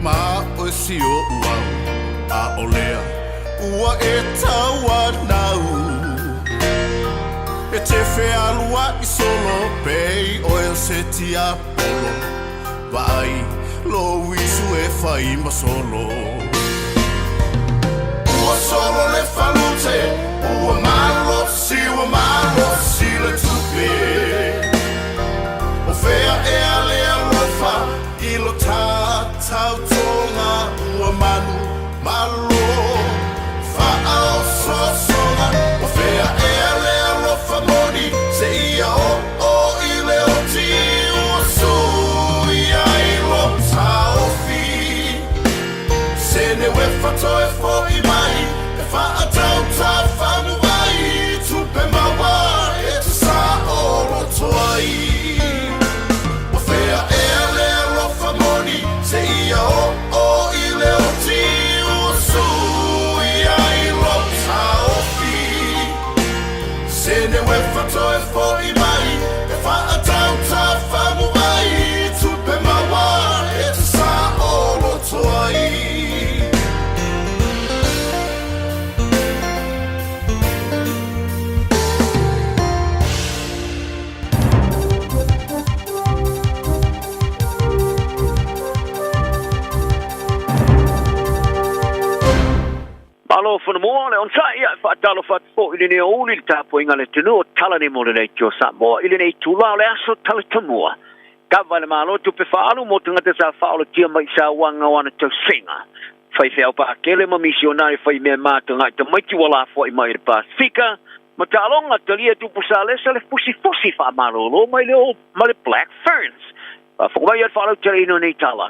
ma oe si o'u au a o lea ua e tauanau. E te fealua'i solo pei oe o se tiapolo vaai lou isu e fai ma solo. Ua solo le falute, ua malosi, ua malosi le tupe. O fea ea le alofa i lo tatautoga ua manu malo faaososoga. O fea ea le alofa moni seia oo i le oti ua sui ai lo taofi. Sene wefa toe fo'i mai e faatautafagu ai tupe maua e te saoloto ai. O fea ea le alofa moni seia oo i le oti ua sui ai lo taofi. Sene wefa toe fo'i mai e faatautafagu ai tupe maua e te saoloto ai. Malo Fonomoa, le onosai ia e faatalofa atu foi i lenei aoauli i le tapuaiga a le atunuu o Tala nei mo lenei itu o Samoa i lenei itula o le aso Talatamua. Kava e le Malo tupe faaalu mo tagata sa faaolatia mai i sauaga o ana tausiga. Faifeau pakele ma misionari fai mea mataga'i tamaiti ua lafoai mai i le Pasefika ma taaloga talia tupu salesa le fusifusi faamalolo mai le ma le Black Ferns. Faafofoga mai ia le faalauteleina o nei tala.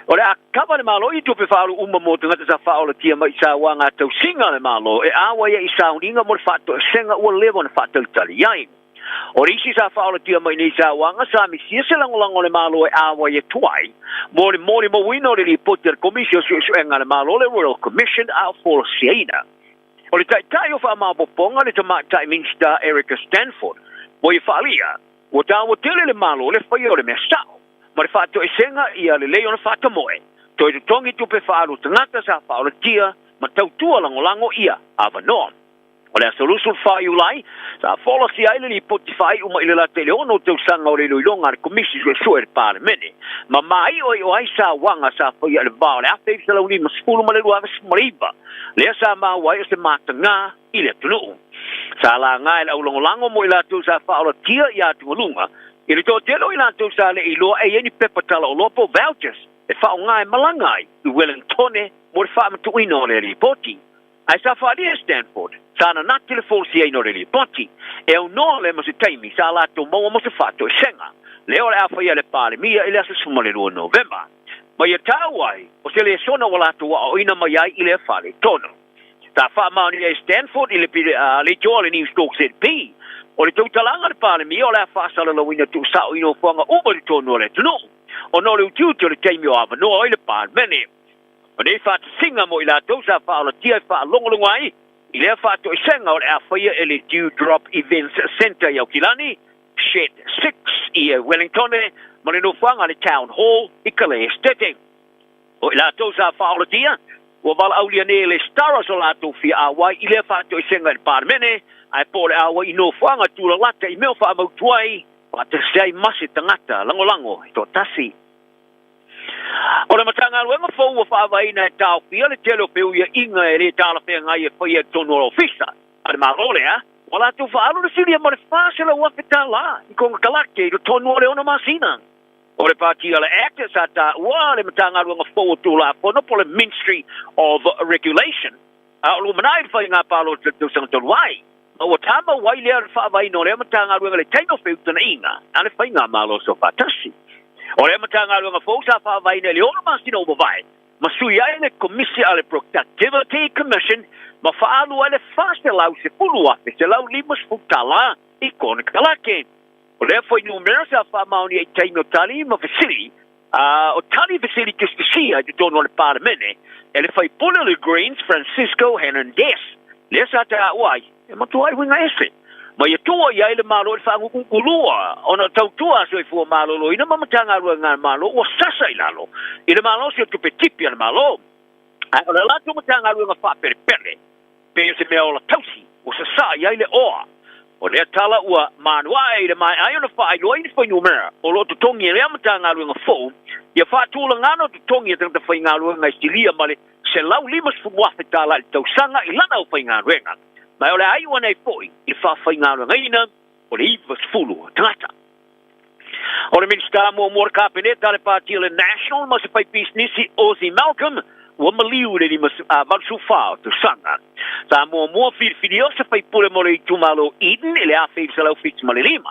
O le a kava le Malo i tupe faaalu uma mo tagata sa faaolatia mai i sauaga a tausiga a le Malo e āwai ai i sauniga mo le faatoesega ua leva ona faatalitali ai. O le isi sa faaolatia mai nei sauaga sa misia se lagolago a le Malo e āwai atu ai mo le molimauina o le lipoti a le Komisi o Suesuega a le Malo, le Royal Commission, a o folasiaina. O le taitai o faamaopoopoga le Tamaitai Minisita Erica Stanford ua ia faaalia, ua taua tele le Malo le faia o le mea sao ma le faatoesega ia lelei ona faatamoe, toe totogi tupe faaalu tagata sa faaolatia ma tautua lagolago ia avanoa. O le aso 24 Iulai, sa folasia ai le lipoti faaiu mai le lata i le 6 tausaga o le iloiloga a le Komisi Suesue i le Palemene, ma māioio ai sauaga sa faia i le va o le 1950 ma le 2019, lea sa maua ai o se matagā i le atunuu. Sa laga e le aulagolago mo i latou sa faaolatia i atugaluga i le toatele o i latou sa le i iloa e i ai ni pepa talaoloa po o vouchers e faaaoga e malaga ai i Wellingtone mo le faamatuuina o lea lipoti. Ae sa faaalia e Stanford, sa nanati le folosiaina o le lipoti, e aunoa lea ma se taimi sa latou maua mo se faatoesega, lea o le a faia e le Palemia i le aso 12 Novema. Ma ia taua ai, o se lesona ua latou aoaoina mai ai i lea faaletonu. Sa faamaonia e Stanford i le leitioa a le Newstalk ZB, o le tautalaga a le Palemia o le a faasalalauina tuusao i nofoaga uma i totonu o le atunuu, ona o le utiuti o le taimi o avanoa ai le Palemene. O nei faatasiga mo i latou sa faaolatia e faalogologo ai i lea faatoesega o le a faia e le Dew Drop Events Centre i Aukilani, Shed 6 i Wellingtone ma le nofoaga a le Town Hall i Kaleestete. O i latou sa faaolatia, ua valaaulia nei e le Stara so latou fia auai i lea faatoesega i le Palemene, ae po o le auai i nofoaga tulalata i mea o faamautu ai, faatasi ai ma se tagata lagolago e toatasi. O le Matagaluega fou ua faavaeina e taofia le tele o feuiaiga e le talafeagai e faia i totonu o le Ofisa a le Malo lea, ua latou faaalu le silia ma le $400,000 i konekarate i totonu o le ono masina. O le Pati a le Act sa taua le Matagaluega fou o Tulafono po o le Minstry of Regulation, a o lumanai le faiga palota i le tausaga talu ai, ma ua tamau ai lea le faavaeina o lea Matagaluega i le taimi o feutagaiga a le Faigamalo Soofaatasi. O lea Matagaluega fou sa faavaeina i le ono masina ua mavae, ma sui ai le Komisi a le Productivity Commission ma faaalu ai le $410,150 i konekarate. O lea fuainumera sa faamaonia i taimi o tali ma fesili A o tali fesili tusitusia i totonu o le Palemene e le faipule o le Greens Francisco Hernandez, lea sa taua ai e matuai uiga ese ma ia tua i ai le Malo i le faaguguulua ona o tautua a soifua maloloina ma Matagaluega a le Malo ua sasa i lalo i le malosi o tupe tipi a le Malo. Ae o le latou Matagaluega faapelepele pei o se mea ola tausi ua sasaa i ai le oa. O lea tala ua manuae i le maea ai ona faailoa i ni fuainumera o lo o totogi e lea Matagaluega fou ia faatulagana o totogi a tagata faigaluega e silia ma le $150,000 i le tausaga i lana aufaigaluega, ma o le a iu ane ai foi i le faafaigaluegaina o le 90 tagata. O le Minisita muamua o le Kapeneta a le Pati o le National ma se faipisinisi Ozzy Malcolm ua maliu i le 84 o tausaga. Sa muamua filifilia o se faipule mo le itumalo Eden i le 1975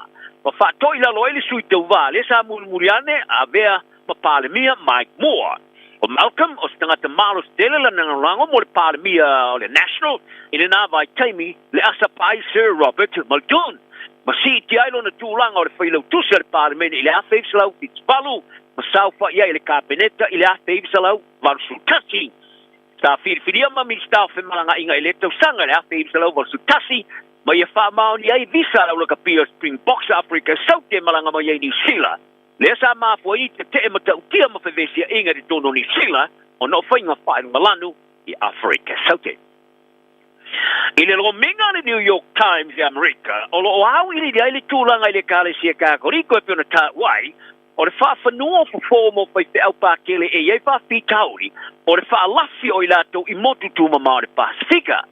ma faatoilalo ai le sui tauva lea sa mulimuli ane a avea ma Palemia Mike Moore. O Malcolm o se tagata malosi tele lana lagolago mo le Palemia o le National i lena vaitaimi le asa pai Sir Robert Muldoon, ma siitia ai lona tulaga o le failautusi a le Palemene i le 1978 ma saofai ai i le Kapeneta i le 1981. Sa filifilia ma Minisita o Femalagaaiga i lea tausaga i le 1981 ma ia faamaonia ai visa a le aulakapia o Springboks a Afrika Saute e malaga mai ai i Niu Sila, lea sa mafua ai i tetee matautia ma fevesiaiga i totonu o Niu Sila ona o faiga faailogalanu i Afrika Saute. I le lomiga a le New York Times i Amerika, o lo o auiliili ai le tulaga i le Ekalesia Kakoliko e pei ona taua ai, o le faafanua o fofo mo faifeau pakele e i ai faafitauli o le faalafi o i latou i motu tumamao o le Pasefika,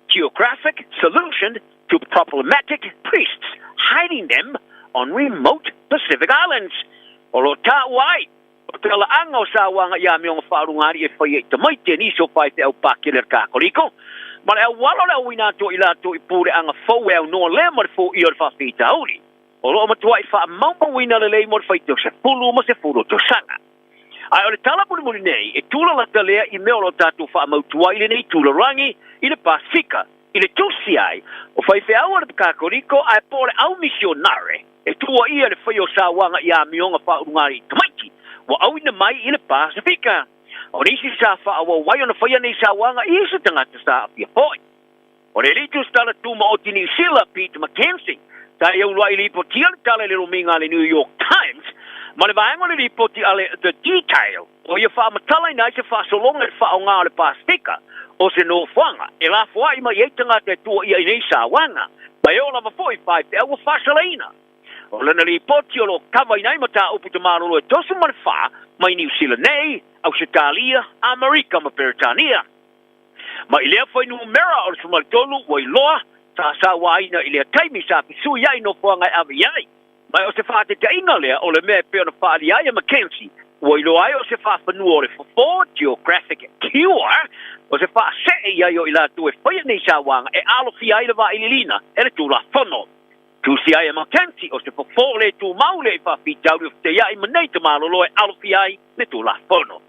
Geographic solution to problematic priests hiding them on remote Pacific islands. O lo o taua ai, O te alaaga o sauaga i amioga faalugaali e faia i tamaiti e nisi o faifeau pakele a le Kakoliko, ma le auala o le auina atu o i latou i puleaga fou e aunoa lea ma le foia o le faafitauli o lo o matuai faamaumauina lelei mo le faitau sefulu ma sefulu o tausaga. Ae o le tala mulimuli nei e tulalata lea i mea o lo o tatou faamautu ai i lenei tulalangi i le Pasefika. I le tusi ai, o faifeau a le Katoliko ae po o le au misionare e tuuaia le faia o sauaga i amioga faaulugalii tamaiti ua auina mai i le Pasefika. O nisi sa faaauau ai ona faia nei sauaga i se tagata sa aafia foi. O le alii tusitala tumaoti Niu Sila, Pete McKenzie, sa ia uluai lipotia le tala i le lomiga a le New York Times ma le vaega o le lipoti a le The Detail, o ia faamatalaina ai se faasologa i le faaaoga o le Pasefika o se nofoaga e lafoai mai ai tagata e tuuaia i nei sauaga, ma e oo lava foi i faifeau ua faasalaina. O lana lipoti o lo o kavaina ai mataupu tamalolo e 34 mai Niu Sila nei, Ausetalia, Amerika ma Peretania. Ma i lea fuainumera o le 13 ua iloa, sa sauaina i lea taimi sa fesuiai nofoaga e ave i ai. Ma o se faataitaiga lea o le mea e pei ona faaalia ai e McKenzie, ua iloa ai o se faafanua o le fofo, geographic cure, o se faasee i ai o i latou e faia nei sauaga e alofia ai le vailiiliina e le Tulafono. Tusi ai e McKenzie o se fofo le tumau lea i faafitauli o fetaiai ma nei tamalolo e alofia ai le Tulafono.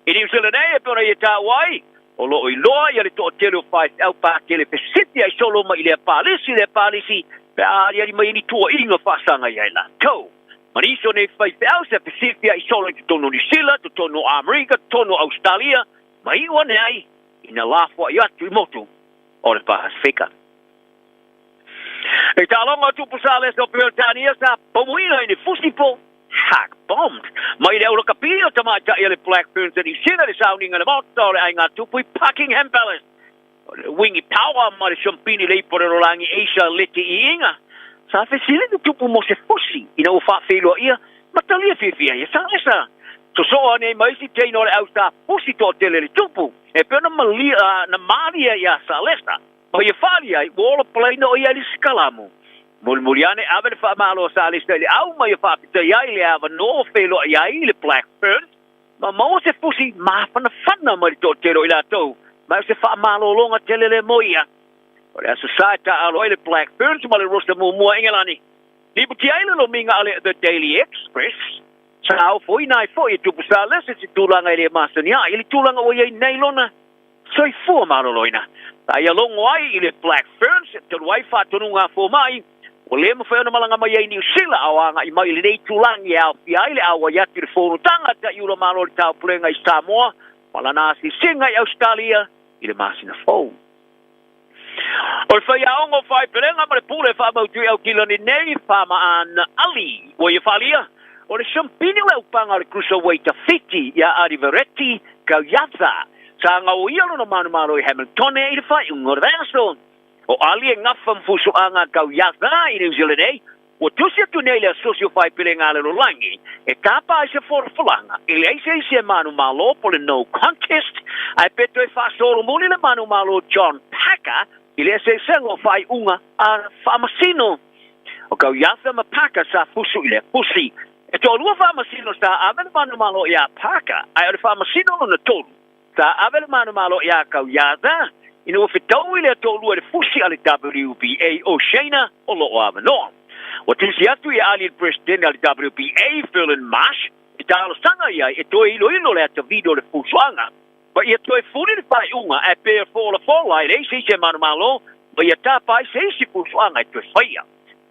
I Niu Sila nei e pei ona ia taua ai, o lo o iloa ia le toatele o faifeau pakele fesili ai solo mai i lea palisi lea palisi pe a aliali mai ai ni tuuaiga faasaga ia i latou. Ma nisi o nei faifeau sa fesili ai solo i totonu o Niu Sila, totonu o Amerika, totonu o Ausetalia, ma iu ane ai ina lafoai atu i motu o le Pasefika. I taaloga o Tupu Salesa o Peretania sa pomuina i ni fusipo Hack bombed mai le aulakapi o tamaitai a le Black Ferns a Niu Sila i le sauniga i le Maota o le Aiga Tupu i Buckingham Palace. O le Wingi Power ma le Siampini le ipo o le Rolagi Asia Leti Iiga sa fesili le tupu mo se fusi ina ua faafeiloaia ma talia fiafia ia Salesa. Sosoo ane ai ma isi teina o le au sa fusi toatele le tupu e pei ona malia na malie ia Salesa. Ma ia fali ai, ua ola palaina o ia i le sikalamu. Mulimuli ane, ave le faamalo a Salesa i le au ma ia faafetai ai le avanoa ua feiloai ai i le Black Ferns, ma maua se fusi mafanafana mai le toatele o i latou, ma o se faamalologa tele lea mo ia. O le Aso Sa e taaalo ai le Black Ferns ma le Rosa muamua a Ingelani. Lipotia ai le lomiga a le The Daily Express, sa ofoina ai foi e Tupu Salesa se tulaga e le masani ai i le tulaga ua i ai nei lona Soifua maloloina. Sa ia logo ai i le Black Ferns, talu ai faatonuga a fomai, ua le mafai ona malaga mai ai i Niu Sila a o agai mai i lenei itulagi e aofia ai le auai atu i le fonotaga Taiula Malo i le Taupulega i Samoa ma lana asiasiga i Ausetalia i le masina fou. O le faiaoga o Faipelega ma le pule faamautu i Aukilani nei, Faamaan Ali, ua ia faaalia, o le siampini o le aupaga o le Cruiserweight a Fiti ia Alivereti Kauiatha, sa gaoia lona manumalo i Hamiltone i le faaiuga o le vaiaso. O Ali e gafa ma fusoaga a Kauiatha i New Zealand nei, Ua tusi atu nei le Asosi o Faipelega a le Lalolagi e tapa ai se folafolaga e leai se isi e manumalo po le no contest, ae pe toe faasolomuli le manumalo John Packer i le eseesega o faaiuga a faamasino. O Kauiatha ma Packer sa fusu i lea fusi. E toalua faamasino sa ave le manumalo iā Packer, ae o le faamasino lona tolu Sa ave le manumalo iā Kauiatha ina ua fetaui lea toalua i le fusi a le WBA o Shaina o lo o avanoa. Ua tusi atu ia Ali i le Peresetene a le WBA, Ferlin Marsh, e talosaga i ai e toe iloilo le ata video o le fusuaga ma ia toe fuli le faaiuga ae pe folafola ai leai se isi e manumalo ma ia tapa ai se isi fusuaga e toe faia.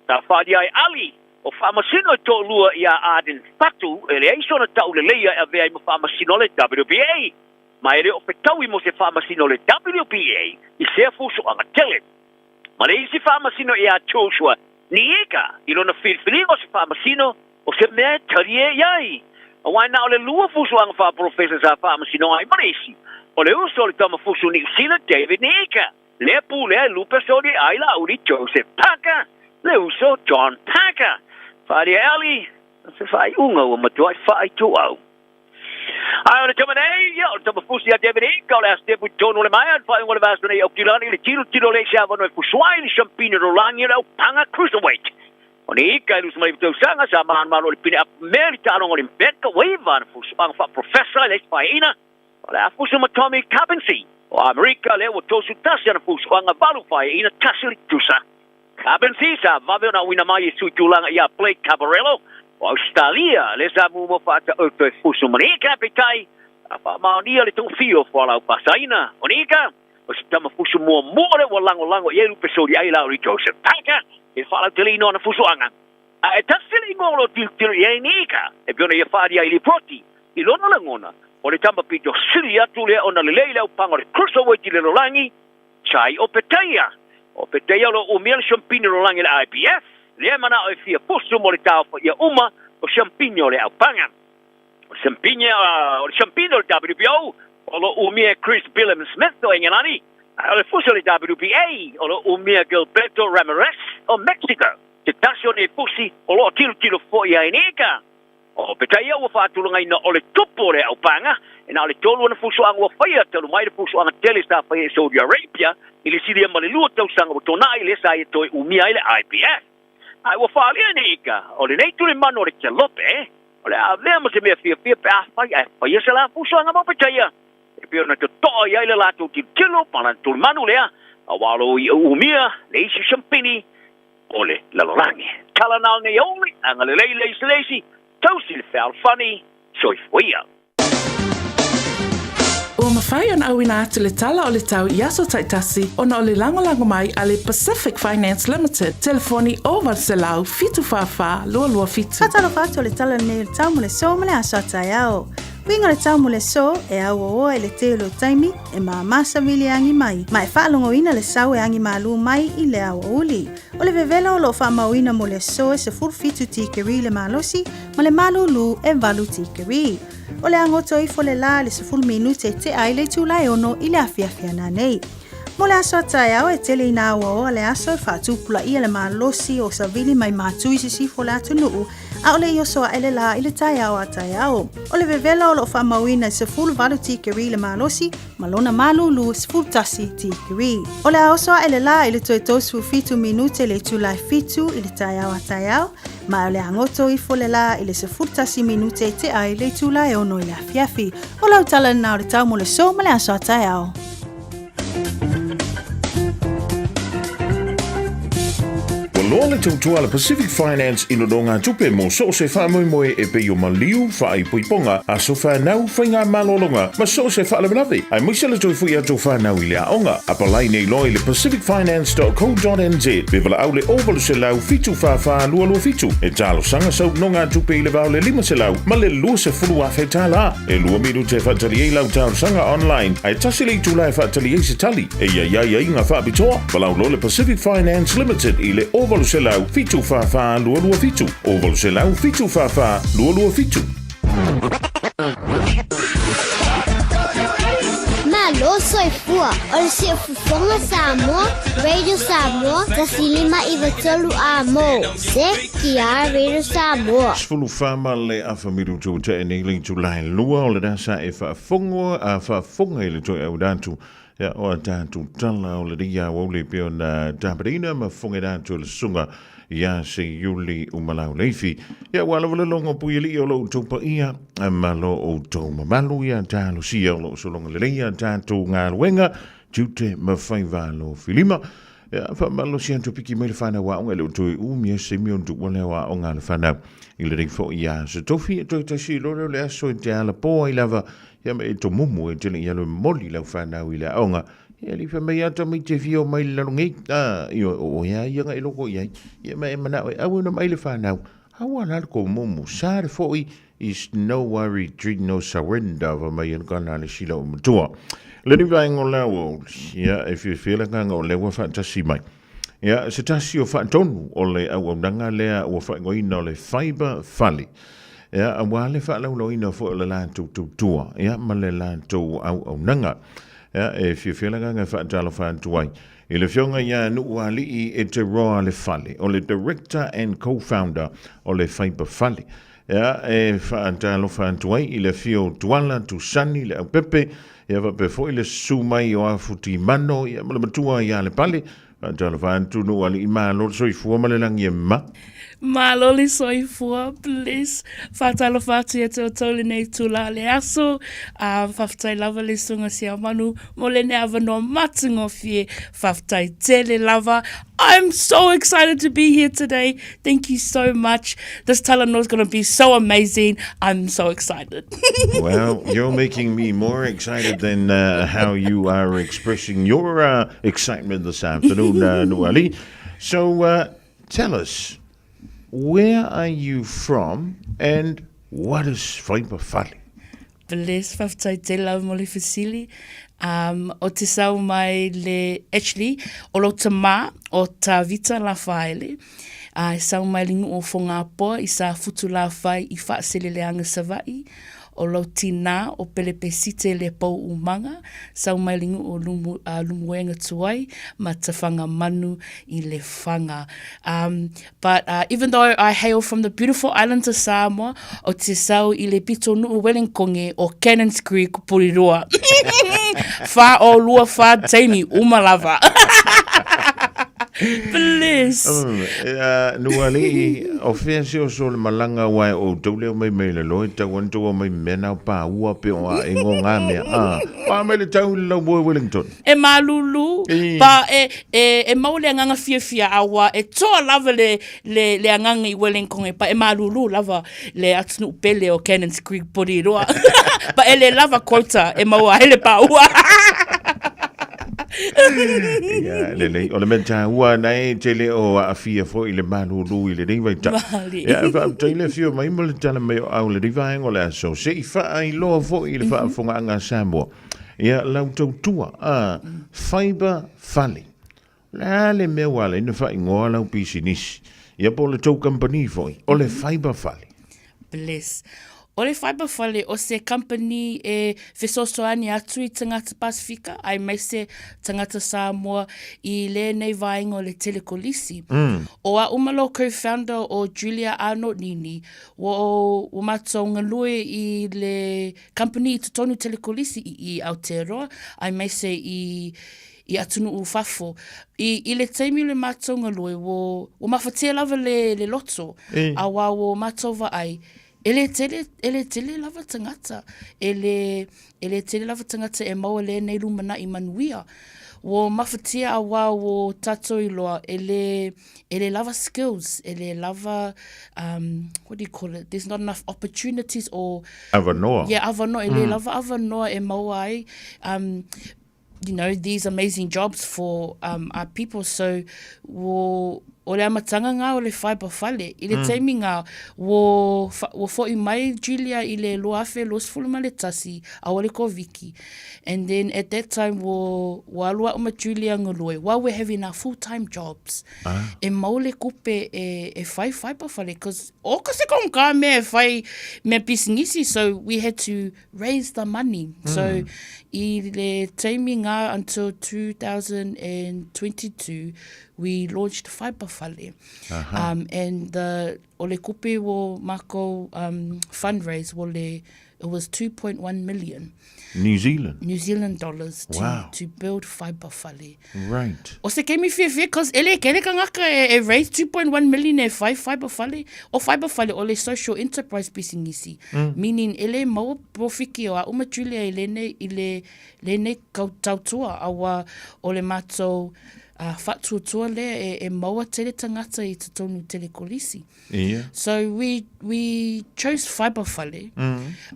Sa faaalia ai Ali o faamasino e toalua iā Arden Fatu e leai sona tauleleia e avea ai ma faamasino a le WBA, ma e le o fetaui mo se faamasino a le WBA i sea fusoaga tele. Ma le isi faamasino iā Joshua Niika i lona filifiliga o se faamasino o se mea e talie i ai. Aua e na o le lua fusoaga faapolofesa sa faamasino ai ma le isi, o le uso o le tama fusu Niu Sila David Niika. Lea pulea e lupe soli ai la uli Joseph Parker, le uso John Parker. Faaalia e Ali, se faaiuga ua matuai faaituau. Ae o le tama nei, ia, o le tama fusi a David Ika, o le a stepu i totonu o le maea, le faaiuga o le vaiaso nei Aukilani, i le tilotilo lea i se avanoa e fusuai le siampini rolagi o le aupaga cruiserweight. O ni Ika e 29 tausaga, sa manumalo i le pine apamea i le taaloga o le Mbeka Waiva, na fusuaga faaprofesa i le isi paeaiga. O le a fusu ma Tommy Carpency o Amerika lea ua 31 ana fusuaga 8 faeaiina 1 le tusa. Carpency sa vave ona auina mai e sui tulaga iā Blake Caparello o Ausetalia lea sa muamua faataoto e fusu ma Nika peitai sa faamaonia le togafia o fualaau faasaina o Nika. O se tama fusu muamua lea ua lagolago i ai lupe soliai la o le Joseph Parker i le faalauteleina o ana fusuaga. A e tasi le igoa o lo o tilotilo i ai Nika, e pei ona ia faaalia ai i lipoti, i lona lagona, o le tama pito sili atu lea ona lelei le aupaga o le cruiserweight i le lalolagi, Chai Opetaia. O Opetaia o lo o umia le siampini o le lalolagi le IBF, lea e manao e fia fusu mo le taofaia uma o siampini o le aupaga. O le siampini o le siampini o le WBO o lo o umia e Chris Billam Smith o Engelani, a o le fusi o le WBA o lo o umia e Gilberto Ramirez o Mexico. Se tasi o nei fusi o lo o tilotilo foi ai Nika. O Petaia ua faatulagaina o le tupu o le aupaga, e na o le tolu ona fusuaga ua faia talu mai le fusuaga tele sa faia i Saudi Arabia i le silia ma le lua tausaga ua tuanai lea sa ia toe umia ai le IBF. Ae ua faaalia e Nika, o lenei tulimanu o le kelope, o le a avea ma se mea fiafia pe afai ae faia se la fusuaga mo Petaia e pei ona totoa i ai le latou tilotilo ma lana tulimanu lea, aua o lo o ia umia le isi siampini o le lalolagi. Tala na o nei auli, agalelei le isi le isi, tausi le fealofani, soifua ia. Ua mafai ona auina atu le tala o le tau i aso taitasi ona o le lagolago mai a le Pacific Finance Limited, telefoni 0800 744 227. Faatalofa atu o le tala lenei o le tau mo le so ma le aso a taeao. Uiga o le tau mo le so e auaoa i le tele o taimi e māmā savili e agi mai, ma e faalogoina le sau e agi malū mai i le aoauli. O le vevela o lo o faamauina mo le aso e 17 tikeri le malosi ma le malūlū e 8 tikeri. O le a goto ifo le lā i le 10 minute e tea ai le itula e 6 i le afiafi a nanei. Mo le aso a taeao e tele ina auaoa le aso e faatupulaia le malosi o savili mai Matui Sisifo le atunuu ʻAʻole i oso aʻe le lā i le taeao a taeao. O le vevela o lo o faamauina e 18 tikeri le malosi ma lona malūlū e 11 tikeri. O le a oso aʻe le lā i le toe 37 minute le itula e 7 i le taeao a taeao, ma o le a goto ifo le lā i le 11 minute e tea ai le itula e 6 i le afiafi. O lau tala lena o le tau mo le so ma le aso a taeao. Ua loa le tautua a le Pacific Finance i nonogatupe mo so o se faamoemoe e pei o maliu, faaipoipoga, aso fanau, faigamalologa ma so o se faalavelave, aemaise le toe foi atu o fanau i le aoga. Apalai nei loa i le pacificfinance.co.nz pe valaau le 0800 744 227 e talosaga sau nonogatupe i le va o le 500 ma le 20,000 tala. E lua minute e faatali ai lau talosaga online, ae tasi le itula e faatali ai se tali. E i ai aiaiga faapitoa, valaau loa le Pacific Finance Limited i le 0800 744 227, 0800 744 227. Malo soifua, o le Siufofoga Samoa, Radio Samoa, 105 93 A mo, CKR Radio Samoa. 14 ma le afa minutu ua tea nei le itula e lua o le dasa e faafofoga a faafofoga i le toe auina atu ia o a tatou tala o lenei aoauli e pei ona tapenaina ma fofogaina atu e le susuga ia Seiuli Umalauleifi. Ia ua lava le logo puialii o lo outou paia ma lo outou mamalu ia talosia o lo o sologa lelei a tatou galuega tiute ma faiva alofilima. Ia, faamalosi atu piki mai le whanau aoga e le o toe umi e se mi o tuua lea o aoga a le whanau. I lenei foi aso tofi e toe tasi loa lea o le aso e te ala pō ai lava ia ma e tomumu e tele i alo e moli lau whanau i le aoga. Ia li wha mai ata mai te whio mai le lalo ngei. Ah, i o o ia ia nga i loko i ai. Ia ma e manao e aue no mai le whanau. Aua la le komumu. Sa le foi is no worry, treat no surrender wa mai e kana le sila o matua. Le ni vaenga o lau o, ia, e fiafia le agaga o lea ua faatasi mai. Ia, se tasi o faatonu o le auaunaga lea ua faaigoaina o le Fibre Fale. Ia, aua le faalaulauina foi o le latou tautua, ia, ma le latou auaunaga. Ia, e fiafia le agaga e faatalofa atu ai i le Afioga ia Nuualii Eteroa Lefale, o le Director and Co-Founder o le Fibre Fale. Ia, e faatalofa atu ai i le afio o Tuala, Tusani, Leaupepe, ia faapea foi le susu mai o Afu Timano, ia ma le matua ia Lepale. Faatalofa atu Nuualii, malo le soifua ma le lagi e ma. Malo le soifua, please. Faatalofa atu ia te outou lenei itula o le aso. Uh, faafetai lava le susuga Siamanu mo lenei avanoa matagofie. Faafetai tele lava. I'm so excited to be here today. Thank you so much. This talanoa is going to be so amazing. I'm so excited. well, you're making me more excited than how you are expressing your excitement this afternoon, Nuualii. So tell us, where are you from and what is Faiba Fale? Bless, faafetai tele lava mo le fesili. Um, o te sau mai le, actually, o lou tamā, o Tavita Lafaele, uh, e sau mai le nuu o Fogapoa i sa futu lafai i Faaseleleaga Savaii, o lou tinā o Pelepesite le Pou Umaga, sau mai le nuu o Lumu, uh, Lumuega Tuai ma Tafagamanu i Lefaga. Um, But uh, even though I hail from the beautiful islands of Samoa, o te sau i le pito nuu Wellingkonge o Cannons Creek, Porirua. Wha o lua wha teimi, uma lava. Bless. Nuualii, o fea se oso o le malaga aua e outou leo mai mai le loe tau ana tou mai mea nao pa ua pe o a ingo ngā mea. Ah, pa mai le tau i le lau moe Wellington. E malulu, pa e, e, e mau le agaga fiafia aua e toa lava le, le, le agaga i Wellington e pa e malulu lava le atunuu pele o Cannons Creek Porirua. pa e le lava quota e maua ai le paua. Ia, lelei. O le mea tāua nei, te le o aafia foi i le malulu i lenei vaitau. Malie. Ia, e faafetai le afio mai ma le tala mai o au lenei vaega o le aso. Se i faailoa foi i le faafofogaaga a Samoa. Ia, lau tautua, a, Faiba Fale. O le a le mea ua ala ai ona faaigoa lau pisinisi? Ia, po o le tou kamupani foi, o le Faiba Fale. Bless. O le Faiba Fale, o se kamupani e fesoasoani atu i tagata Pasifika, aemaise tagata Samoa i lenei vaega o le telekolisi. O a'u ma lou co-founder o Julia Arnott Nini, ua, ua matou galue i le Company i totonu telekolisi i i Aotearoa aemaise i i atunuu fafo. I, i le taimi o le matou galue, ua, ua mafatia lava le, le loto, E. auā ua matou vaai, e le tele, e le tele lava tagata, e le, e le tele lava tagata e maua lenei lumanai manuia. Ua mafatia auā ua tatou iloa, e le, e le lava skills, e le lava, um, what do you call it, there's not enough opportunities or... Avanoa. Yeah, avanoa, e le lava avanoa e maua ai, um, you know, these amazing jobs for um, our people. So, ua, o le amataga ngā o le Faiba Fale. I le taimi ngā, ua, ua fo'i mai Julia i le 2021, aua le Koviki. And then at that time ua, ua alu a'u ma Julia galue while we're having our full time jobs. Ah. E mau le kupe e, e whai whai pa whale, cause o ka se kong ka mea e whai mea pisinisi, so we had to raise the money. So i le taimi ngā until 2022, we launched Faipa Fale. Aha. And the, o le kupe wo mākou fundraise wo le It was 2.1 million. New Zealand? New Zealand dollars to, wow. to build Faiba Fale. Right. O se keimi fiafia, cause e le kele kangaka e, e raise 2.1 million e whai Faiba Fale. O Faiba Fale o le social enterprise pisinisi. Meaning e le maua profiki o a uma Julia i lenei, i le, lenei kau tautua aua o le mātou uh, whaatuatua lea e, e maua tele tangata i totonu telekolisi. Ia. So we we chose Faiba Fale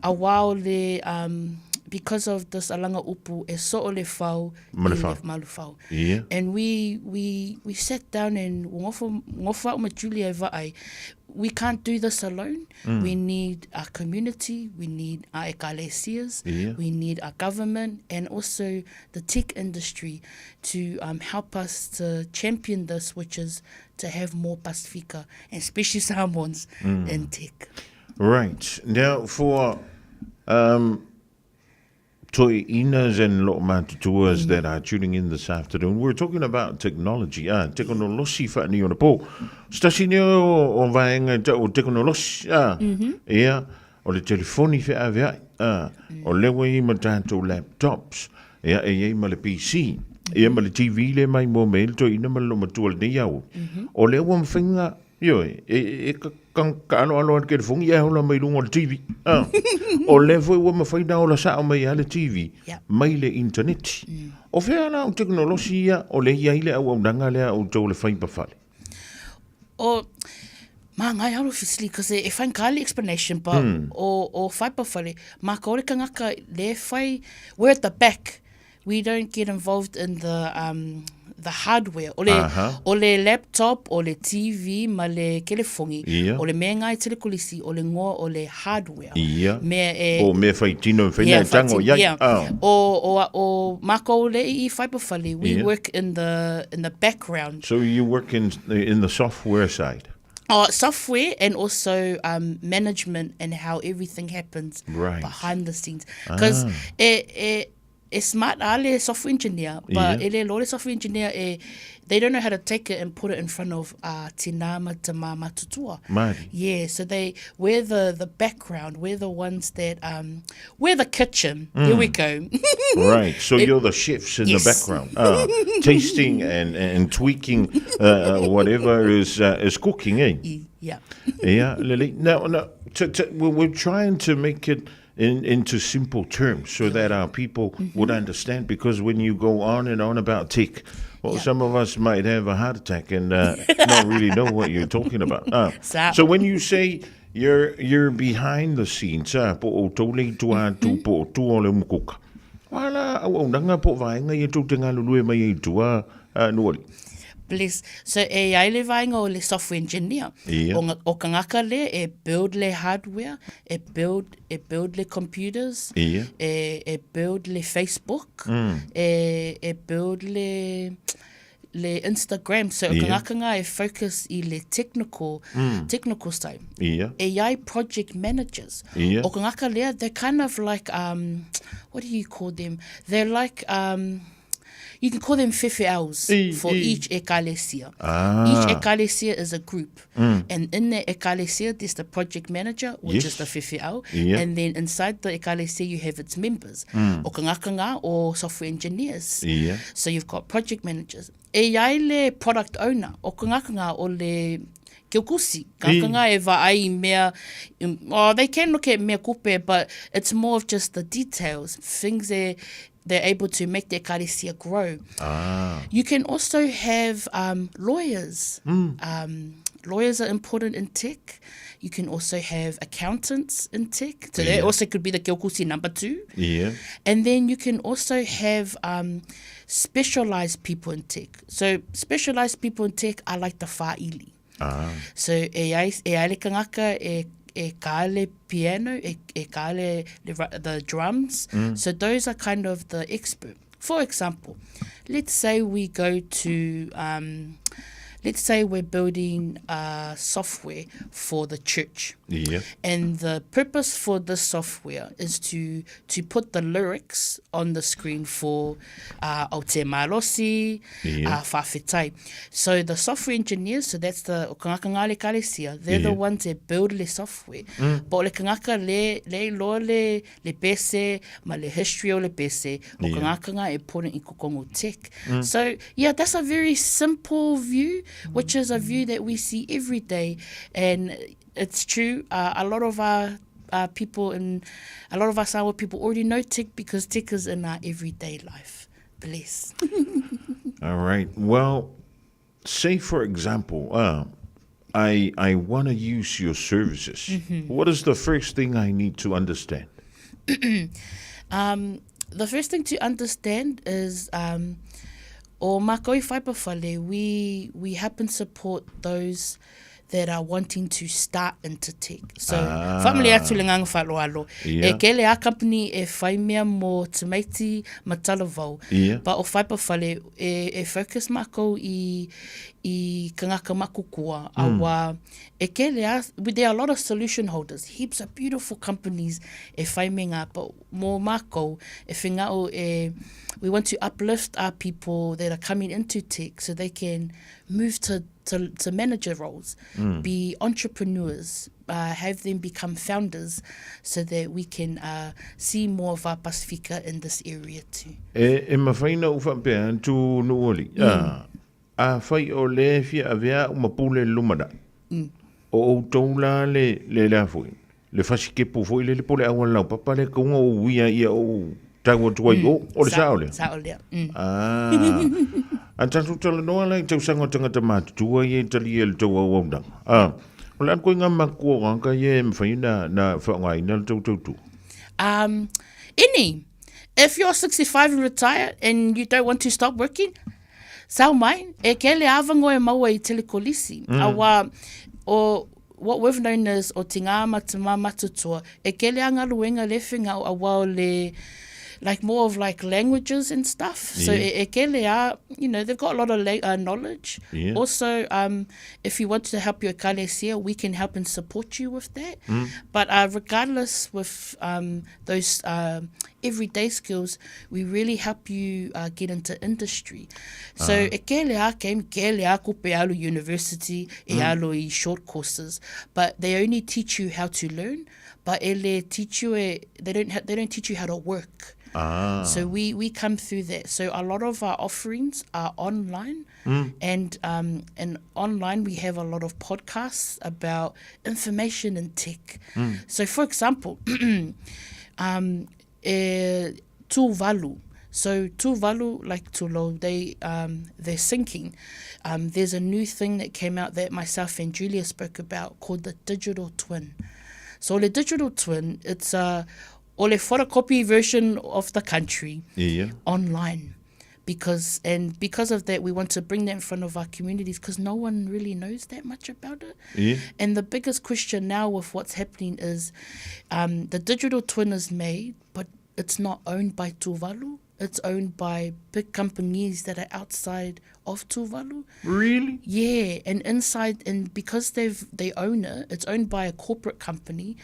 auā o le um because of this alaga upu e soo le fau Ma le i fau. ma le fau. Ia. And we we we sat down and ua gofo gofo a'u ma Julia e vaai we can't do this alone. We need our community, we need our ekalesias, Ia. we need our government and also the tech industry to um help us to champion this which is to have more Pasifika, and especially Samoans, in tech. Right. Now, for um, toeainas and loomatutuas that are tuning in this afternoon, we're talking about technology. Ah, tekonolosi faaneionapo. Se tasi lea o, o vaega e tau o tekonolosi. Ah, Ia, o le telefoni feaveai. Ah, o lea ua i ai ma tatou laptops. Ia, e i ai ma le PC. Ia ma le TV lea mai mua mai ai le toeaina ma le loomatua i lenei aoauli. O lea ua mafai ona, Ioe, e, e ka, ka, kaaloalo a le kelefogi ae ola mai luga o le TV. Ah. o lea foi ua mafai na ola sao mai lava le TV yeah. mai le intaneti. O fea la o tekonolosi ia o lea i ai le auaunaga lea a outou le fai pa fale? O, māngai alo fesili, cause e, e whainga le explanation, but o, o whai pa whare, mā ka ore kangaka le whai, we're at the back. We don't get involved in the, um, the hardware. O le, Aha. o le laptop, o le TV, ma le kelefongi, Ia. o le mea ngai telekolisi, o le ngoa o le hardware. Ia. Mea e... Po o mea whai tino, whai Yeah, nei tango, whai iai. yeah. Ah. O, o, o mākou le i whai pa whale, we Ia. work in the, in the background. So you work in the software side? Oh, software and also um, management and how everything happens Right. behind the scenes. Because Ah. e, e, e smart a le software engineer, but Yeah. e le lo le software engineer, e, they don't know how to take it and put it in front of uh, tina ma te mama tutua. Mari. Yeah, so they we're the, the background, we're the ones that, um, we're the kitchen. Here we go. Right, so It- you're the chefs in Yes. the background, tasting and, and tweaking whatever is is cooking, eh? Yeah. Yeah, Lily. Now, now to, to, we're trying to make it in, into simple terms so that our people would understand, because when you go on and on about tech, well, some of us might have a heart attack and not really know what you're talking about. So when you say you're, you're behind the scenes, po o tau le tua atu, po o tua o le umukuka. Wala, au au nanga po vaenga i tau te ngalulue mai i tua, nuali. Bless. So e ai le vaenga o le software engineer. Ia. O, nga, o kangaka le e build le hardware, e build, e build le computers, Ia. e, e build le Facebook, e, e build le le Instagram. So o Ia. kangaka ngā e focus i le technical, technical side. Ia. AI project managers. Ia. O kangaka lea, they're kind of like, um, what do you call them? They're like, um, you can call them fefeaus for each ekalesia. Each ekalesia is a group. And in the ekalesia, there's the project manager, which is the fefeau. Ia. And then inside the ekalesia, you have its members. O kangaka ngā, o software engineers. Ia. So you've got project managers. E ai le product owner, o kangaka ngā, o le keukusi. Kangaka ngā e vaai i mea, oh, they can look at mea kupe, but it's more of just the details, things they, they're able to make their ekalesia grow. You can also have um, lawyers. Um, lawyers are important in tech. You can also have accountants in tech. So that also could be the keukusi number 2. Ia. And then you can also have um, specialized people in tech. So specialized people in tech are like the fa'ili. So e ai, e ai le kangaka e, e ka le piano, e, e ka le, le, the drums. So those are kind of the expert. For example, let's say we go to, um, let's say we're building software for the church. Ia. And the purpose for this software is to, to put the lyrics on the screen for uh, Aotea Malosi, Ia. Whawhetai. So the software engineers, so that's the o kangaka ngā le kalesia, they're the Ia. ones that build le software. But o le kangaka le, le iloa le, le pese, ma le history o le pese, o Ia. kangaka ngā e pone i kokongo tech. So yeah, that's a very simple view, which is a view that we see every day. And it's true, uh, a lot of our uh, people in, a lot of us our people already know tech because tech is in our everyday life. Bless. All right. Well, say for example, I I want to use your services. What is the first thing I need to understand? Um, the first thing to understand is um, o mākou i Whaipawhale, we, we help and support those that are wanting to start into tech. So, ah. whamele atu le nganga whaloalo. Ia. E kele a company e whai mea mō Tamaiti ma Talavou. Ia. But o Whaipawhale, e, e focus mākou i, i kangaka makukua. Awa, e kele a, there are a lot of solution holders, heaps of beautiful companies e whai me ngā, but mō mākou, e whengao e, we want to uplift our people that are coming into tech so they can move to, to, to manager roles, be entrepreneurs, uh, have them become founders so that we can uh, see more of our Pasifika in this area too. E, e mawhai na uwha pea tu nuoli. Ah, a whai o le fia avea uma pule lumana. O outou la le, le, le a foi, le fasikepu foi lele po o le auala laupapa lea kauga o uia ia ou tau atu ai o, o le sao lea? Sao lea. Ah. A tatou talanoa la i tausaga o tagata matutua ia e talia i le tou auaunaga. Ah, o le a le koiga matua o gaka ia e mafai ona na faaaogaina le tou tautua? Any, if you're 65 and retired and you don't want to stop working, Sao mai, e kele avango e maua i Telekolisi. Awa, o, what we've known as o te ngā ma te mā matutua, e kele a ngaluenga le whenga o awa o le, like more of like languages and stuff. So e, e kele a, you know, they've got a lot of knowledge. Also, if you want to help your ekalesia, we can help and support you with that. But regardless with those everyday skills, we really help you get into industry. So e kele a came kele a ko pe alu university, e alu i short courses, but they only teach you how to learn, but e le teach you e, they don't they don't teach you how to work. So we come through that. So a lot of our offerings are online. And online we have a lot of podcasts about information and tech. So for example, Tuvalu. So Tuvalu, like Tulo, they're sinking. There's a new thing that came out that myself and Julia spoke about called the digital twin. So the digital twin, it's a ole photocopy version of the country online. And because of that, we want to bring that in front of our communities because no one really knows that much about it. And the biggest question now with what's happening is the digital twin is made, but it's not owned by Tuvalu. It's owned by big companies that are outside of Tuvalu. Really? Yeah, and inside, and because they own it, it's owned by a corporate company.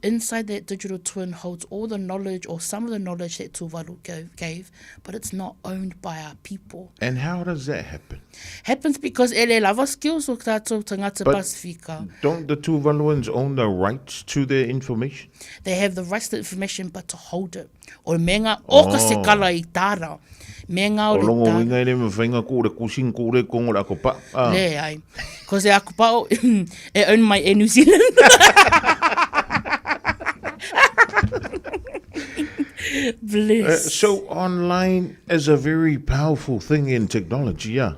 Inside that digital twin holds all the knowledge or some of the knowledge that Tuvalu gave, but it's not owned by our people. And how does that happen? Happens because ele lava skills o tātou tangata But Pasifika. Don't the Tuvaluans own the rights to their information? They have the rights to information, but to hold it. O me ngā o ka se kala i tāra. Me ngā o O le longo tāra. winga ele me whainga ko le kusin ko le kongo le ako pa. Le ai. Ko se ako pa o, e own my Air New Zealand. Bless. So online is a very powerful thing in technology, yeah.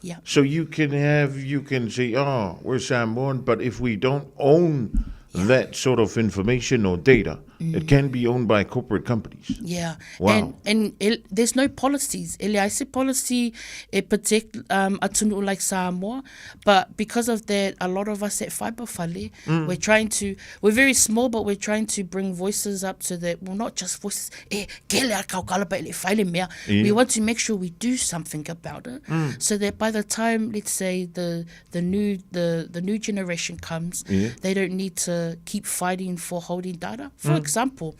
Yeah. So you can have, you can say, oh, we're Samoan, but if we don't own that sort of information or data, it can be owned by corporate companies. Yeah. Wow. And there's no policies. Ele ai se policy e protect atunu like Samoa, but because of that, a lot of us at Fibre Fale, we're trying to, we're very small, but we're trying to bring voices up so that, well, not just voices, e, kele a kau kalapa ele whaile mea. We want to make sure we do something about it, so that by the time, let's say, the new generation comes, they don't need to keep fighting for holding data. For example,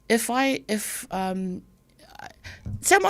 if I, if Samoni,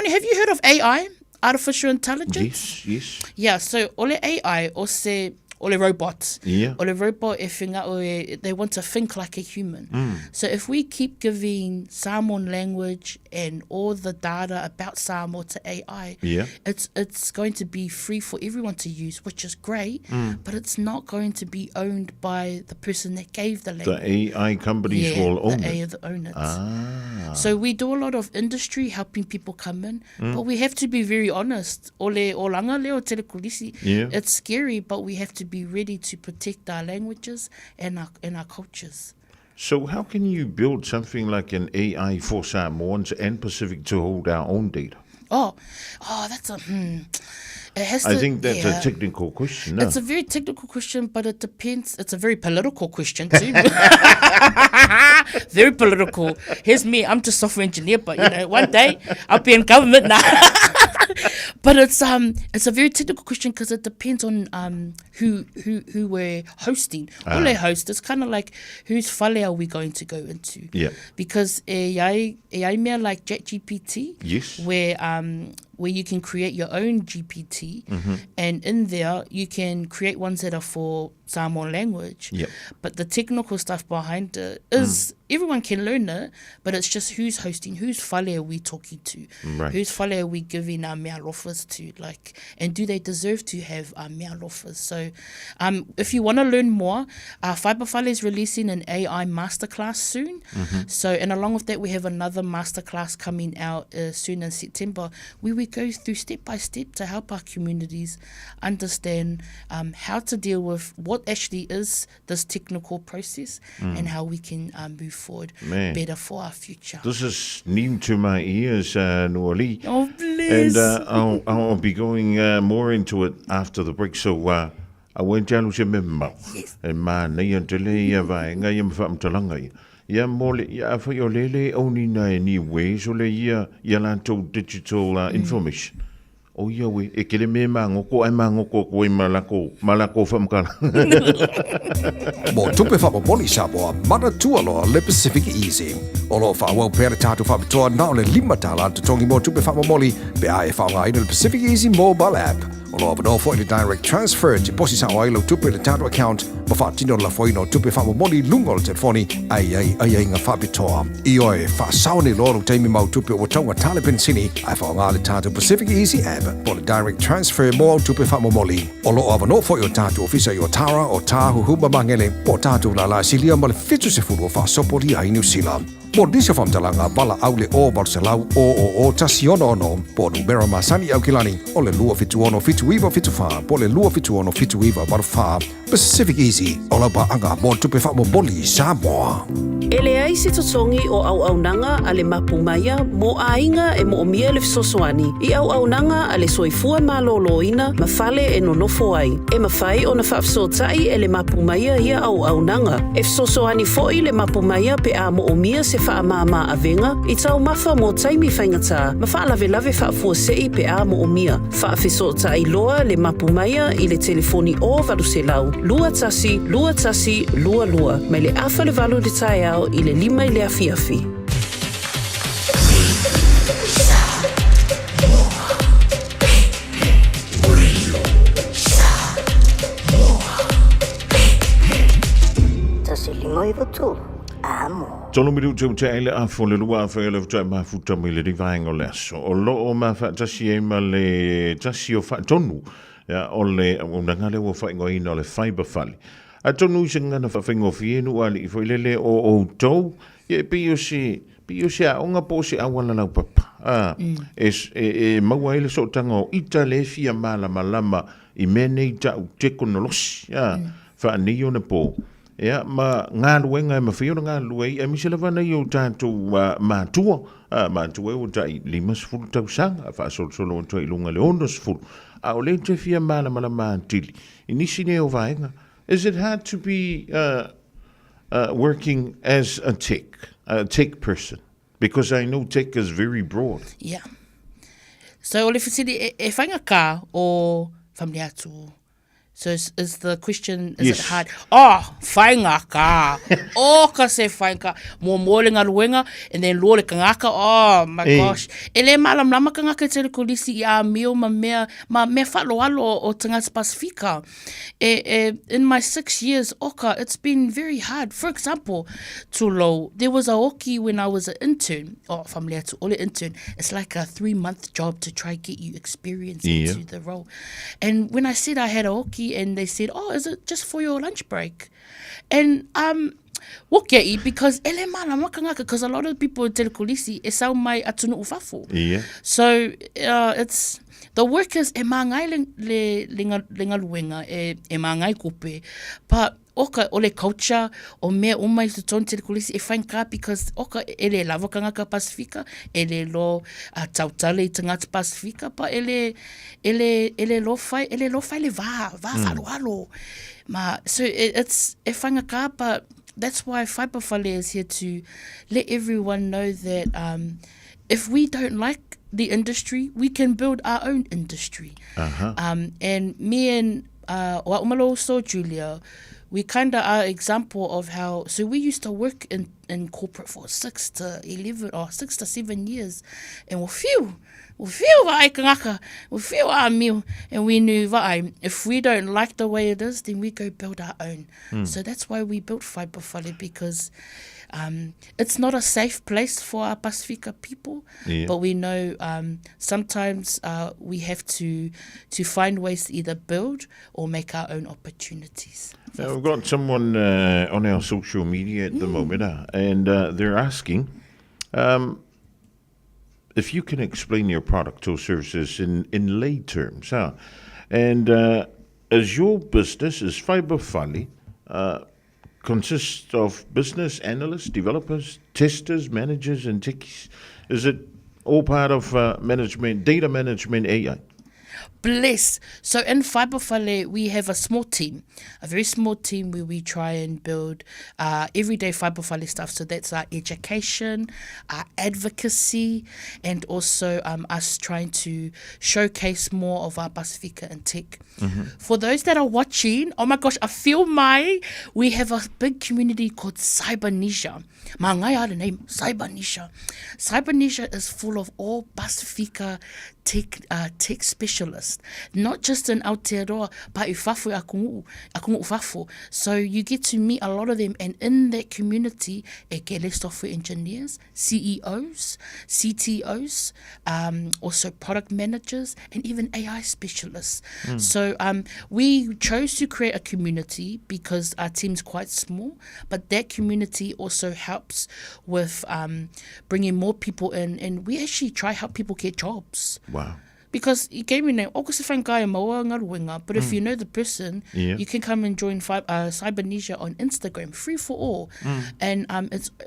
have you heard of AI, artificial intelligence? Yes, yes. Yeah, so ole AI o se ole robot. Ole robot e whinga o e, they want to think like a human. So if we keep giving Samoan language and all the data about Samoa to AI, it's going to be free for everyone to use, which is great, but it's not going to be owned by the person that gave the The language. AI companies Yeah, will the own AI it. that own it. So we do a lot of industry helping people come in, but we have to be very honest. Ole olanga leo telekulisi. It's scary, but we have to be ready to protect our languages and our cultures. So how can you build something like an AI for Samoans and Pacific to hold our own data? Oh, oh, that's a, It has I to, think that's a yeah. technical question. No? It's a very technical question, but it depends. It's a very political question too. Very political. Here's me. I'm just software engineer, but one day I'll be in government now. But it's a very technical question because it depends on who we're hosting. Ole host. It's kind of like whose fale are we going to go into? Because AI, AI mea like ChatGPT. Where where you can create your own GPT, and in there you can create ones that are for Samoan language. Yep. But the technical stuff behind it is everyone can learn it, but it's just who's hosting, whose fale are we talking to, Right. whose fale are we giving our mea lofas to, like, and do they deserve to have our mea lofas? So, if you want to learn more, Fiber Fale is releasing an AI masterclass soon. So, and along with that, we have another masterclass coming out soon in September, where we go through step by step to help our communities understand how to deal with what actually is this technical process and how we can move forward Man. better for our future. This is new to my ears, Noeli. Oh, please. And I'll be going more into it after the break. So, aua e te alu se mea mamao. Yes. E mānaia tele ia vaega ia ma faamatalaga ia. Ia mo le, ia afai o le le ownina e ni ways o le ia, ia latou digital information. O ia we, e kele me mangoko ai mangoko ko i malako, malako whamkala. Mo tupe whaamomoli Samoa, mana tualoa le Pacific Easy. O loo faaauau pea le tatou faapitoa na o le $5 totogi mo tupe faamomoli pe a e faaaogaina le Pacific Easy mobile app. O loo avanoa foi le direct transfer tiposi sao ai lau tupe i le tatou account ma faatino le lafoina o tupe faamomoli i luga o le telefoni ae i ai aiaiga faapitoa. Ioe, faasao nei loa lou taimi ma au tupe ua taugata le penisini ae faaaoga le tatou Pacific Easy app po o le direct transfer mo au tupe faamomoli. O lo o avanoa foi o tatou ofisa i Otara, Otāhuhu ma Magele, po o tatou lālā silia ma le 70 o faasopolia ai Niu Sila. Mo nisi o faamatalaga, valaau le 0 800 000 166 po o numera masani i Aukilani o le 276 7974 po o le 276 7984. Pacific Easy, o lau paaga mo tupe faamomoli i Samoa. E leai se totogi o auaunaga a le Mapu Maia mo aiga e moomia le fesoasoani i auaunaga a le soifua malōlōina ma fale e nonofo ai. E mafai ona faafesootai e le Mapu Maia ia auaunaga. E fesoasoani foi le Mapu Maia pe a moomia se faamāmā avega i taumafa mo taimi faigata ma faalavelave faafuasei pe a moomia. Faafesootai loa le Mapu Maia i le telefoni 0800 21 21 22 mai le afa le valu i le taeao i le lima i le afiafi. Tolu minute ua tea ai le afu o le 2000 le mafuta mai le vaega o le aso. O lo o mafaatasi ai ma le tasi o faatonu ia, o le auaunaga lea ua faaigoaina o le Fibre Fale. Atonu i se gagana faafaigofie nuu alii foi lele o outou, ia e pei o se, pei o se aoga po o se auala laupapa, a, e, e, e maua ai le sootaga o ita le fia malamalama i mea nei tau tekonolosi, a, faanei ona po, ia, ma galuega e mafai ona galulue ai, aemaise lava nai o tatou matua, a, matua e ua tai 50 tausaga, faasolosolo atu ai i luga i le 60, a o lea e te fia malamalama atili i nisi nei o vaega. Is it hard to be working as a tech, a tech person? Because I know tech is very broad. Yeah. So o le fesili, e, e whainga o family atu. So is, is the question, is Yes. it hard? Oh, whainga ka. oh, ka se whainga. Mo mo le ngaluenga, and then lo le kangaka, oh my Eh. gosh. E le malamlama kangaka te le kolisi i a mio ma mea, ma mea whaaloalo o tangata Pasifika. E, e, in my 6 years, oka, it's been very hard. For example, Tulo, there was a oki when I was an intern. Oh, family atu, ole intern. It's like a 3-month job to try get you experience into the role. And when I said I had a oki, and they said, oh, is it just for your lunch break? And woke'i, because ele malama kangaka, because a lot of people in Telekolisi e sau mai atunu ufafo. So it's the workers e māngai le, le, le, le ngaluenga, e, e māngai kope, but oka o le culture o mea uma i totonu Telekolisi e whainga because oka e le lava kangaka Pasifika, e le lo tautale i tangata Pasifika, pa e le, e le, e le lo whai, e le lo whai le vā, vā whaloalo. Ma, so it, it's e whainga but that's why Fiber Fale is here to let everyone know that if we don't like the industry, we can build our own industry. And me and Wa'umalo Julia, we kind of are example of how, so we used to work in corporate for 6 to 11 or 6 to 7 years, and well, phew, Ua fiu vaai kangaka, ua fiu amio, and we knew vaai, if we don't like the way it is, then we go build our own. So that's why we built Faiba Fale, because it's not a safe place for our Pasifika people, but we know sometimes we have to find ways to either build or make our own opportunities. Now, we've got someone on our social media at the moment, and they're asking if you can explain your product or services in lay terms. Huh? And as your business is Faiba Fale, consists of business analysts, developers, testers, managers, and techies. Is it all part of management, data management AI? Bless. So in Faiba Fale, we have a small team, a very small team where we try and build everyday Faiba Fale stuff. So that's our education, our advocacy, and also us trying to showcase more of our Pasifika and tech. For those that are watching, oh my gosh, I feel my, we have a big community called Cybernesia. Mangai the name, Cybernesia. Cybernesia is full of all Pasifika tech specialists, not just in Aotearoa, but i fafo i akungu'u, akungu'u fafo. So you get to meet a lot of them, and in that community, e kele software engineers, CEOs, CTOs, also product managers, and even AI specialists. So we chose to create a community because our team's quite small, but that community also helps with bringing more people in, and we actually try help people get jobs. Wow. Because you gave me name, o se whangai maua ngaruenga, but if you know the person, you can come and join Cybernesia on Instagram, free for all. And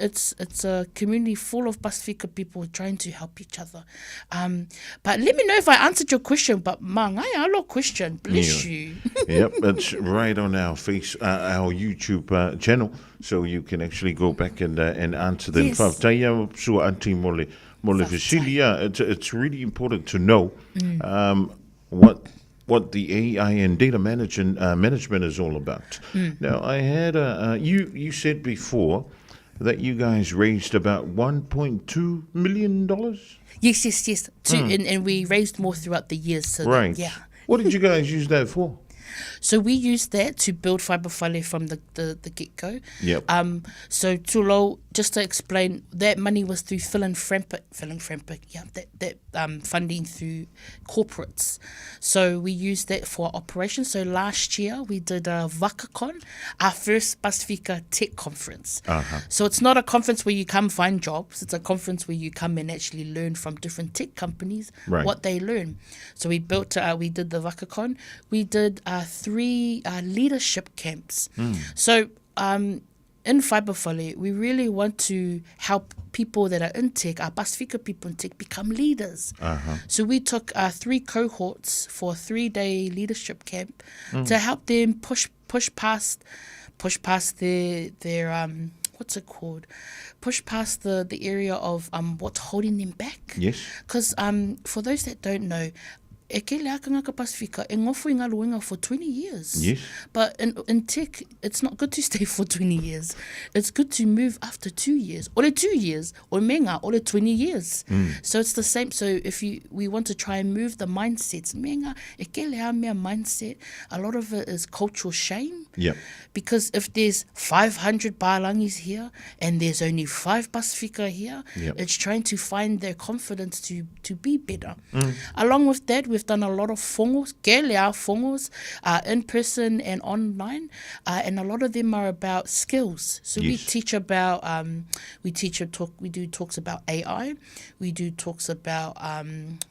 it's a community full of Pasifika people trying to help each other. But let me know if I answered your question, but mangai alo question, bless you. Yep, it's right on our face, our YouTube channel, so you can actually go back and answer them. Yes. Whaftaia sua anti mo le, mo le fesili, yeah, it's really important to know what the AI and data management is all about. Now, I had a you said before that you guys raised about $1.2 million. Yes. Two, and we raised more throughout the years. So that, yeah. What did you guys use that for? So we used that to build Faiba Fale from the get-go. So Tulo, just to explain, that money was through philanthropic, yeah, that funding through corporates. So we used that for operations. So last year we did a VakaCon, our first Pasifika Tech Conference. So it's not a conference where you come find jobs. It's a conference where you come and actually learn from different tech companies what they learn. So we built, we did the VakaCon. We did 3 leadership camps. So in Faiba Fale, we really want to help people that are in tech, our Pasifika people in tech, become leaders. So we took 3 cohorts for a 3-day leadership camp to help them push past their what's it called? Push past the area of what's holding them back. Because for those that don't know, e ke le akanga ka Pasifika, e ngofo i ngā luenga for 20 years. But in tech, it's not good to stay for 20 years. It's good to move after 2 years. Or 2 years, or menga, or 20 years. So it's the same. So if you we want to try and move the mindsets, menga, e ke le a mea mindset, a lot of it is cultural shame. Because if there's 500 Balangis here and there's only 5 Pasifika here, it's trying to find their confidence to be better. Along with that, we've done a lot of fongos, kelea fongos, in person and online, and a lot of them are about skills. So we teach about, we teach a talk, we do talks about AI, we do talks about,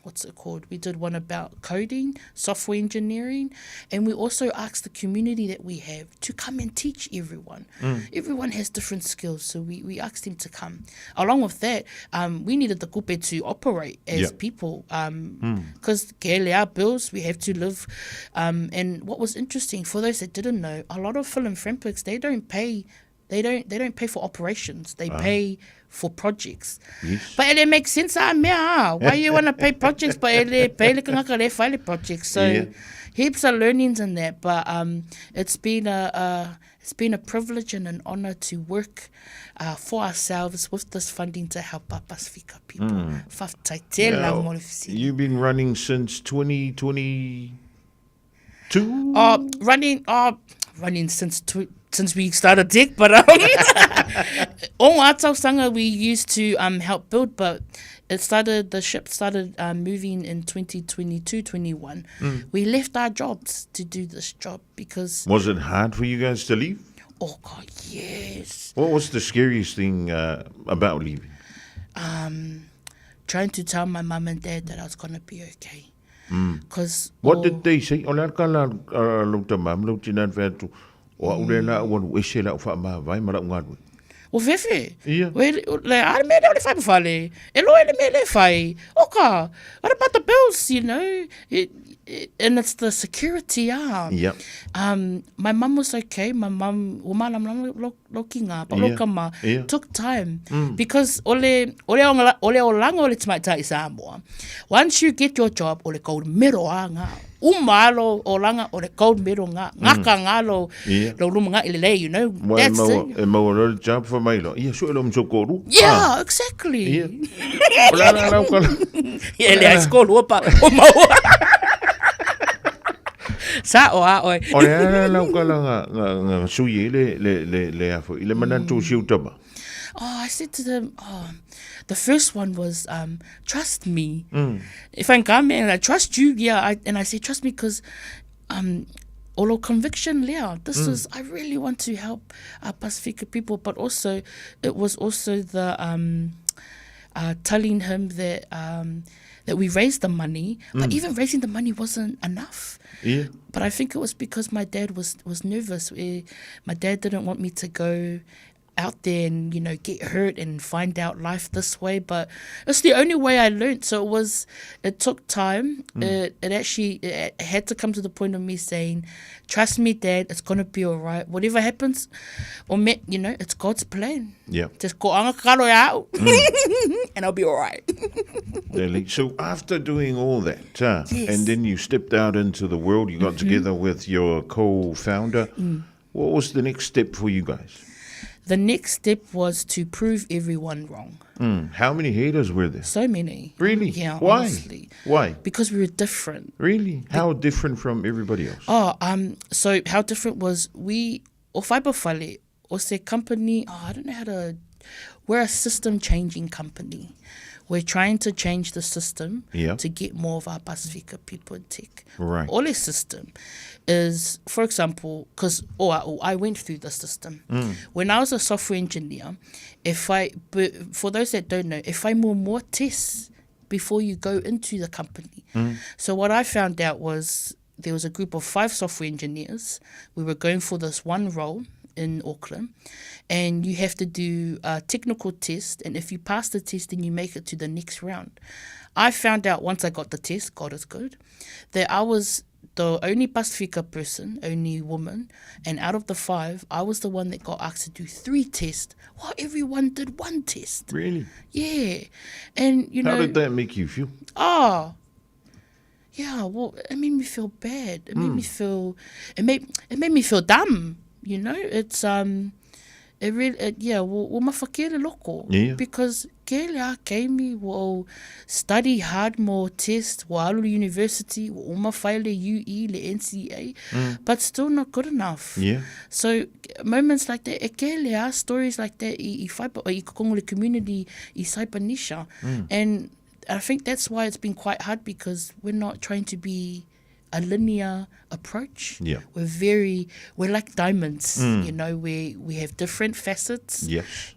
what's it called? We did one about coding, software engineering, and we also ask the community that we have to come and teach everyone. Everyone has different skills, so we asked them to come. Along with that, we needed the kupe to operate as people, because our bills, we have to live. And what was interesting, for those that didn't know, a lot of philanthropics, they don't pay. They don't pay for operations. They pay for projects. But it makes sense. Mea, why you want to pay projects? But ele pay le kangaka le file projects. So heaps of learnings in that. But it's been a It's been a privilege and an honor to work uh, for ourselves with this funding to help our Pasifika people. Faafetai tele lava mo le fesili. You've been running since 2022? Running, running since since we started tech, but all our tausaga we used to help build, but it started, the ship started moving in 2022, 21. We left our jobs to do this job because... Was it hard for you guys to leave? Oh, God, yes. What was the scariest thing about leaving? Trying to tell my mum and dad that I was going to be okay. 'Cause What did they say? O le a le kala a lou tama ma lou tina i fai atu, o au lea la ua alu ese lau faamavae ma lau galuega. Ua fefe. Ia. Le, le, a le mea lea o le fai ma fale. E loa le mea lea e fai. Oka, what about the bills, you know? It, it, and it's the security, ah. Yep. My mum was okay. My mum, ua malamalama lo, lo ki ngā, but lo kama, took time. Because o le, o le, o le olaga o le tamaitai i Samoa, once you get your job, o le gold medal a ngā. Uma alo olaga o le gold medal ngā. Ngaka ngā lo, lo luma ngā i le lei, you know. Wa e That's maua, it. e maua loa le job fa mai loa. Ia, sue lo mso koru. Yeah, exactly. Ia. O la la la kala. Ia, le high school, ua pa, o maua. Sa o a oe. O le ala lau kala nga, nga, nga sui e le, le, le, le afo, i le manatu mm. si utama. Oh, I said to them, oh, the first one was, trust me. If I'm coming, I trust you, yeah. I, and I say, trust me, because olo conviction lea. This is, I really want to help our Pasifika people, but also, it was also the telling him that that we raised the money, but even raising the money wasn't enough. But I think it was because my dad was nervous. My dad didn't want me to go out there and, you know, get hurt and find out life this way, but it's the only way I learned. So it took time. It actually, it had to come to the point of me saying, trust me, Dad, it's going to be all right. Whatever happens, or me, you know, it's God's plan. Just go anga karo out and I'll be all right. Really? So after doing all that, Yes. and then you stepped out into the world, you got together with your co-founder. What was the next step for you guys? The next step was to prove everyone wrong. How many haters were there? So many. Really? Yeah, Why? honestly. Why? Because we were different. Really? How different from everybody else? Oh, so how different was we, o Fiberfale, o se company, oh, I don't know how to, we're a system changing company. We're trying to change the system to get more of our Pasifika people in tech. Ole system is, for example, because I went through the system. When I was a software engineer, but for those that don't know, if I more tests before you go into the company. So what I found out was there was a group of 5 software engineers. We were going for this one role in Auckland, and you have to do a technical test, and if you pass the test, then you make it to the next round. I found out once I got the test, God is good, that I was the only Pasifika person, only woman, and out of the 5, I was the one that got asked to do 3 tests, while everyone did 1 test. Really? Yeah. And, you How know... did that make you feel? Oh, yeah, well, it made me feel bad. It made me feel... It made me feel dumb, you know? It's, It really, it, yeah, well, mawhakere loko. Because ke le a keimi, well, study hard more test, wa alu university, wa uma whai le UE, le NCA, but still not good enough. So moments like that, e ke le a stories like that i whaipa, i kokongo le community i Saipanisha. And I think that's why it's been quite hard, because we're not trying to be a linear approach. We're like diamonds, you know, we have different facets.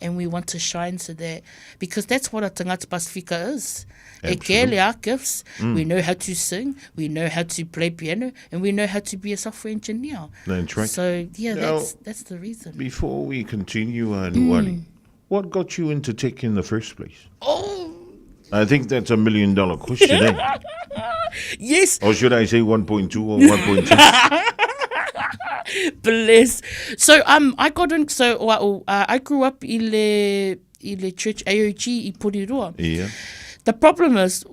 And we want to shine so that, because that's what a tangata Pasifika is. E ke le a gifts. We know how to sing, we know how to play piano, and we know how to be a software engineer. That's right. So, yeah, Now, that's the reason. Before we continue, Nuuani, what got you into tech in the first place? Oh! I think that's a $1 million question, eh? Yes. Or should I say 1.2 or 1.6? Bless. So, I got in, so, well, I grew up in le church AOG i Porirua. The problem is,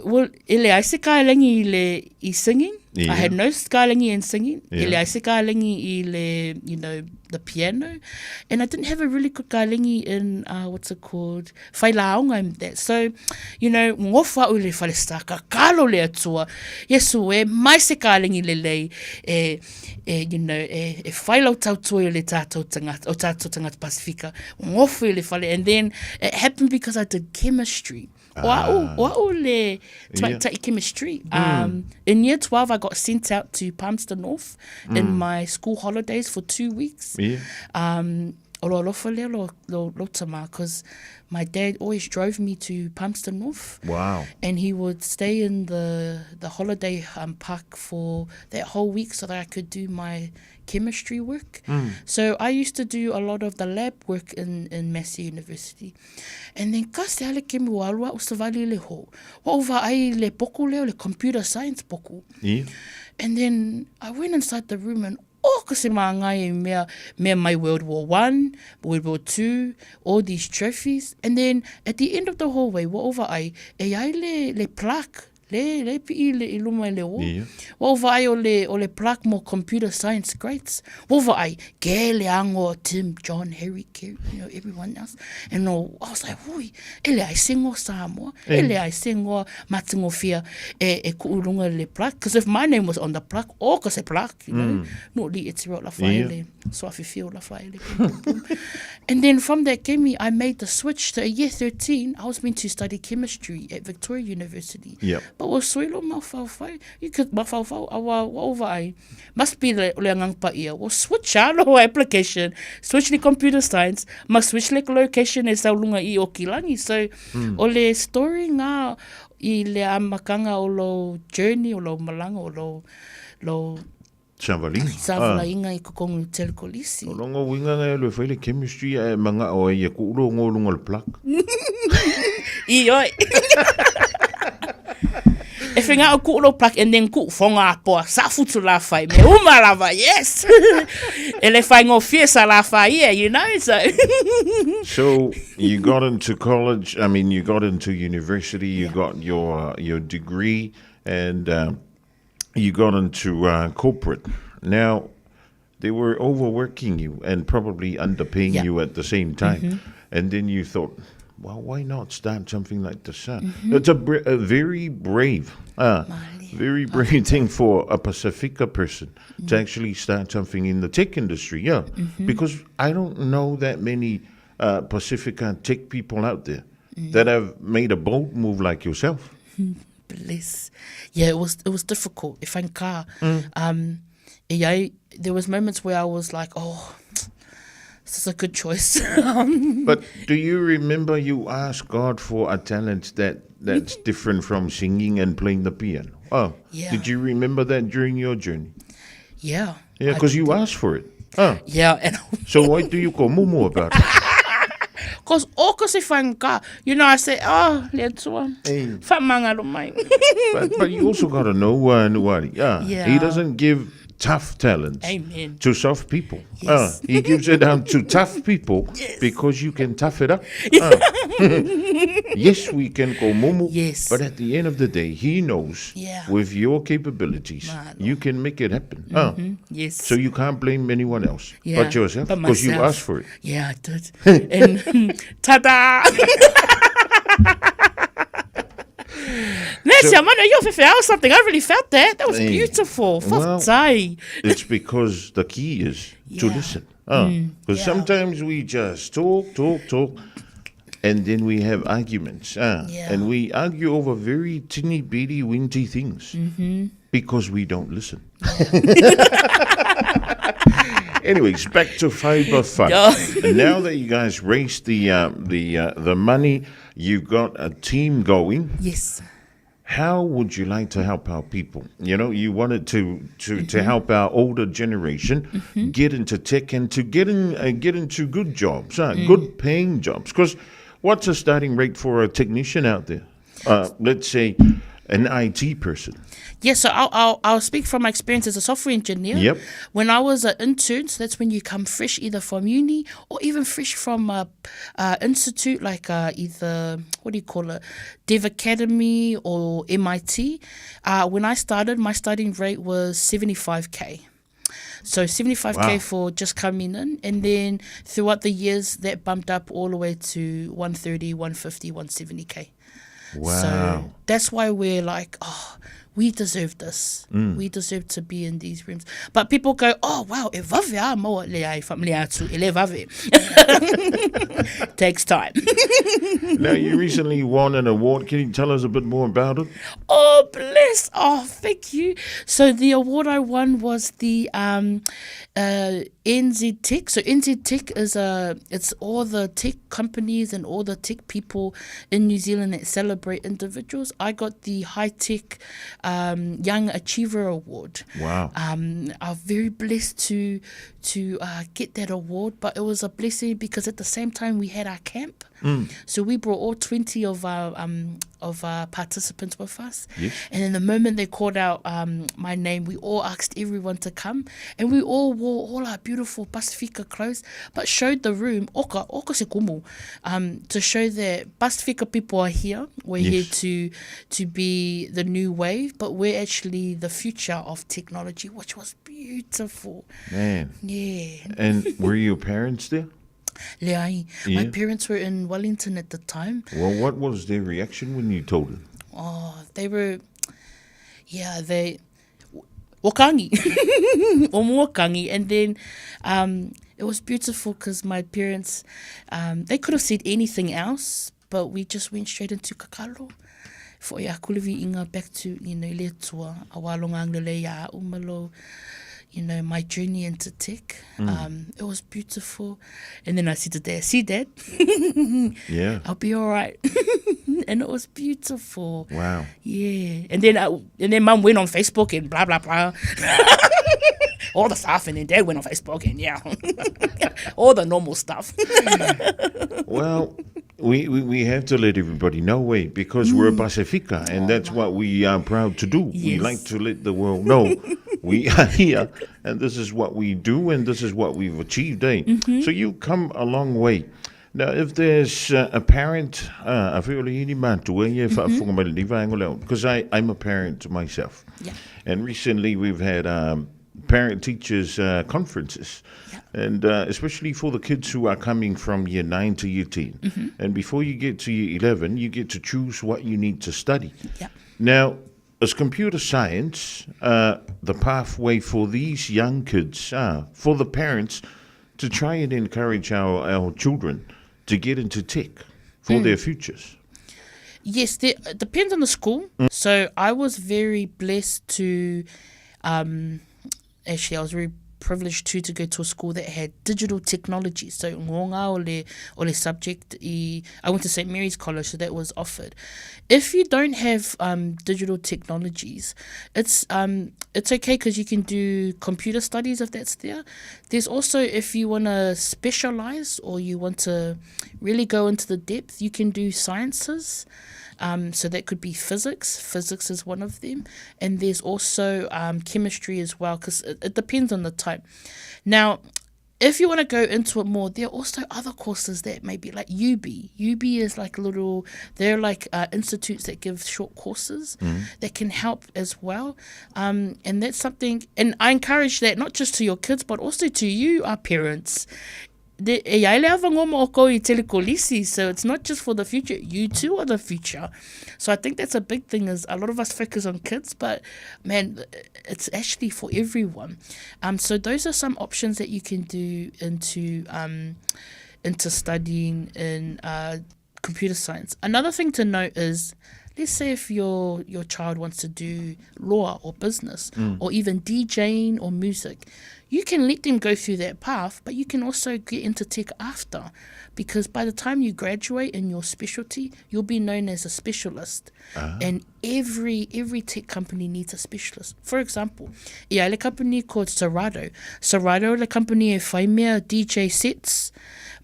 well, ele ai se kailangi i le, i singing. I had no kailangi in singing. Ele ai se kailangi i le, you know, the piano. And I didn't have a really good kalengi in, uh, what's it called, failāonga in that. So, you know, ngofa au le falesa, ka kalo le atua, Yesu e, mai se kalengi lelei, e, e, you know, e, e whai lau tautua i le tātou tangata, o tātou tangata Pasifika, ngofu i le whale. And then it happened because I did chemistry. O a'u, ah. o a'u le yeah. chemistry. Mm. Um, in year 12, I got sent out to Palmerston North mm. in my school holidays for two weeks. Yeah. Um, o lo alofa lea lo, lo, lo tama, because my dad always drove me to Palmerston North. Wow. And he would stay in the, the holiday um, park for that whole week so that I could do my chemistry work. Mm. So I used to do a lot of the lab work in, in Massey University. And then ka se ale kemi wa alua o savali le ho. Wa ova ai le poku leo le computer science poku. Yeah. And then I went inside the room and oh, ka se maangai e mea, mea mai World War One, World War Two, all these trophies. And then at the end of the hallway, wa ova ai, e ai le, le plaque Le, le pi'i le i luma i le o. Ia. Ua ou vaai o le, o le plaque mo computer science greats. Ua ou vaai, ke le ago o Tim, John, Harry, Kerry, you know, everyone else. And no, I was like, hui, e leai se ngoa Samoa, e leai se ngoa matingofia e, e ku'u lunga i le plaque. Because if my name was on the plaque, oh, ka se plaque, you know. Mm. No li e tiro la whaele, yeah. so awhiwhio la whaele. Boom, boom, boom. And then from that kemi, I made the switch. So at year 13, I was meant to study chemistry at Victoria University. Yep. But ua sui lo mawhauwhau. You could mawhauwhau, awa, ua ova ai. Must be le, le angang pa ia. Ua switch a lo application. Switch le computer science. Ma switch le location e sau lunga i Okilangi. So, mm. o le story ngā i le amakanga o lo journey, o lo malanga, o lo, lo Savaliga. Savalainga i kokongu telekolisi. O longa uiga ngai alu e fai le chemistry ae mangao ai e kuu lo ngo lunga o le plug. I oi. E whenga o kuu lo plug and then kuu whonga apoa sa futu la whai me uma lava, yes. E le whai ngō fie sa la whai ia, you know, so. So you got into college, I mean you got into university, you yeah. got your, your degree and um, you got into uh, corporate. Now, they were overworking you and probably underpaying yeah. you at the same time. Mm-hmm. And then you thought, well, why not start something like this? Huh? Mm-hmm. It's a, bra- a very brave, uh, very brave thing for a Pacifica person mm-hmm. to actually start something in the tech industry. Yeah, mm-hmm. because I don't know that many uh, Pacifica tech people out there mm. that have made a bold move like yourself. Bless. Yeah, it was it was difficult. If I ka, mm. um, yeah, there was moments where I was like, oh, this is a good choice. but do you remember you asked God for a talent that that's different from singing and playing the piano? Oh, yeah. Did you remember that during your journey? Yeah. Yeah, because you asked for it. Oh. Yeah. And so why do you call Mumu about it? Cause o ko se whanka, you know, I say, oh, le atua, hey. whamangalo mai. but, but you also got to know uh, Nuari. Yeah. yeah. He doesn't give tough talents Amen. to soft people. Yes. Uh, he gives it down to tough people yes. because you can tough it up. Uh, yes, we can go mumu. Yes. But at the end of the day, he knows yeah. with your capabilities, Malo. you can make it happen. Mm -hmm. Yes. So you can't blame anyone else yeah. but yourself because you asked for it. Yeah, I did. And ta-da! Nancy, so, I'm on something. I really felt that. That was beautiful. Well, it's because the key is yeah. to listen. Because uh, mm, yeah. sometimes we just talk, talk, talk, and then we have arguments. Uh, yeah. And we argue over very teeny bitty winty things mm-hmm. because we don't listen. Anyways, back to Fiber Fun. Yeah. now that you guys raised the uh, the uh, the money, you got a team going. Yes. How would you like to help our people? You know, you wanted to to, mm-hmm. to help our older generation mm-hmm. get into tech and to get in uh, get into good jobs, uh, mm. good paying jobs. Because what's a starting rate for a technician out there? Uh, let's say an IT person. Yeah, so I'll, I'll, I'll speak from my experience as a software engineer. Yep. When I was an intern, so that's when you come fresh either from uni or even fresh from a, a institute like uh, either, what do you call it, Dev Academy or MIT. Uh, when I started, my starting rate was 75K. So 75K Wow. for just coming in. And then throughout the years, that bumped up all the way to 130, 150, 170K. Wow. So that's why we're like, oh, we deserve this. We deserve to be in these rooms. But people go, oh, wow, e vave a moa le ai family atu, e le vave. Takes time. Now, you recently won an award. Can you tell us a bit more about it? Oh, bless. Oh, thank you. So the award I won was the NZ Tech. So NZ Tech is it's all the tech companies and all the tech people in New Zealand that celebrate individuals. I got the High Tech Young Achiever Award. Wow. I'm very blessed to get that award, but it was a blessing because at the same time we had our camp. So we brought all 20 of our participants with us. Yes. And then the moment they called out my name, we all asked everyone to come. And we all wore all our beautiful Pasifika clothes, but showed the room, oka, oka se kumu, to show that Pasifika people are here. We're Yes. here to be the new wave, but we're actually the future of technology, which was beautiful. Man. Yeah. And were your parents there? Leai. My Yeah. parents were in Wellington at the time. Well, what was their reaction when you told them? Oh, they were, yeah, they, wakangi, wakangi. And then it was beautiful because my parents, they could have said anything else, but we just went straight into kakalo. For ia kulivi inga back to, you know, le tua, awalonga anglele ia umalo, you know, my journey into tech. It was beautiful. And then I said to Dad, see, Dad? Yeah. I'll be all right. And it was beautiful. Wow. Yeah. And then Mum went on Facebook and blah, blah, blah. All the stuff. And then Dad went on Facebook and yeah. All the normal stuff. Well, we have to let everybody know, because we're Pasifika, and that's what we are proud to do. We Yes. like to let the world know we are here, and this is what we do, and this is what we've achieved, eh? So you've come a long way. Now, if there's a parent, because I'm a parent myself. Yeah. And recently we've had parent-teachers conferences, and especially for the kids who are coming from year 9 to year 10. And before you get to year 11, you get to choose what you need to study. Yeah. Now, as computer science, the pathway for these young kids, for the parents to try and encourage our children to get into tech for their futures. Yes, it depends on the school. So I was very blessed to, actually I was very privileged too to go to a school that had digital technology. So ngonga ole subject, I went to St. Mary's College, so that was offered. If you don't have digital technologies, it's okay because you can do computer studies if that's there. There's also, if you want to specialize or you want to really go into the depth, you can do sciences. So that could be physics. Physics is one of them. And there's also chemistry as well, because it depends on the type. Now, if you want to go into it more, there are also other courses that may be like UB. UB is like little, they're like institutes that give short courses that can help as well. And that's something, and I encourage that not just to your kids, but also to you, our parents. The, e ai le ava ngoma o kou i telekolisi, so it's not just for the future. You too are the future. So I think that's a big thing, is a lot of us focus on kids, but man, it's actually for everyone. So those are some options that you can do into studying in computer science. Another thing to note is, let's say if your child wants to do law or business or even DJing or music, you can let them go through that path, but you can also get into tech after, because by the time you graduate in your specialty, you'll be known as a specialist. And every tech company needs a specialist. For example, ia le company called Serato. Serato le company e whai mea DJ sets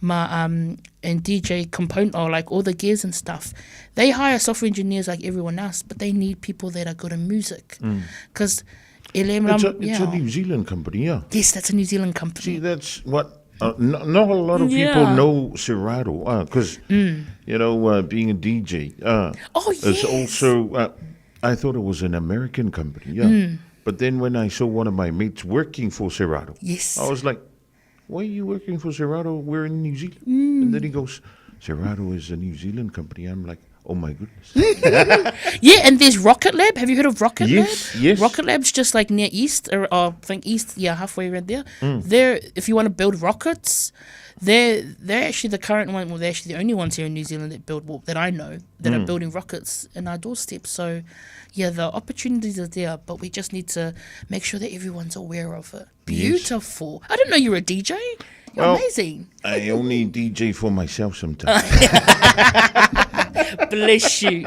ma, and DJ component, or like all the gears and stuff. They hire software engineers like everyone else, but they need people that are good in music. Because It's a New Zealand company, yeah. Yes, that's a New Zealand company. See, that's what not a lot of people know Serato, because, you know, being a DJ. Oh, It's yes. also, I thought it was an American company, yeah. But then when I saw one of my mates working for Serato, Yes. I was like, why are you working for Serato? We're in New Zealand. And then he goes, Serato is a New Zealand company. I'm like, oh my goodness. Yeah, and there's Rocket Lab. Have you heard of Rocket Yes, Lab? yes. Rocket Lab's just like near East, or I think East, yeah, halfway around there. There, if you want to build rockets, they're actually the current one. Well, they're actually the only ones here in New Zealand that build, well, that I know, that are building rockets in our doorstep. So, yeah, the opportunities are there, but we just need to make sure that everyone's aware of it. Beautiful. I didn't know you were a DJ. You're Well, amazing. I only DJ for myself sometimes. Bless you.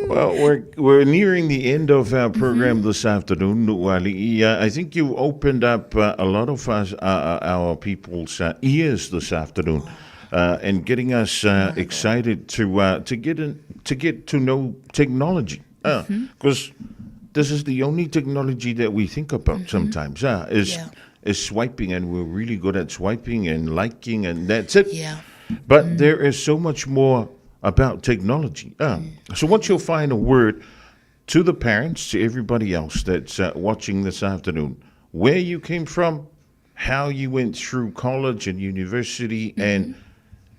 Well, we're nearing the end of our program this afternoon, Nu'uali'i. I think you opened up a lot of us, our people's ears this afternoon, and getting us excited to get to know technology. Because this is the only technology that we think about sometimes. Is swiping, and we're really good at swiping and liking, and that's it. But there is so much more about technology. So what's your final word to the parents, to everybody else that's watching this afternoon, where you came from, how you went through college and university and,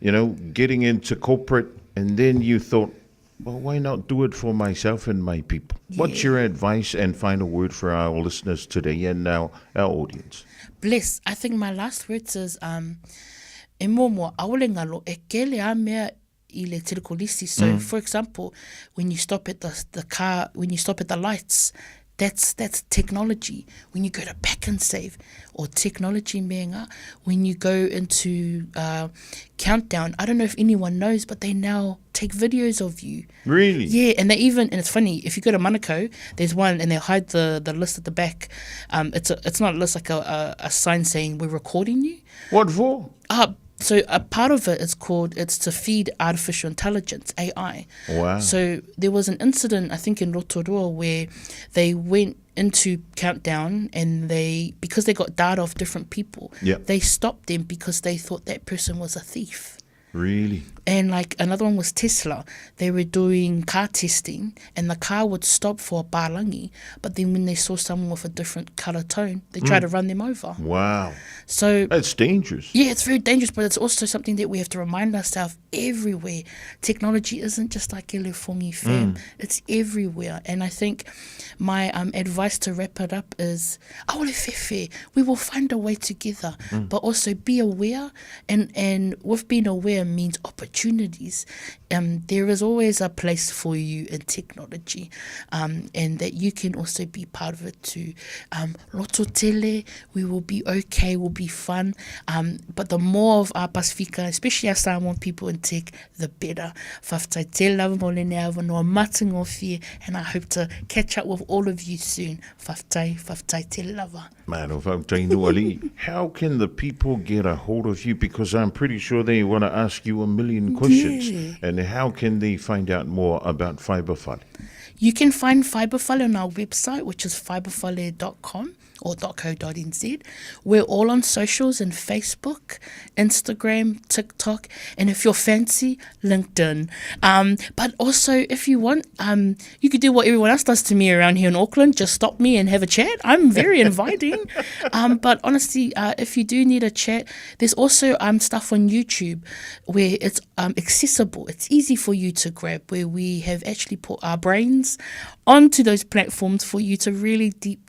you know, getting into corporate, and then you thought, well, why not do it for myself and my people? What's your advice and final word for our listeners today and our audience? Bless. I think my last words is, e muamua, aole ngalo, e kele a mea i le tirikolisi. So, for example, when you stop at the car, when you stop at the lights, that's technology. When you go to Pack and Save, or technology menga, when you go into Countdown, I don't know if anyone knows, but they now take videos of you. Really? Yeah, and they even, and it's funny, if you go to Manukau, there's one, and they hide the list at the back. It's not a list, like a sign saying, we're recording you. What for? So a part of it is called, it's to feed artificial intelligence, AI. Wow. So there was an incident, I think in Rotorua, where they went into Countdown and they, because they got data of different people, they stopped them because they thought that person was a thief. Really? And another one was Tesla. They were doing car testing and the car would stop for a balangi, but then when they saw someone with a different colour tone, they tried to run them over. Wow. That's dangerous. Yeah, it's very dangerous, but it's also something that we have to remind ourselves everywhere. Technology isn't just like Elefongi fam. It's everywhere. And I think my advice to wrap it up is, aole fefe, we will find a way together, but also be aware, and with being aware means opportunities. There is always a place for you in technology, and that you can also be part of it too. Loto tele, we will be okay, we'll be fun. But the more of our Pasifika, especially our Samoan people in tech, the better. Whawhetai te lava mo lene awa noa matangofie, and I hope to catch up with all of you soon. Whawhetai, whawhetai te lava. Mano whawhetai Nu'uali'i, how can the people get a hold of you? Because I'm pretty sure they want to ask you a million questions. And how can they find out more about Fibre Fale? You can find Fibre Fale on our website, which is fibrefale.com or .co.nz. We're all on socials and Facebook, Instagram, TikTok, and if you're fancy, LinkedIn. But also, if you want, you could do what everyone else does to me around here in Auckland. Just stop me and have a chat. I'm very inviting. But honestly, if you do need a chat, there's also stuff on YouTube where it's accessible. It's easy for you to grab, where we have actually put our brains onto those platforms for you to really deep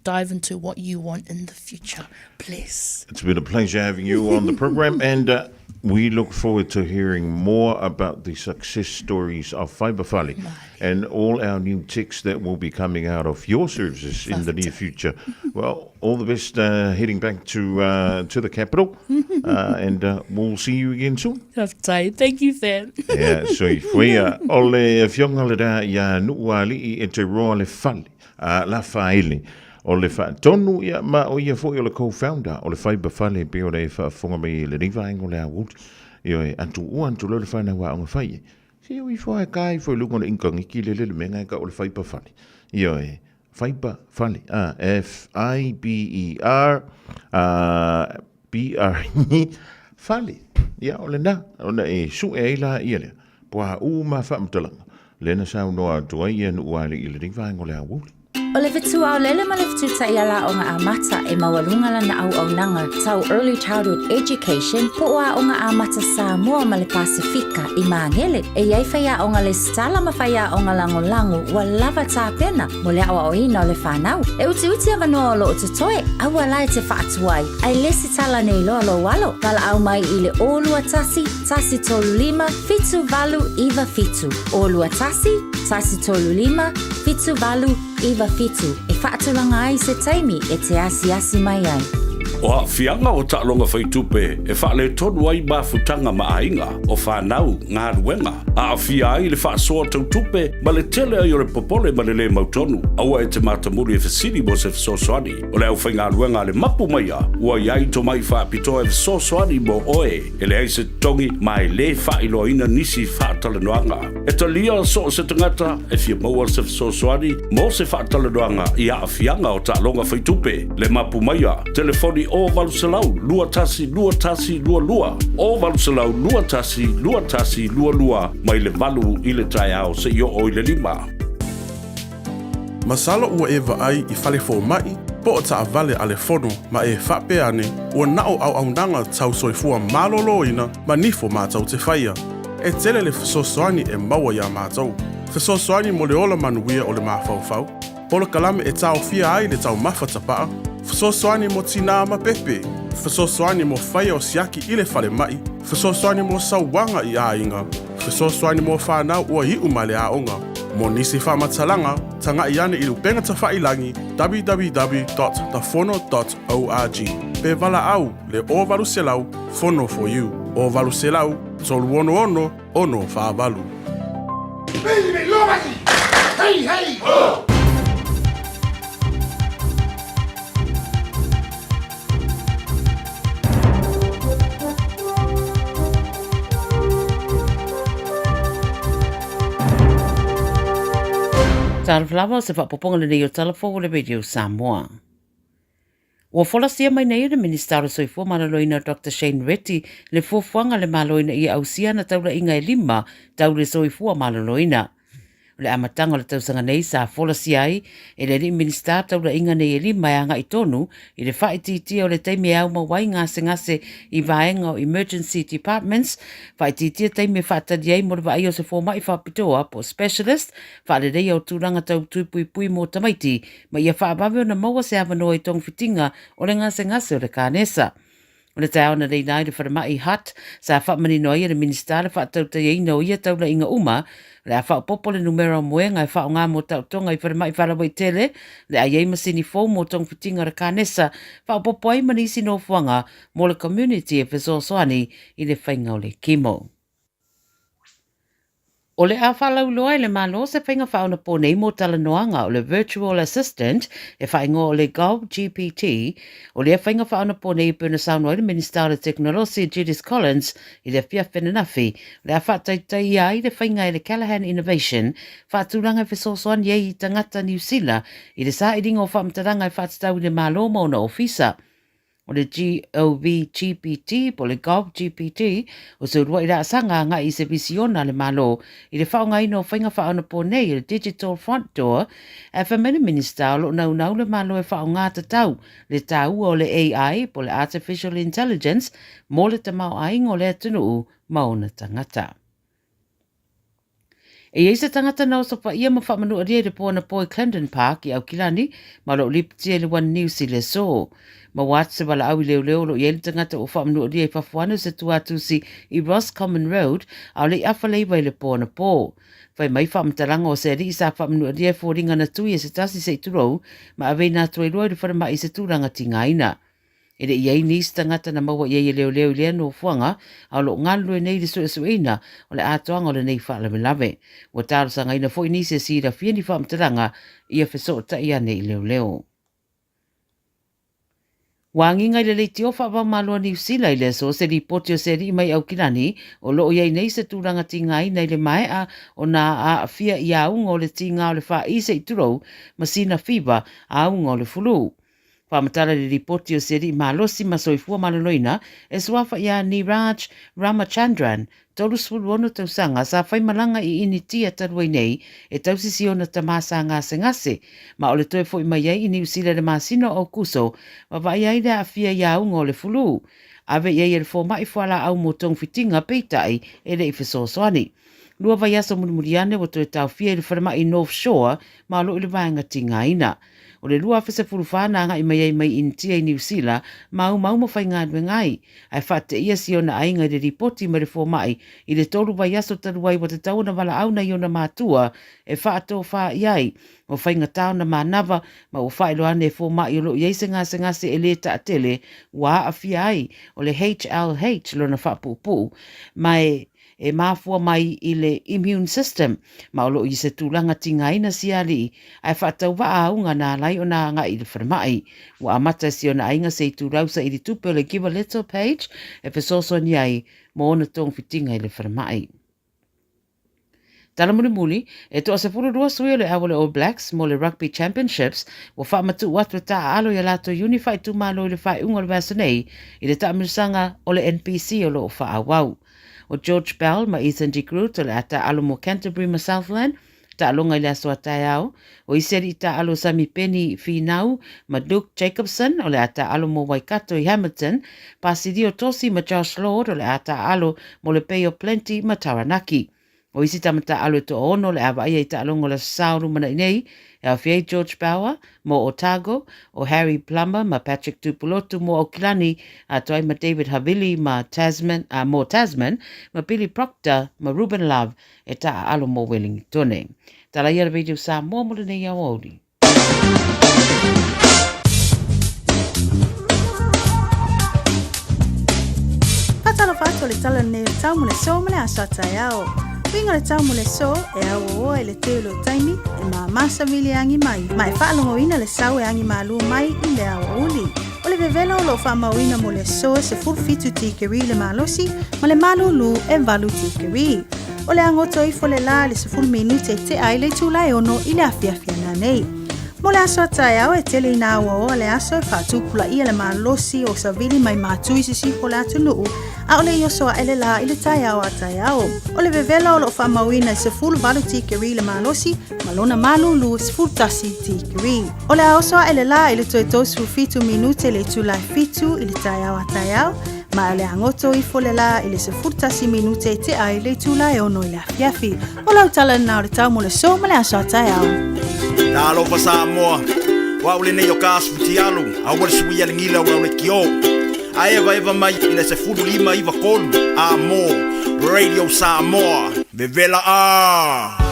dive into what you want in the future. Bless. It's been a pleasure having you on the program, and we look forward to hearing more about the success stories of Fibre Fale and all our new techs that will be coming out of your services in the near future. Well, all the best heading back to the capital, and we'll see you again soon. Thank you, Fam. Yeah, so fuia o le fionga le rā ia Nu'uali'i e te roa le fale, la whaele. O le whaatonu ia ma o ia foi o le co-founder o le Fibre Fale pe o le whaafonga mai e le riva ingo le awuti. Ia e antu ua antu lo le whanau a onga whai e. Si o i fo e kai fo lungo le inka ngiki le le menga e ka o le Fibre Fale. Ia e Fibre Fale. F-I-B-E-R B-R Fale. Ia o le nā. O na e su e la ia lea. Pua u ma whaamtalanga. Lena sau noa atua ia Nu'uali'i i le riva ingo le awuti. O le fetu aolele ma le fetu taʻiala aʻoga amata e maualuga lana auaunaga tau Early Childhood Education po o Aoga Amata Samoa ma le Pasefika i Magele. E i ai faiaoga lesitala ma faiaoga lagolago ua lava tapena mo le aoaoina o le fanau. E utiuti avanoa o loo totoe, aua la e te faatuai, ae lesitala nei loa lou alo. Valaau mai i le 021 135 7897. 021 135 7897 e faatulaga ai se taimi e te asiasi mai ai. O aafiaga o taaloga faitupe e faaletonu ai mafutaga ma aiga, o fanau, galuega, aafia ai le faasoa tau tupe ma le tele ai o le popole ma le lē mautonu. Aua e te matamuli e fesili mo se fesoasoani. O le aufaigaluega a le Mapu Maia ua i ai tomai faapitoa e fesoasoani mo oe. E leai se totogi ma e lē faailoaina nisi faatalanoaga. E talia so o se tagata e fia maua se fesoasoani mo se faatalanoaga i aafiaga o taaloga faitupe. Le Mapu Maia, telefoni 0800 21 21 22, 0800 21 21 22, mai le 8 i le taeao seia oo i le 5. Masalo ua e vaai i fale fomaʻi po o taavale a le fono ma e faapea ane ua na o auaunaga tau soifua malōlōina ma nifo matou te faia. E tele le fesoasoani e maua iā matou. Fesoasoani mo le ola manuia o le mafaufau, polokalame e taofia ai le taumafa tapaa, fesoasoani mo tinā ma pepe, fesoasoani mo faia o siaki i le falemaʻi, fesoasoani mo sauaga i aiga, fesoasoani mo fanau ua iʻu mai le aoga. Mo nisi faamatalaga, tagaʻi ane i le upega tafailagi www.thefono.org pe valaau le 0800 Fono for you 0800 366 648. Hey, hey! Ho! Talofa lava o se faapopoga lenei o Tala Fou o le Radio Samoa. Ua folasia mai nei e le Minista o le Soifua Maloloina Dr Shane Reti le fuafuaga a le Malo ina ia ausia ana taulaiga e lima tau le soifua maloloina. O le amataga o le tausaga nei sa folasia ai e le alii Minisita taulaiga nei e lima e agai tonu i le faaitiitia o le taimi e aumau ai gasegase i vaega o emergency departments, faaitiitia taimi e faatali ai mo le vaaia o se fomai faapitoa po o specialist, faaleleia o tulaga tau tui puipui mo tamaiti ma ia faavave ona maua se avanoa i togafitiga o le gasegase o le kanesa. O le taeao na leina ai le falemai Hutt, sa faamanino ai e le Minisita le faatautaiaina o ia taulaiga uma, o le a faaopoopo le numera o moega e faaaoga mo taotoga i falemai faalauaitele, o le a i ai masini fou mo togafitiga o le kanesa, faaopoopo ai ma nisi nofoaga mo le community e fesoasoani i le faiga o le chemo. O le a faalauiloa e le Malo se faiga faaonaponei mo talanoaga o le Virtual Assistant e faaigoa o le GovGPT. O lea faiga faaonaponei e pei ona saunoa ai le Minisita o le Tekonolosi Judith Collins i le afiafi ananafi, o le a faataitaia ai le faiga e le Callaghan Innovation faatulaga e fesoasoani ai i tagata Niu Sila i le sailiga o faamatalaga e faatatau i le Malo ma ona ofisa. O le GOVGPT po o le GovGPT, o se uluai laasaga agai i se visiona a le Malo i le faaaogaina o faiga faaonaponei o le Digital Front Door, ae fai mai le Minisita o lo o naunau le Malo e faaaoga tatau le taua o le AI po o le Artificial Intelligence mo le tamaoaiga o le atunuu ma ona tagata. E i ai se tagata na osofaia ma faamanualia i le po anapo i Clandon Park i Aukilani ma o lo o lipotia i le One News i le aso. Maua atu se valaau i leoleo o lo o i ai le tagata ua faamanualia i fafo ane o se tuatusi i Roscommon Road a o le i afa leiva i le po anapo. Fai mai faamatalaga o se alii sa faamanualia e foliga na tui e se tasi se i tulou ma aveina atu ai loa i le falemai i se tulaga tigaina. E le i ai nisi tagata na maua i ai e leoleo i lea nofoaga, a o lo o galulue nei i le suesueina o le atoaga o lenei faalavelave. Ua talosagaina foi nisi e silafia ni faamatalaga ia fesootai ane i leoleo. Ua agiga i le leitio faavaomalo a Niu Sila i le aso se lipoti o se alii mai Aukilani o lo o i ai nei se tulaga tigaina i le maea ona aafia i auga o le tiga o le faaii se i tulou ma sina fiva auga o le fulu. Faamatala le lipoti o se alii malosi ma soifua maloloina e suafa ia Niraj Ramachandran, 36 tausaga, sa faimalaga i Initia talu ai nei e tausi si ona tama sa gasegase ma o le toe foi mai ai i Niu Sila i le masina o Aokuso ma vaaia ai le aafia i auga o le fulu. Ave i ai e le fomai fualaau mo togafitiga peitai e le i fesoasoani. Lua vaiaso mulimuli ane ua toe taofia i le falemai North Shore ma o lo o i le vaega tigaina. O le 2014 na agai mai ai mai Initia i Niu Sila ma aumauma faigaluega ai, ae faateia si ona aiga i le lipoti mai le fomai i le tolu vaiaso talu ai ua tatau ona valaau nai ona matua e faatofā i ai ua faigata ona manava ma ua faailoa ane e fomai o lo o i ai se gasegase e lē taatele ua aafia ai o le HLH lona faapuupuu ma e e mafua mai i le immune system ma o lo o i se tulaga tigaina sia alii ae faatauvaa auga na ala ai ona agai i le falemai. Ua amata e si ona aiga se itulau saili tupe o le Give a Little page e fesoasoani ai mo ona togafitiga i le falemai. Tala mulimuli, e toa 12 sui o le au o le All Blacks mo le Rugby Championships ua faamatuu atu e taaalo i a latou iuni faaitumalo i le faaiuga o le vaiaso nei i le taamilosaga o le NPC o lo o faaauau. O George Bell ma Ethan de Groot o le a taaalo mo Canterbury ma Southland, taaloga i le aso a taeao. O isi alii taaalo o Samipeni Finau ma Luke Jacobson o le a taaalo mo Waikato i Hamilton, Pasilio Tosi ma Josh Lord o le a taaalo mo le Bay of Plenty ma Taranaki. O isi tama taaalo e toaono o le a vaaia i taaloga o le Aso Sa o lumanai nei, e aofia ai George Bower mo Otago, o Harry Plummer ma Patrick Tupulotu mo Aukilani, atoa ai ma David Havili ma Tasman, mo Tasman, ma Billy Proctor ma Ruben Love e taaalo mo Welingitone. Tala ia le Radio Samoa mo lenei aoauli. Faatalofa atu o le tala lenei o le tau mo le aso ma le aso a taeao. Uiga o le tau mo le aso, e auauoa i le teu o le taimi, e māmā savili e agi mai, ma e faalogoina le sau e agi malū mai i le aoauli. O le vevela o lo o faamauina mo le aso e 17 tikeri le malosi ma le malūlū e 8 tikeri. O le a goto ifo le lā i le 10 minute e tea ai le itula e ono i le afiafi a nanei. Mo le aso a taeao e tele ina auaoa le aso e faatupulaia le malosi o savili mai Matu i sisifo o le atunuu, ʻaʻole i oso aʻe le lā i le taeao a taeao. O le vevela o lo o faamauina e 18 tikeri le malosi ma lona malūlū e 11 tikeri. O le a oso aʻe le lā i le toe 37 minute le itula e 7 i le taeao a taeao, ma o le a goto ifo le lā i le 11 minute e tea ai le itula e 6 i le afiafi. O lau tala lena o le tau mo le aso ma le aso a taeao. Talofa Samoa, o au lenei o ka asu fitialu, aua le suia le gila o lau lekiō. A evaeva mai i le 15 93 a mo Radio Samoa, vevela a!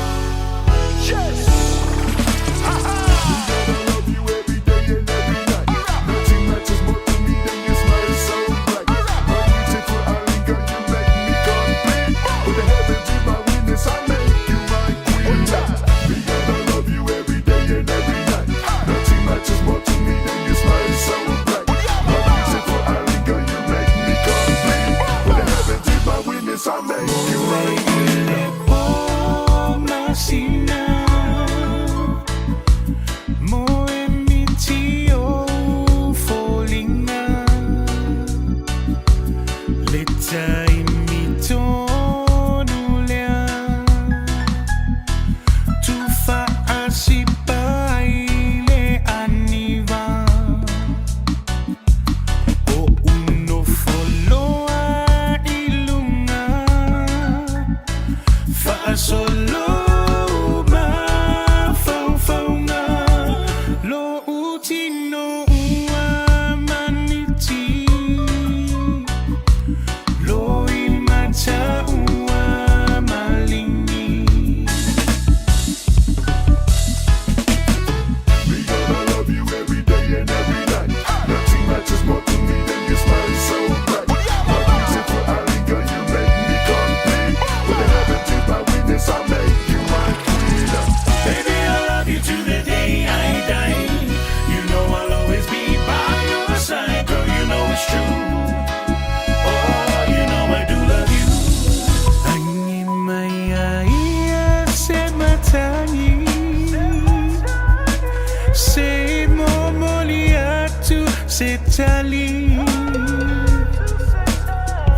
tali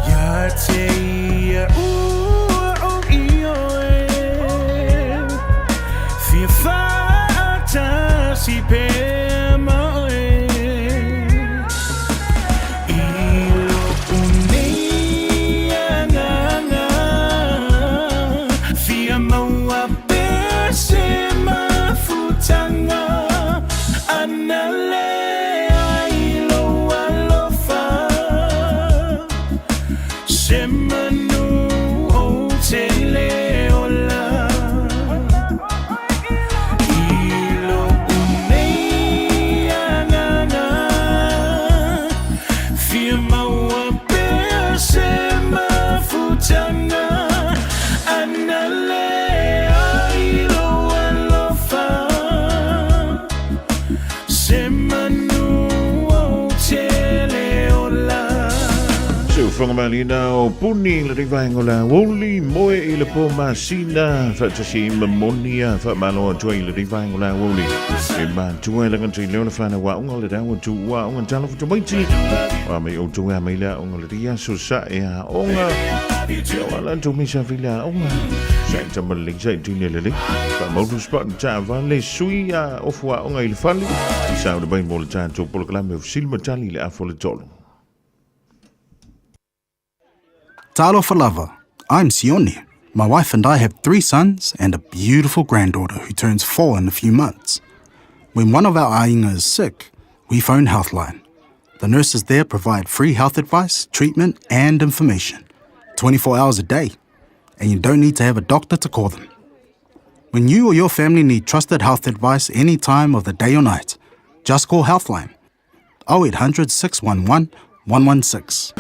Ia te ia ua o i oe Fia whaatasi pea ma oe I lou nei agaga Fia maua pea se mafutaga Ana leai lou alofa Se manu ou te le ola I lou nei agaga Fia maua pea se mafutaga Ana leai lou alofa Se manu ou te le ola. Siufogamalina o Puni i lenei vaega o le aoauli, moe i le po masina, faatasi ai ma moni a faamalo atu ai i lenei vaega o le aoauli. E matua e lagata i leo le whanau aoga o le rau atu ua aoga talofa tamaiti. Wa mai outou e a mai le aoga o lenei aso sa e aoga. Ia wa latou mai sa fai le aoga. Sa e tama lelei sa e tine lelei. Faamautu spot taavale sui a ofu aoga i le fale. Sa o le mai mo le tatou polokalame o fesili ma tali i le afa o le tolu. Talofa lava, I'm Sione. My wife and I have three sons and a beautiful granddaughter who turns four in a few months. When one of our aiga is sick, we phone Healthline. The nurses there provide free health advice, treatment, and information 24 hours a day. And you don't need to have a doctor to call them. When you or your family need trusted health advice any time of the day or night, just call Healthline 0800 611 116.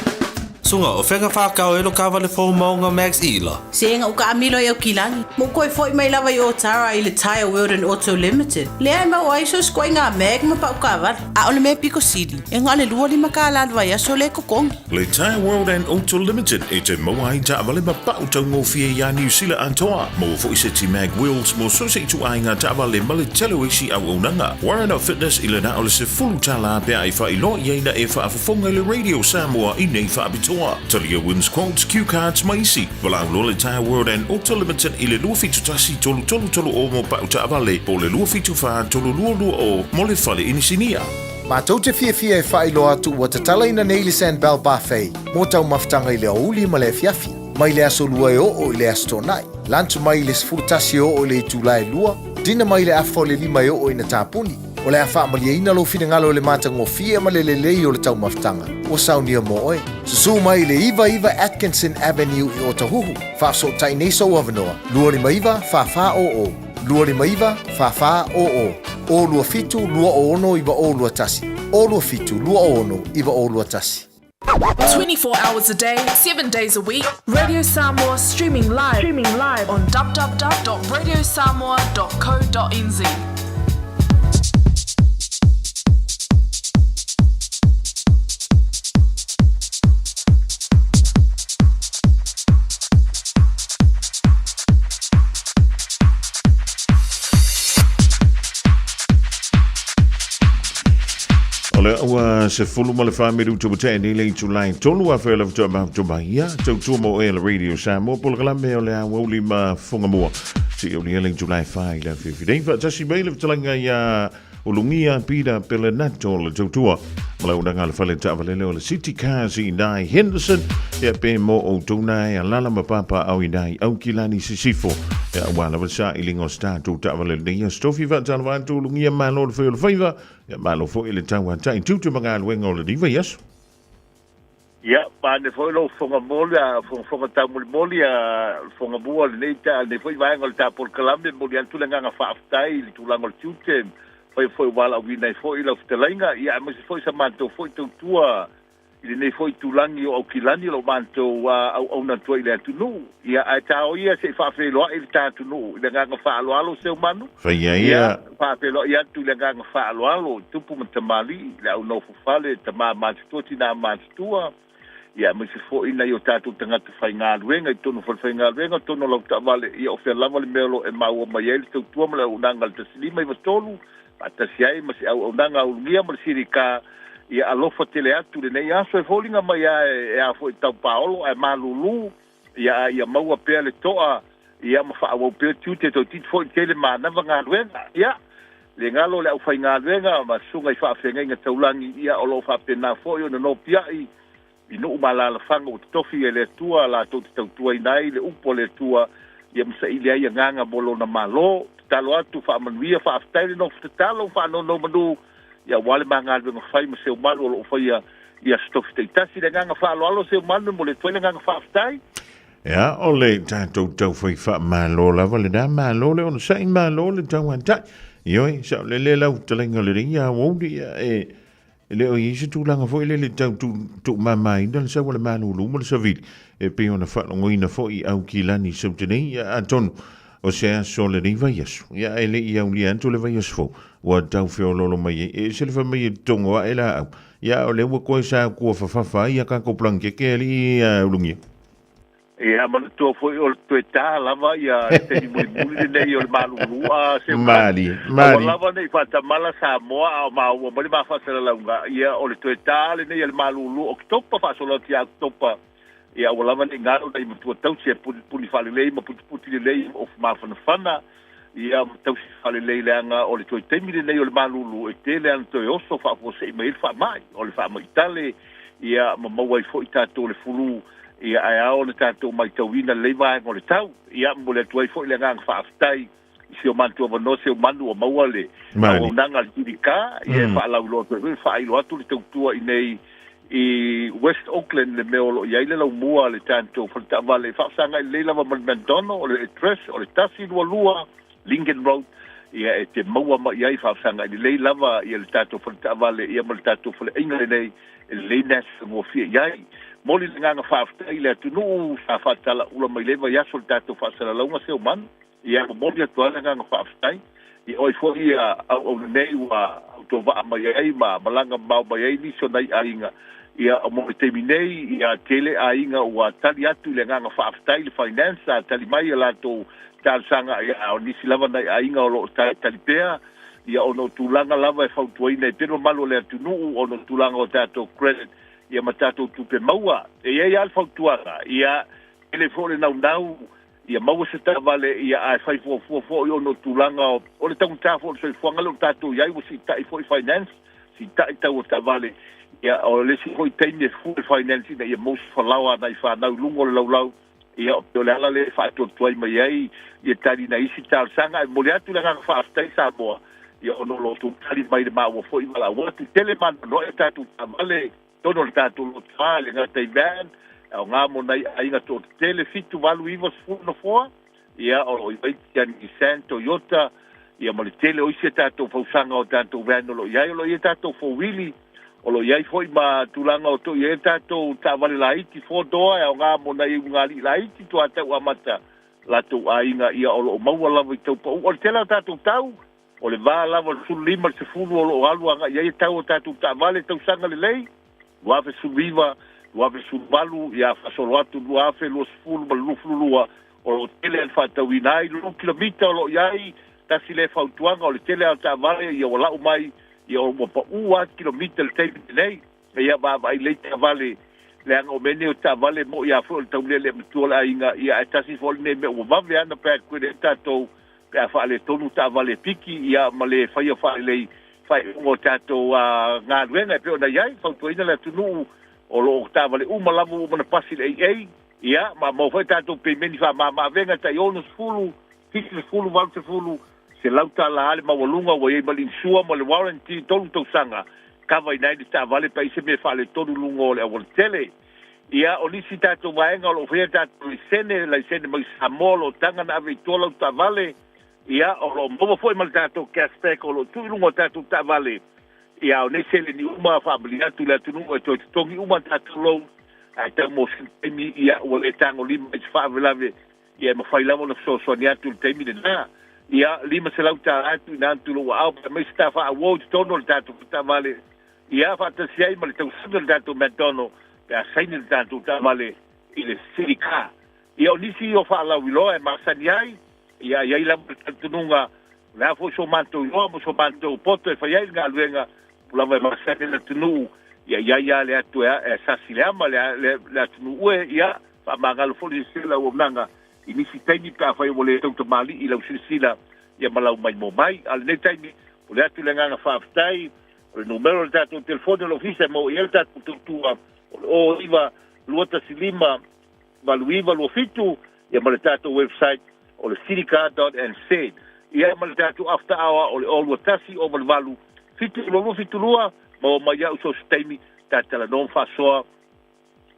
Suga, o fea ka whākau e lo kāwale fō maunga Max Ila? Se ega uka amilo i Aukilani. Mo koe foi mai lava i Otara i le Tyre World and Auto Limited. Lea e mau ai so skoe ngā mag ma pau kāwale. A o le mea piko sili, e ngā le 25 kāla le vaiaso le kokongi. Le Tyre World and Auto Limited e te maua ai taavale ma pau taugofie iā Niu Sila atoa. Maua foi se ti mag wheels mo so se ituaiga taavale ma le tele o isi auaunaga. Warren Fitness i le na o le 10 tālā pe a e faailoa i ai na e faafofoga i le Radio Samoa i nei faapitoa. Talia Wins Quotes, Cue Cards ma isi. Valaau loa le Tyre World and Auto Limited i le 271 3330 mo pau taavale po o le 274 3220 mo le fale inisinia. Matou te fiafia e faailoa atu ua tatalaina nei le Sandbell Buffet mo taumafataga i le aoauli ma le afiafi, mai le aso 2 e oo i le Aso Toonai, lunch mai i le 11 e oo i le itula e 2, dinner mai i le afa o le 5 e oo ina tapuni. O le a faamalieina lou finagalo i le matagofie ma le lelei o le taumafataga ua saunia mo oe. Susū mai i le 99 Atkinson Avenue i Otahuhu, faafesootai nei sou avanoa, 259 4400, 259 4400, 0 27 26 9021, 0 27 26 9021. 24 hours a day, 7 days a week. Radio Samoa streaming live, streaming live on www.radiosamoa.co.nz. O le ua 14 minutu ua tea nei le itula e tolu afe o le faatoa mafutu mai ia tautua mo oe le Radio Samoa polokalame o le aoauli ma fogamua seia aulia le itula e 4 i le afiafi nei. Faatasi mai le fetalaiga ia Ulugia Peter Pelenato le tautua ma le auaunaga a le fale taavalele o le City Cars i inā i Henderson ia pe mo outou na e alala ma papaau i inā i Aukilani Sisifo ia aua lava le sailiga o se tatou taavalele nei ia Stofi faatalofa atu Ulugia malo le fai o le faiva ia malo foi le tauatai tiute ma galuega o lenei vaiaso. Ia, pane foi lou fofoga moli a fofoga taumolimoli a fofoga mua o lenei ta lenei foi vaega o le ta polokalame, e momoli atu le agaga faafetai i le tulaga o le tiute, fai foi ua valaauina ai foi lau fetalaiga, ia aemaise foi sa matou foi tautua i lenei foi itulagi o Aukilani o lo o matou auauna atu ai i le atunuu. Ia, ae taoia se i faafeiloai le ta atunuu i le agaga faaaloalo Seumanu. Faia ia. Ia, faafeiloai atu i le agaga faaaloalo i tupu ma tamalii, le au nofo fale, tama matutua, tina matutua, ia aemaise foi nai o tatou tagata faigaluega i totonu o falefaigaluega, totonu o lau taavale, ia o fea lava le mea o lo o e maua mai ai le tautua ma le auaunaga a le 153, faatasi ai ma se auaunaga a Ulugia ma le Sirika, Ia alofa tele atu lenei aso e foliga mai a e a foi tau paolo ae malulu ia a ia maua pea le toa ia ma faaauau pea tiute toeitiiti foi tele manava galuega. Ia le galo le aufaigaluega ma susuga i faafeagaiga taulagi ia o lo o faapena foi ona nopiai i nuu ma alaalafaga ua totofi e le Atua latou te tautuaina ai le upu a le Atua ia ma saili ai agaga mo Lona Malo. Tatalo atu, faamanuia, faafetai le nofo tatalo, faanonomanu, ia aua le ma galuega fai ma Seumanu o lo o faia i aso tofi taitasi. Le agaga faaaloalo Seumanu e momoli atu ai le agaga faafetai. Ea, o le tatou taufai faamalo lava lena, malo le onosai, malo le tauatai. Ioe, saolele lau fetalaiga lelei ia aoauli, ia e E le o i ai se tulaga foi lele tau tuumamaina le sau a le malulu ma le savili e pei ona faalogoina foi i Aukilani i Saute nei, ia atonu o se aso o lenei vaiaso, ia ae le i aulia atu le vaiaso fou, ua tau feoloolo mai ai. E ese le fai mai e togo ae laau, ia a o lea ua koe sa kua fafafa ai a kakou palangekeke alii Ulugia. Ia manatua foi o le toe tā lava ia le taimi mulimuli lenei o le malulu a Seukai. Malie, malie. Aua lava ne i faatamala Samoa a o maua mai le ma faasalalauga, ia o le toe tā lenei a le malulu Oketopa faasolo atu ia Oketopa, ia aua lava ne i galo nai matua tausi e punipuni faalelei ma putiputi lelei ma ofu mafanafana, ia ma tausi faalelei leaga o le toe taimi lenei o le malulu e tele ana toe oso faafuasei mai ai le faamai, o le faamaitale, ia ma maua ai foi tatou le fulu Ia, ae ao ona tatou matauina lelei vaega o le tau. Ia, momoli atu ai foi le agaga faafetai i si o matou avanoa Seumanu ua maua le auaunaga a le TVK, ia e faalauiloa atu ai foi ma faailo atu le tautua i nei i West Auckland le mea o lo o i ai le laumua a le tatou faletaavale e faafesagai lelei lava ma le McDonald, o le address o le 122 Lincoln Road, ia e te maua mai i ai faafesagai lelei lava ia le tatou faletaavale ia ma le tatou faleaiga lenei e lelei mea gofie i ai. Momoli le agaga faafetai i le atunuu sa faatalaula mai lea vaiaso le tatou faasalalauga Seumanu. Ia momoli atu lava le agaga faafetai i oe foi ia auauna nei ua autovaa mai ai ma malaga mamao mai ai nisi o nai aiga. Ia mo le taimi nei ia tele aiga ua tali atu i le agaga faafetai i le finance sa tali mai a latou talosaga ia o nisi lava nai aiga o lo o talitali pea ia ona o tulaga lava e fautuaina ai pea le mamalu o le atunuu ona o tulaga o tatou credit ia ma tatou tupe maua. E i ai lava le fautuaga, ia tele foi le naunau ia maua se taavale ia ae fai fuafua foi ona o tulaga o le taugata foi o le soifuaga lea ua tatou i ai ua siitai foi finance, siitai tau o taavale. Ia o le isi foi taimi e fua le finance ina ia maua se falaoa a nai fanau i luga o le laulau. Ia, o le ala lea e faatuatuai mai ai ia tali nai isi talosaga. Ae momoli atu le agaga faafetai Samoa, ia ona o lo outou tali mai i le maua foi valaau atu. Tele maanoanoa i tatou taavale i totonu o le tatou lotofa i le gata i van, e aoga mo nai aiga toatetele, 7, 8, 9, 10 nofoa. Ia, o lo o i ai ia Nissan, Toyota, ia ma le tele o isi a tatou fausaga o tatou van o lo o i ai. O lo o i ai tatou four-wheelie, o lo o i ai foi ma tulaga o to i ai tatou taavale laiti, four door, e aoga mo nai ulugalii laiti, toa tau amata latou aiga, ia o lo o maua lava i taupauu. O le tele o tatou tau, o le va lava o le 15 ma le 10 o lo o alu agai i ai tau o tatou taavale tausaga lelei, 2019, 2018, ia faasolo atu 2020 ma le 22, o lo o tele le faatauina ai lou kilomita o lo o i ai, tasi lea fautuaga o le tele lava o taavale ia ua lau mai ia ua pau lava kilomita i le taimi lenei. Ia vaavaai lelei taavale leaga o mea nei o taavale e moni lava foi o le taulealea matua o le aiga ia ae tasi foi lenei mea ua vave lava ona bad credit ai tatou pe a faaletonu taavale e piki ia ma le faia faalelei faaiuga o tatou galuega e pei ona i ai. Fautuaina le atunuu o lo o taavale uma lava ua uma ona pasi le AA ia ma maua foi tatou pemeni faamama-avega tai 60, 70, 80, $100 lava le maualuga ua i ai ma le insure ma le warranty tolu tausaga kava ina ai le taavale pe ai se mea faaletonu luga o le aualatele. Ia, o nisi tatou vaega o lo o faia tatou laisene, laisene mai Samoa o lo o taga na ave i tua lau taavale, ia, o lo o maua foi ma le tatou cash back o lo o tuu i luga o tatou taavale. Ia, o nei seleni uma faamalie atu i le atunuu e toe totogi uma tatou loan, ae tau mo sina taimi, ia, ua le tagolima i se faalavelave Ia e mafai lava ona fesoasoani atu i le taimi lena. Ia, $500 e tuuina atu i lou aao pe aumai se ta faaauau i totonu o le tatou taavale, ia, faatasi ai ma le tausami o le tatou McDonald pe a saini le tatou taavale i le City Car. Ia, o nisi o faalauiloa e masani ai, ia, e i ai lava le talitonuga, o le a foi so matou iloa ma so matou poto e fai ai le galuega, upu lava e masani le atunuu, ia i ai lava le atu e e asasi le ama le le le atunuu e, ia, faamagalo foi le silasila auaunaga i nisi taimi pe afai ua le tautamalii lau silasila ia ma lau maimoa mai. A o lenei taimi, momoli atu le agaga faafetai, o le numera o le tatou telefoni o le ofisa e maua i ai le tatou tautua, o le 09 215 8927, ia ma le tatou website o le citycar.nz. Ia ma le tatou after hour o le 021 088 7272, maua mai au so o se taimi, ta talanoa ma faasoa,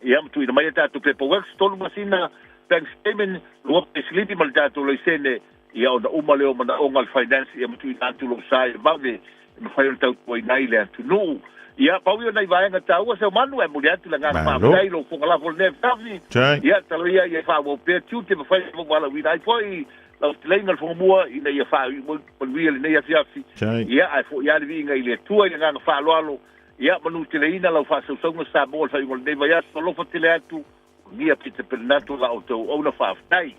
ia ma tuuina mai a tatou paperworks, 3 masina bank statement, 2 payslipi ma le tatou laisene, ia ona uma lea o manaoga o le finance, ia ma tuuina atu lou sa i le vave e mafai ona tautuaina ai le atunuu. Ia, pau ia o nai vaega taua, Seumanu, ae momoli atu le agaga faafetai i lou fofoga lafo i lenei afiafi. Ia, tatalo ia ia faaauau pea tiute ma fai ma valaauina ai foi lau fetalaiga le Fogamua ina ia faaiu manuia lenei afiafi. Ia, ae foi lava le viiga i le Atua i le agaga faaaloalo. Ia, manuteleina lau faasausauga Samoa i le faaiuga o lenei vaiaso. Alofa tele atu. Nia Peter Perenato la outou auauna faafetai.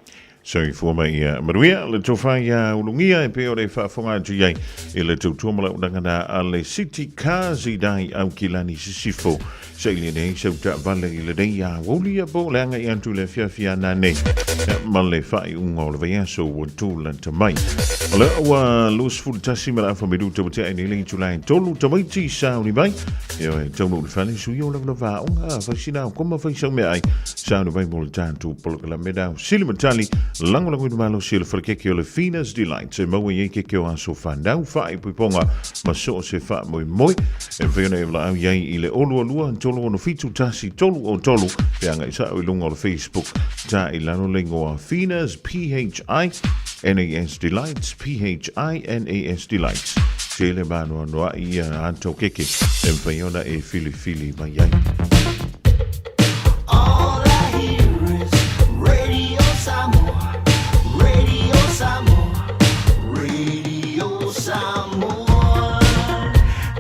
Soifua ma ia manuia le tofa ia ulugia e pei o le faafofoga atu i ai i le tautua ma launaga na a le City Cars i dai au kilani sisifo se i lenei sau taavale i lenei aoauli ia po o le agai atu i le afiafi a nanei ma le faaiuga o le vaiaso ua tulata mai. O lea ua 21 ma le afa minuta ua tea ai nei le itula e tolu tamaiti sauni mai. Ia e taunuu i le fale sui o lavalava aoga fai sina koma fai sau meaai sauni mai mo le tatou polokalame na sili ma tali lagolagoina malosi e le falekeke o le Fina's Delight e maua i ai keke o aso fanau faaipoipoga ma so o se faamoemoe e mafai ona e valaau i ai i le 022 367 1303 pe agai sao i luga o le Facebook ta i lalo le igoa Fina's PHI NAS Delights PHI NAS Delights tele maanoanoaʻi ia ata o keke e mafai ona e filifili mai ai. All I hear is Radio Samoa, Radio Samoa, Radio Samoa.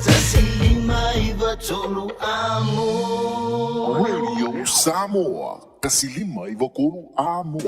Tasi lima iva tolu amo. Radio Samoa, tasi lima iva tolu amo.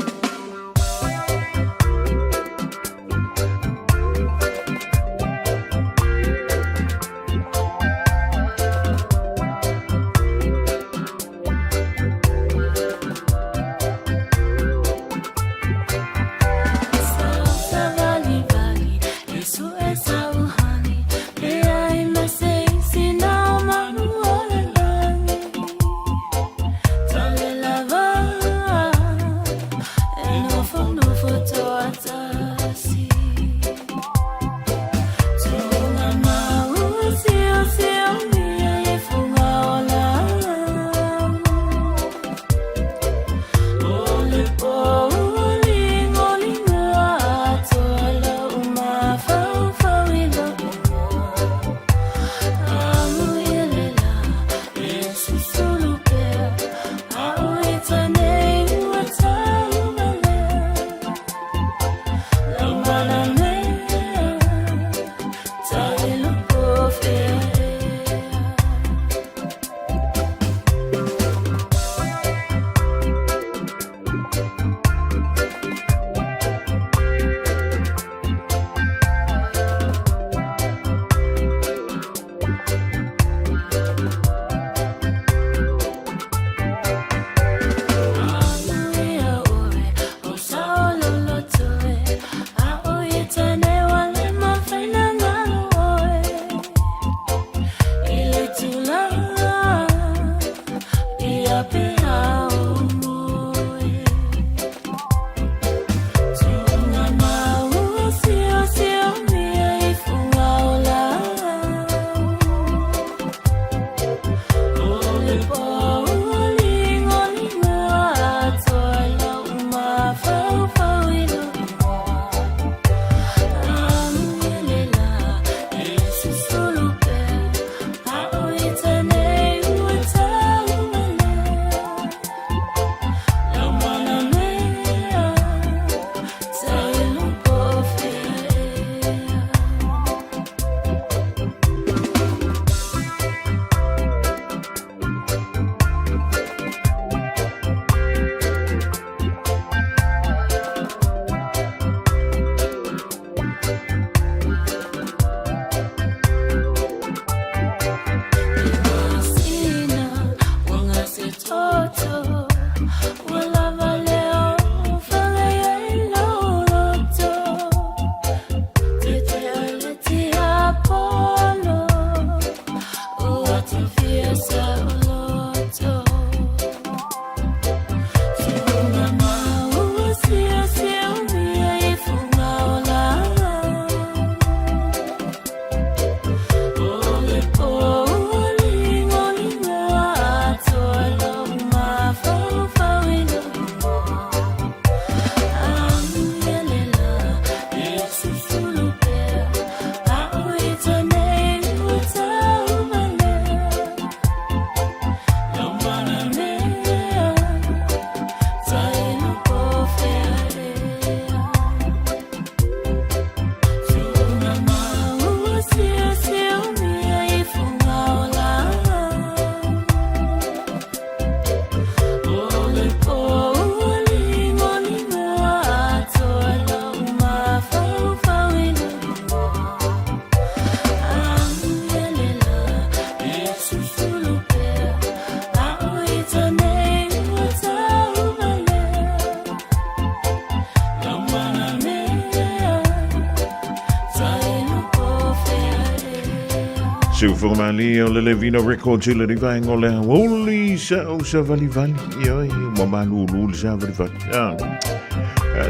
Siufogamali o le Levina Records i le rivaenga o le aoauli sa o sa valivali. Ioe, ua malulu le sa valivali. Ah.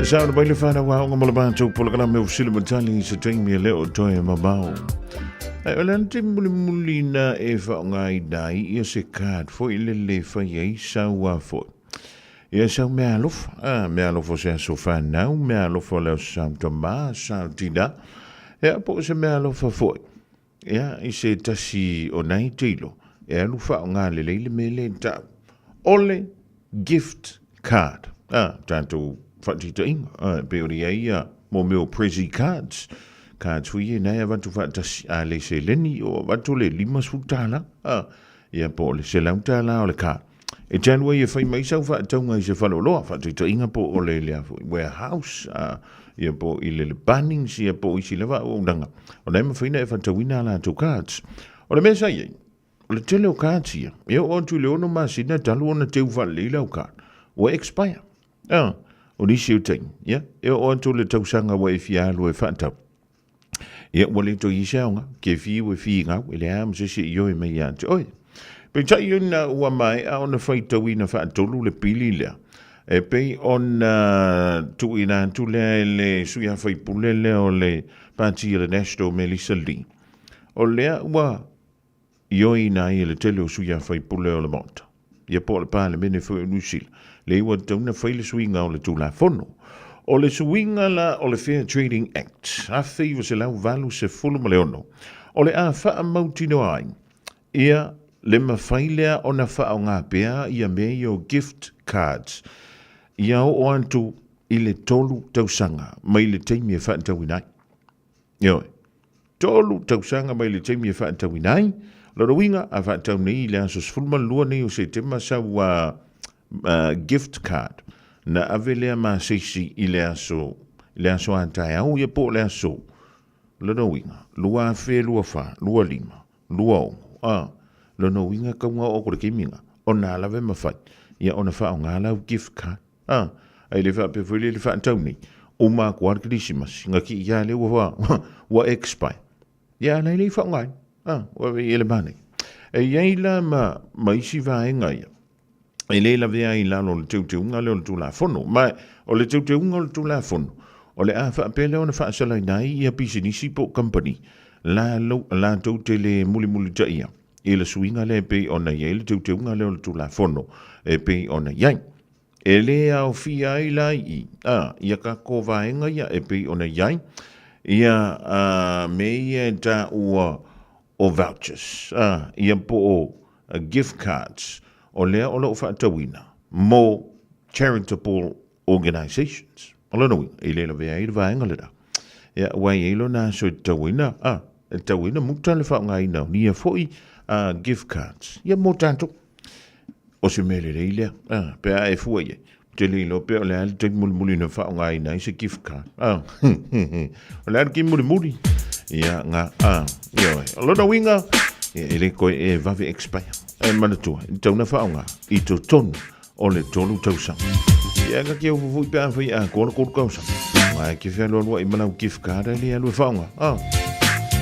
Sa ona mai le whanau aonga mo le mātou polokalame o Sila Matali se taimi e leo toe mamao. Ai, o le ana te mulimuli na e whaongai nai ia se card foi le le whai ai sau a foi. Ia sau mea alofa, ah, mea alofa se aso whanau, mea alofa leo sau tama, sau tina. Ia po se mea alofa foi. Ia, i se tasi o nai tilo, e alu faaaoga lelei le mea lea e tau, o le gift card. A, tatou faataitaiga, a, e pei ona i ai ia mo mea o Prezzy cards, cards foi ia na e avatu faatasi, a le seleni o avatu le $50, a, ia po o le $100 o le card. E te alu ai e fai mai sau faatauga i se faleoloa, faataitaiga po o le lea foi warehouse, a, ia po i le, le Bunnings, ia po o isi lava auaunaga, o la e mafai ona e faatauina a latou cards. O le mea sa i ai, o le tele o cards ia, e oo atu i le 6 masina talu ona teu faalelei lau card, ua expire. A, o nisi o taimi, ia, e oo atu i le tausaga ua e fia alu e faatau, Ia, ua le toe i ai se aoga, ke fiu e figau, e leai lava ma se isi e ioe mai ia te oe. Peitai ona ua maea ona faitauina faatolu le pili lea, e pei ona tuuina atu lea e le sui usufono lea o le Pati a le National Melissa Lee. O lea ua ioeina ai e le tele o sui usufono o le Maota, ia po o le Palemene foi o Niu Sila, lea ua tatau ona fai le suiga o le Tulafono. O le suiga la o le Fair Trading Act 1986, o le a faamautinoa ai ia le mafai lea ona faaaoga pea ia mea ia o gift cards ia oo atu i le 3 tausaga mai le taimi e faatauina ai. Ioe. 3 tausaga mai le taimi e faatauina ai. O lona uiga, a faatau nei i le aso 12 nei o Setema sau a gift card, na ave lea ma se isi i le aso, i le aso a taeao ia po o le aso. O lona uiga, 2024, 25, 26, a, lona uiga kauga oo ko le taimi-na, ona lava e mafai, ia ona faaaoga lau gift card. A, a e le faapea foi lea i le faatau nei, uma atu lava le Kerisimasi, na kii lava lea ua, ua expire. Ia, a la e le i faaaogaina. A, ua i le manaia. E i ai la ma, ma isi vaega ia, e le lavea ai i lalo o le teuteuga lea o le Tulafono. Ma o le teuteuga o le Tulafono, o le a faapea lea ona faasalaina ai ia pisinisi po o kamupani la, latou te le mulimulitaia i le suiga lea e pei ona i ai le teuteuga lea o le Tulafono e pei ona i ai. E le aofia ai la i, a, ia tatou vaega ia e pei ona i ai, ia, a, mea ia e taua o vouchers, a, ia po o gift cards, o lea o lo o faatauina mo charitable organisations. O lona uiga, e le lavea ai le vaega lena. Ia, ua i ai lona aso e tatauina, a, e tatauina muta le faaaogaina o ia foi a, gift cards, ia mo tatou. O se mea lelei lea, a, pe a e fua i ai. Ou te le iloa pe o le a le taimi mulimuli na faaaogaina ai se gift card. A, o le a le taimi mulimuli? Ia, nga, a, ioe. O lona uiga, ia, e le toe e vave expire. E manatua, e tatau ona faaaoga i totonu o le 3 tausaga. Ia ka ke ofu foi pe a fai atoa le 3 tausaga. Aua e te fealualuai ma lau gift card e le alu e faaaoga. Ah.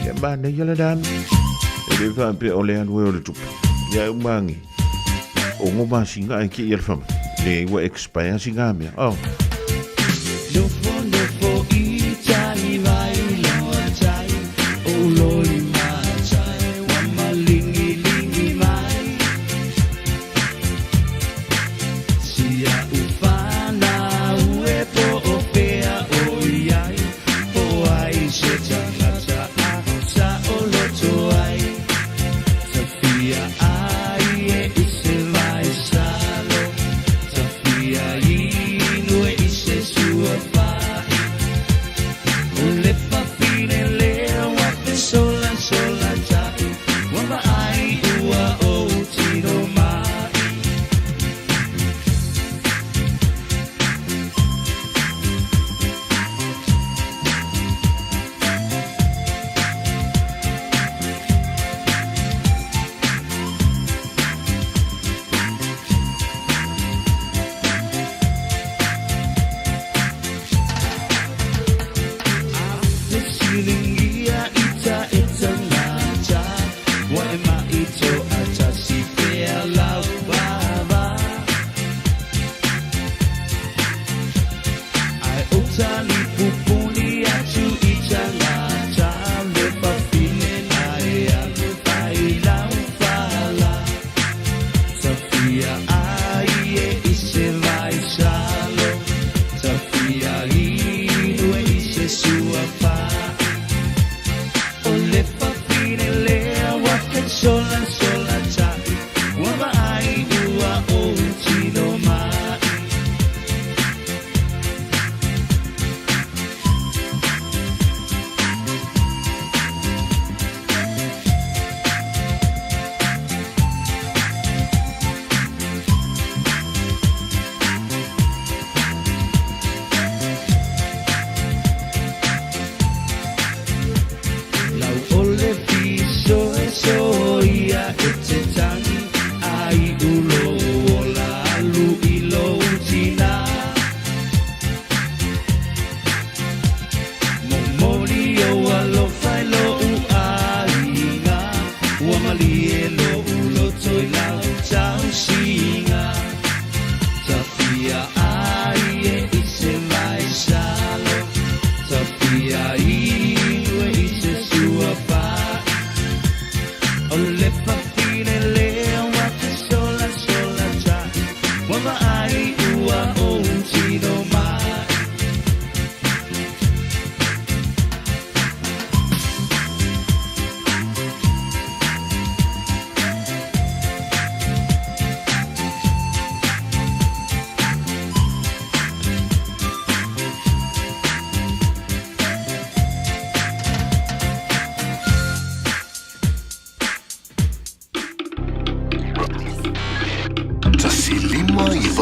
Ia manaia le dami. E le faapea o le alu e o le tupe. Ia e uma agi. Ono masina ae kii ia le whama. Le ua expire si ngā mea. Oh. Nofo nofo i tai vai loa tai o loli matai wa malingi lingi mai Sia ufana ue po o fea o iai po ai se tangata a sa o loto ai Tafia ai e i se vai salo Tafia inu e O le fafine lea ua te sola sola tai Ua vaai ua ou tino mai.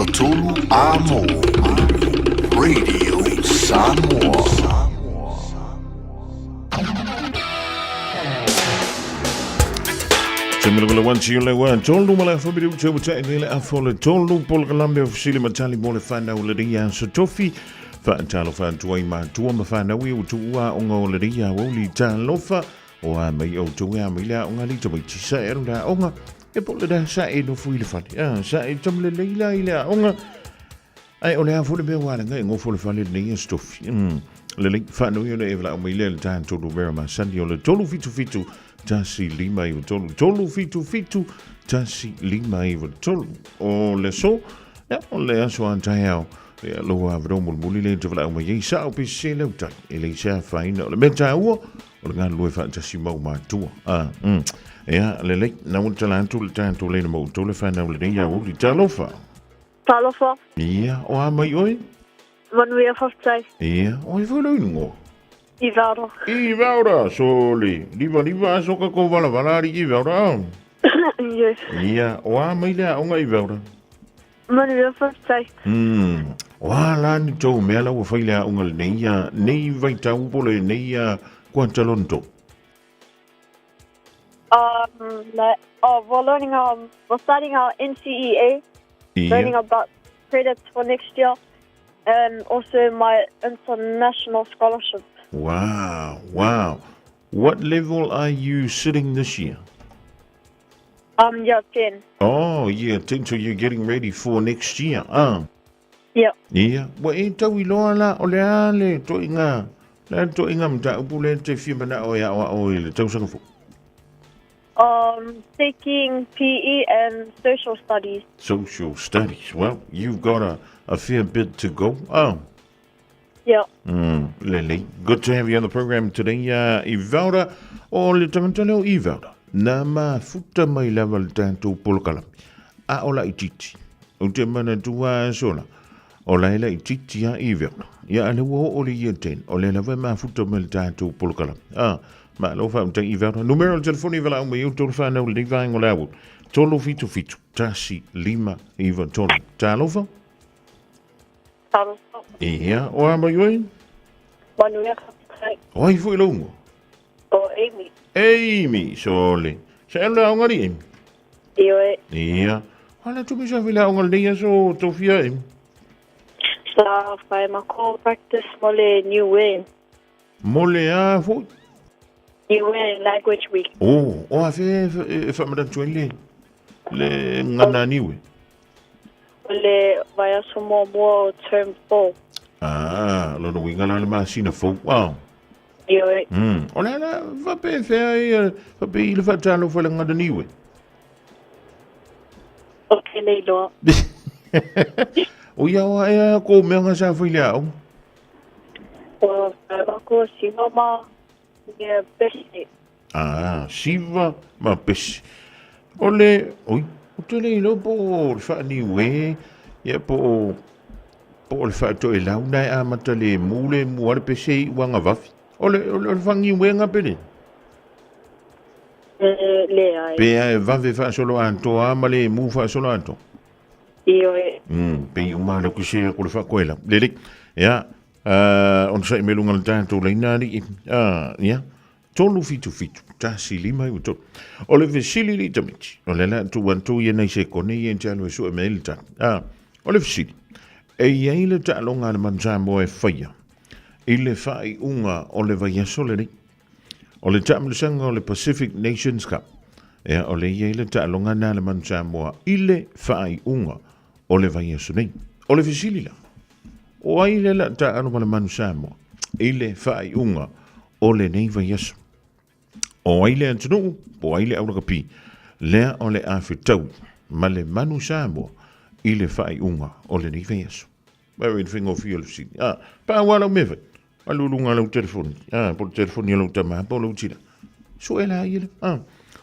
153 Amo Radio Samoa. Te mele wanti o le wa tolu ma le afa mili ute ute i le afa o le tolu polokalame o fesili ma tali mo le whanau le ria so tofi whaatalo whaatuai mātua ma whanau i utu ua o ngā o le ria wauli talofa o a mai o tau a mai le aoga le tamaiti sa e alu le aoga e po le da sa e nofo i le fale a sa e tamle leila i le aoga Ai, o le a foi le mea ua alaga e gofo le fale lenei aso tofi. Lelei, faanoia ona e valaau mai lea i le tatou numera masani o le 377 1 5 9 3, 377 1 5 9 3. O le aso, ia, o le aso a taeao, ia, lou avanoa mulimuli lea e te valaau mai ai, sao pe sese lau tali, e leai se afaina. O le mea taua, o le galulue faatasi ma ou matua. Ah, Ia, lelei, na ua tala atu le tatou leina ma outou le fanau lenei aoauli. Talofa! Talofa. Ia, o a mai oe? Manuia faafetai. Ia, o ai foi lou ingoa? Ivaora. Ivaora, sole. Liva liva aso ka ko vala vala ari Ivaora. Yes. Ia, o a mai le aoga Ivaora? Manuia faafetai. O a la ni tou mea la ua fai le aoga lenei ia, nei vaitau po le nei ia kuata lona tou? Like, oh, we're learning our, we're starting our NCEA, Ia. learning about credits for next year, and also my international scholarship. Wow. What level are you sitting this year? Year 10. Oh, year 10, so you're getting ready for next year. Ah. Yeah. Ia, ua e tau iloa la o le a le toaiga, le a le toaiga mataupu lea e te fia manao e aoao i le tausaga fou? Taking PE and social studies. Social studies. Well, you've got a fair bit to go. Oh. Yeah. Lelei. Good to have you on the program today, Ivaura. O le tagata lea o Ivaura, na mafuta mai lava le tatou polokalame. A o laitiiti. Ou te manatua aso la, o la e laitiiti a Ivaura. Ia a lea ua oo le year 10, o lea lava e mafuta mai le tatou polokalame. Ah, malo faafetai Ivaura. Numera o le telefoni e valaau mai ai outou le whanau lenei vaega o le aoauli. 377 1 5 9 3. Talofa. Talofa. Ia, o a mai oe? Manuia faafetai. O ai foi lou ingoa? O Amy. Amy, sole. Sa e alu le aoga alii, Amy? Ioe. Ia. Ala tu me sa le aoga lenei aso tofia, Amy? Sa whai mako practice mo le Niue. Mo le a foi? Niue Language Week. Oh, o a fe e whamarantu ai le, le ngana Niue? O le vaiaso muamua o term 4. Ah, lona uiga la le masina fou. Ah. Ioe. O le ala fape fea i fape i le whaatalofa le ngana Niue? O te nei loa. O ia oa ea ko mea nga sa whai le aoga? O whai siva ma ia pesi. Ah, siva ma pesi. O le, oi, o te nei loa po o le whaaniue, ia po o, po o le whaatoe launa e amata le mu le mua le pese i uanga vafi. O le, o le, o le whangiuenga pele? Le ai. Pea e vave whaasolo atoa ma le mu whaasolo atoa. Ioe. Pe i uma le kuse ko le whakoela. Lele, ia, ona sa i melunga le tātou leina ali, ia, 377, 1 5 i 3. O le fesili li tamiti, o le la tu antu ia nei se kone ia te alu e sue me le tali. Ah, o le fesili, e iai le taaloga a le Manu Samoa e faia i le faaiuga o le vaiaso lenei. O le taamilosaga o le Pacific Nations Cup, ia, o le iai le taaloga na a le Manu Samoa i le faaiuga o le vaiaso nei. O le fesili la, o ai le la taalo ma le Manu Samoa i le faaiuga o lenei vaiaso? O ai le atunuu, po o ai le aulakapi, lea o le a fetaui ma le Manu Samoa i le faaiuga o lenei vaiaso. Mai le faigofie o le fesili. Ah, pau lava lau mea fai. Alu i luga o lau telefoni. Ah, po o le telefoni a lau tama po o lau tina. Sue la ia le. Ah,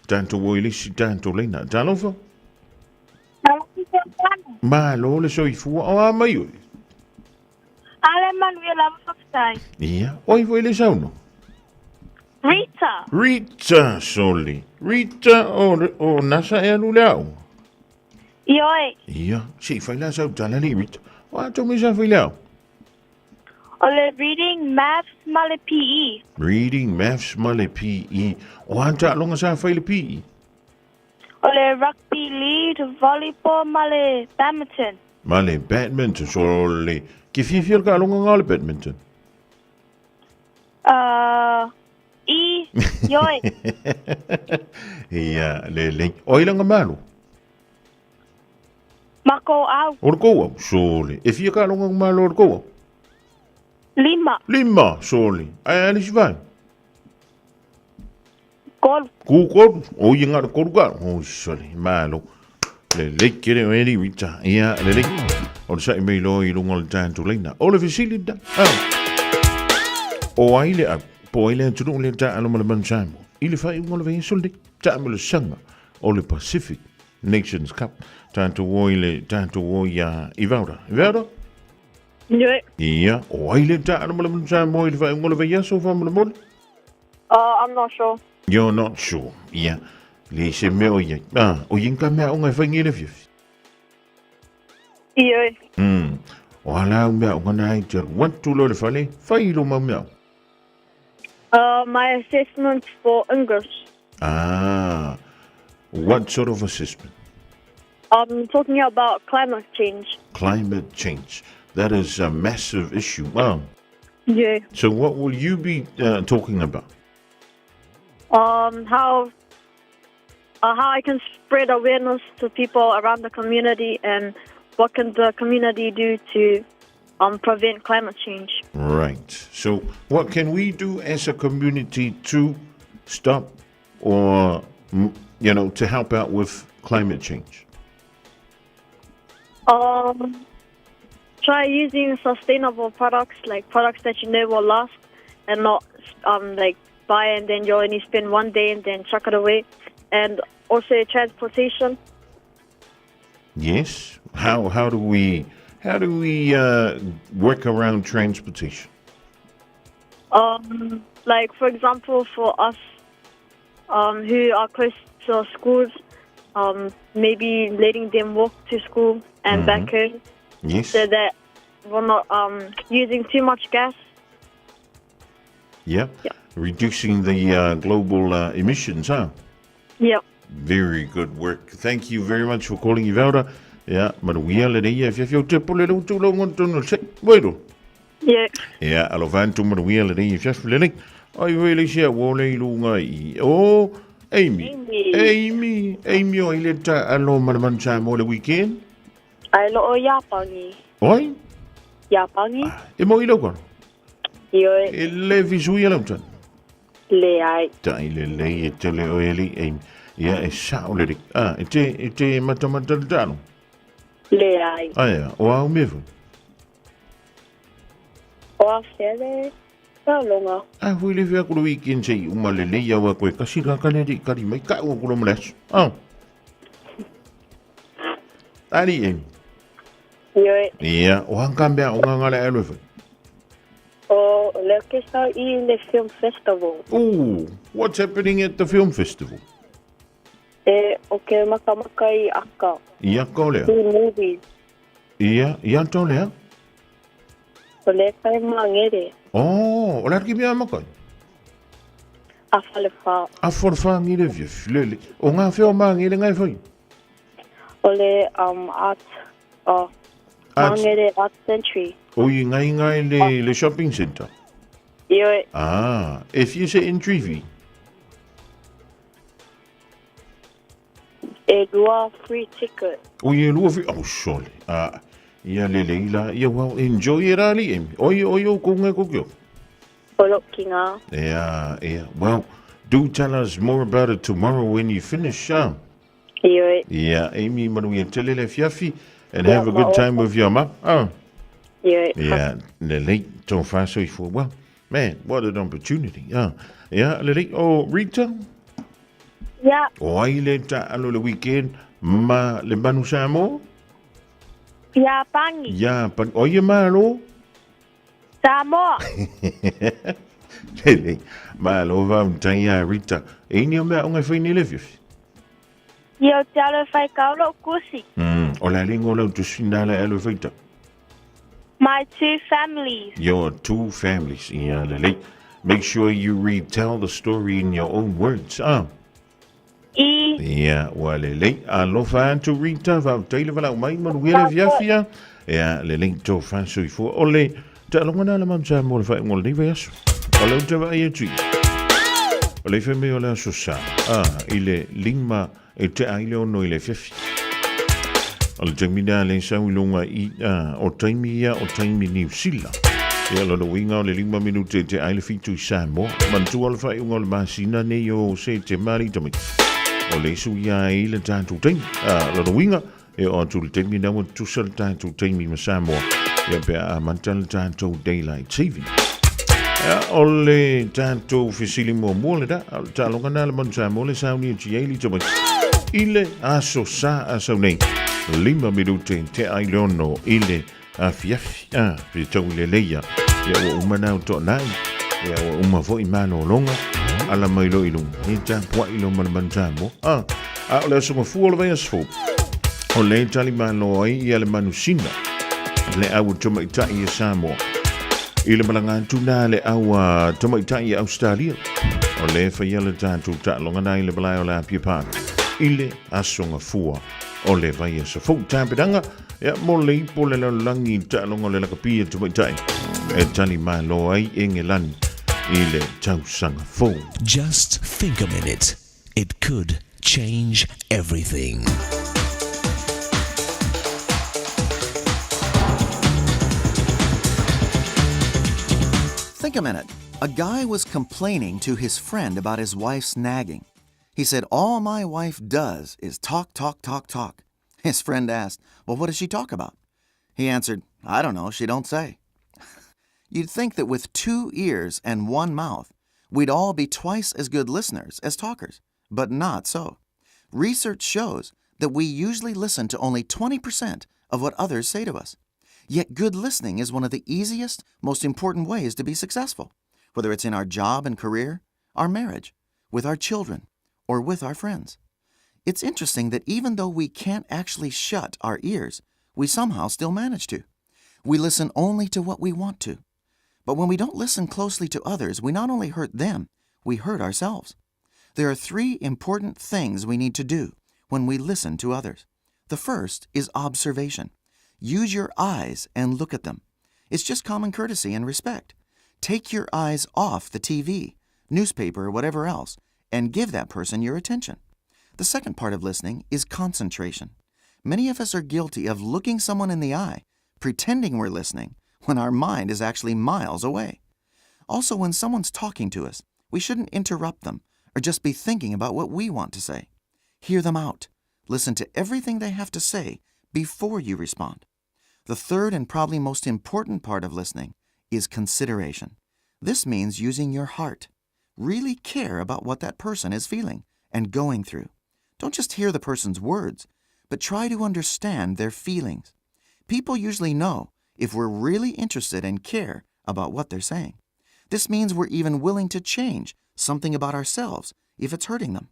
tatou o i le isi tatou laina. Talofa. Malo le soifua. O a mai oe? Ale manuia lava faafetai. Ia, oi foi le sauno. Rita. Rita, soli. Rita, o, o nasa e alu le au. Ioe. Ia, se i fai la sau tala le Rita. O a tau me sa fai le au? O le reading, maths ma le PE. Reading, maths ma le PE. O a taaloga sa fai le PE? O le rugby league, volleyball ma le badminton. Ma le badminton, so le... Ke fiafia le taaloga nga o le badminton? I, ioe. Ia, le lei. O ai langa malo? Ma ko au. O le kou au, sole. E fia taaloga nga malo o le kou au? Lima. Lima, sole. Ai, a le si vai? Kolu. Ku kolu. O ia ngā kolu ka. O sole, malo. Le lei kere o eri wita. Ia, le lei. O le sa'i mei loa i lunga o le tātou leina. O le fesili da. Ah. O ai le au. Po ai le atunuu le tā alo ma le manu Samoa. I le faaiuga o le vaiaso lenei. Taamilosaga o le Pacific Nations Cup. Tātou o i le tātou o i a Ivaura. Ivaura? Ioe. Ia, o ai le tā alo ma le manu Samoa i le faaiuga o le vaiaso faamolemole? I'm not sure. You're not sure. Ia. Le se mea o iai. Ah, o iai ka mea onga e whaingi le fiafi. Ioe. O ala au mea onga nā i te alu atu lo le whale, whai lo mau mea. My assessment for English. Ah, what sort of assessment? I'm talking about climate change. Climate change. That is a massive issue. Wow. Yeah. So what will you be talking about? How I can spread awareness to people around the community and what can the community do to prevent climate change. Right. So what can we do as a community to stop or, you know, to help out with climate change? Try using sustainable products, like products that you know will last and not like buy and then you only spend one day and then chuck it away. And also transportation. Yes. How do we work around transportation? Like for example, for us who are close to our schools, maybe letting them walk to school and back home. Yes. So that we're not using too much gas. Yeah. Reducing the global emissions, huh? Yeah. Very good work. Thank you very much for calling, Ivaura. Yeah, manuia le nei e fiafia o te pole le utu lo ngon tono se. Wairu. Yeah. Yeah, alo vantu manuia le nei e fiafia le nei. Ai wei le sia wo le lunga i. Oh, Amy. Amy. Amy. Amy o ile ta alo manaman sa mo le weekend. Ai lo o Iapangi. Oi? Iapangi. E mo i lau kano? Ioe. E le fisui e lau tana? Le ai. Tai le lei e te le oe li e ia e sao le ri. Ah, e te matamata le tano? Le ai. Aia, o au mefu? O a where taaloga. A hui le fea kuro weekend sei uma le lei au a koe kasi ka kane ri kari mai ka ua kuro mleaso. Ah. Ari e. Ioe. Ia, o hanga mea o ngā ngāle alu e whai. O le ke sau i le film festival. Ooh, what's happening at the film festival? E o ke makamaka i aka. I aka o lea? I movies. Ia, i ata o lea? O le kai mangere. Oh, o le ki mea makai? A whalewha. A whalewha ngire fia, lele. O ngā whio mangere ngai whai? O le art, oh, mangere art century. O i ngai ngai le shopping center? Ioe. Ah, e fia se entry fee? E lua free ticket. O i e lua free, oh sole. Ah, ia lele ila, ia well, enjoy e rā li, Amy. Oi, oi, o kō ngai kō kio. O lo ki ngā. Ea, ea, well, Do tell us more about it tomorrow when you finish, huh? Ioe. Yeah, Amy manuia tele le afiafi and Yeah, have a good time with your mum. Oh. Ioe. Yeah, lelei tō whāsoifua. Well, man, what an opportunity. Yeah, yeah, lelei. Oh, Rita? Yeah. O ai le taalo le weekend ma le manu Samoa? Ia pangi. Ia pangi. O ia malo? Samoa. Lelei. Malo vauntai ia Rita. E ini o mea onga e whai nei le fiafi? Ia o te alo e whai ka olo o kusi. O la lengo lau tusi nā le alo e whaita. My two families. Your two families. Ia lelei. Make sure you retell the story in your own words. Ah. I. Ia, ua lelei. Alofa atu Rita, faafetai le valaau mai, manuia le afiafi a. Ia, lelei tō whāsoifua. O le taaloga na le Manu Samoa le faaiuga o lenei vaiaso. O le uta vaai atu i. O le ifa mai o le aso sa. A, i le lima e te ai le ono i le afiafi. O le taimi lea le sau i luga i, a, o taimi ia o taimi Niu Sila. Ia, lona uiga o le lima minute e te ai le fitu i Samoa. Manatua le faaiuga o le masina nei o Setema alii tamaiti. O le isu ia ai le tatou taimi. A, lona uiga, e oo atu le taimi na ua tutusa le tatou taimi ma Samoa. Ia pe a amata le tatou daylight saving. Ia, o le tatou fesili muamua lena, o le taaloga na le Manu Samoa le sauni e tiai li tamaiti. I le aso sa a sau nei, lima minute te ai le ono i le afiafi, a, pe tau i le leia. Ia ua uma nau toanai, ia ua uma foi malologa, ala mai loa i luga, e tapuai loa ma le Manu Samoa. A, a o le aso gafua o le vaiaso fou, o le tali malo ai ia le manusina, le au tamaitai e Samoa. I le malaga atu na le au a tamaitai e Australia. O le whaia le tātou taaloga na i le malae o le Apia Park. I le aso gafua o le vaiaso fou. Tapenaga, ia mo le ipo le lalolagi i le taaloga o le lakapi a tamaitai. E tali malo ai Engelani i le tausaga fou. Just think a minute. It could change everything. Think a minute. A guy was complaining to his friend about his wife's nagging. He said, All my wife does is talk, talk, talk, talk. His friend asked, Well, what does she talk about? He answered, I don't know, she don't say. You'd think that with two ears and one mouth, we'd all be twice as good listeners as talkers, but not so. Research shows that we usually listen to only 20% of what others say to us. Yet good listening is one of the easiest, most important ways to be successful, whether it's in our job and career, our marriage, with our children, or with our friends. It's interesting that even though we can't actually shut our ears, we somehow still manage to. We listen only to what we want to. But when we don't listen closely to others, we not only hurt them, we hurt ourselves. There are three important things we need to do when we listen to others. The first is observation. Use your eyes and look at them. It's just common courtesy and respect. Take your eyes off the TV, newspaper, or whatever else, and give that person your attention. The second part of listening is concentration. Many of us are guilty of looking someone in the eye, pretending we're listening, when our mind is actually miles away. Also, when someone's talking to us, we shouldn't interrupt them or just be thinking about what we want to say. Hear them out. Listen to everything they have to say before you respond. The third and probably most important part of listening is consideration. This means using your heart. Really care about what that person is feeling and going through. Don't just hear the person's words, but try to understand their feelings. People usually know if we're really interested and care about what they're saying. This means we're even willing to change something about ourselves if it's hurting them.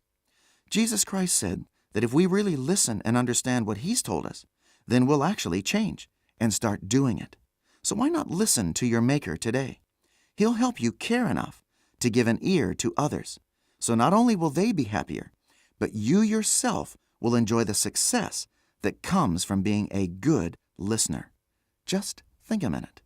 Jesus Christ said that if we really listen and understand what He's told us, then we'll actually change and start doing it. So why not listen to your Maker today? He'll help you care enough to give an ear to others. So not only will they be happier, but you yourself will enjoy the success that comes from being a good listener. Just think a minute.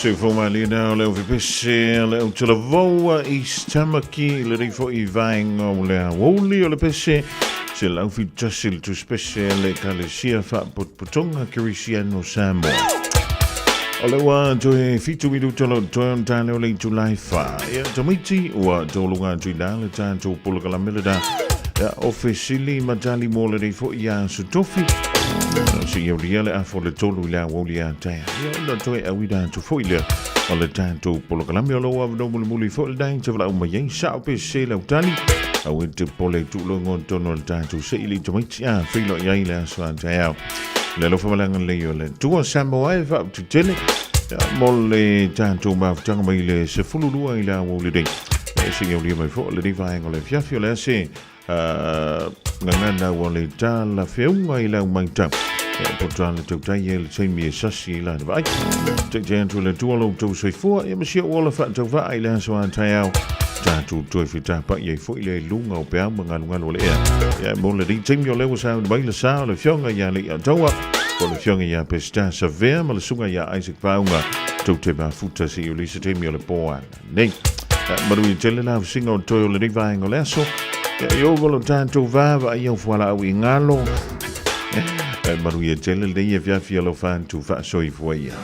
Soifua malieina o le aufepese le autulavoa East Tamaki i lenei fo'i vaega o le aoauli o le pese se 171 le tusipese a le Ekalesia Faapotopotoga Kerisiano Samoa. O le ua toe 7 minuta o lo o totoe ona ta lea o le itula e 4. Ia tamaiti ua tauluga atu i la le tatou polokalame lena ia o fesili ma tali mo lenei fo'i aso tofi. Se i aulia le afa o le 3 i le aoauli a taeao. Ia ona toe auina atu foi lea o le tatou polokalame o lou avanoa mulimuli foi lenei e te valaau mai ai sao pe sese lau tali. Aua e te popole tuulogo i totonu o le tatou sei le tamaiti a feiloai ai le aso a taeao. Le alofa ma le agalelei o le Atua Samoa e faaututele mo le tatou mafutaga mai le 12 i le aoauli nei. E se i aulia mai foi lenei vaega o le afiafi o le a se gagana ua le talafeauga i lau matau. E poto le tautai e le taimi e sasi i lana vaai. Taitai atu le Atua lo outou soifua, ia ma si ou ola faatauvaa i le aso a taeao. Tatou toe fetapa'i ai foi lea i luga o peau ma galugalu o le ea. Ia mo lenei taimi o lea ua sauni mai le sa o le Afioga ia Leiataua, po o le Afioga ia Peseta Savea ma le Susuga ia Isaac Vaauga, tou te mafuta seia uli se taimi o le po ana nei. Manuia tele la ausiga o toe o lenei vaega o le aso. Ia i ovo lo tatou va vaai au fualaau i galo. E manuia tele lenei afiafi alofa atu faasoifua ia.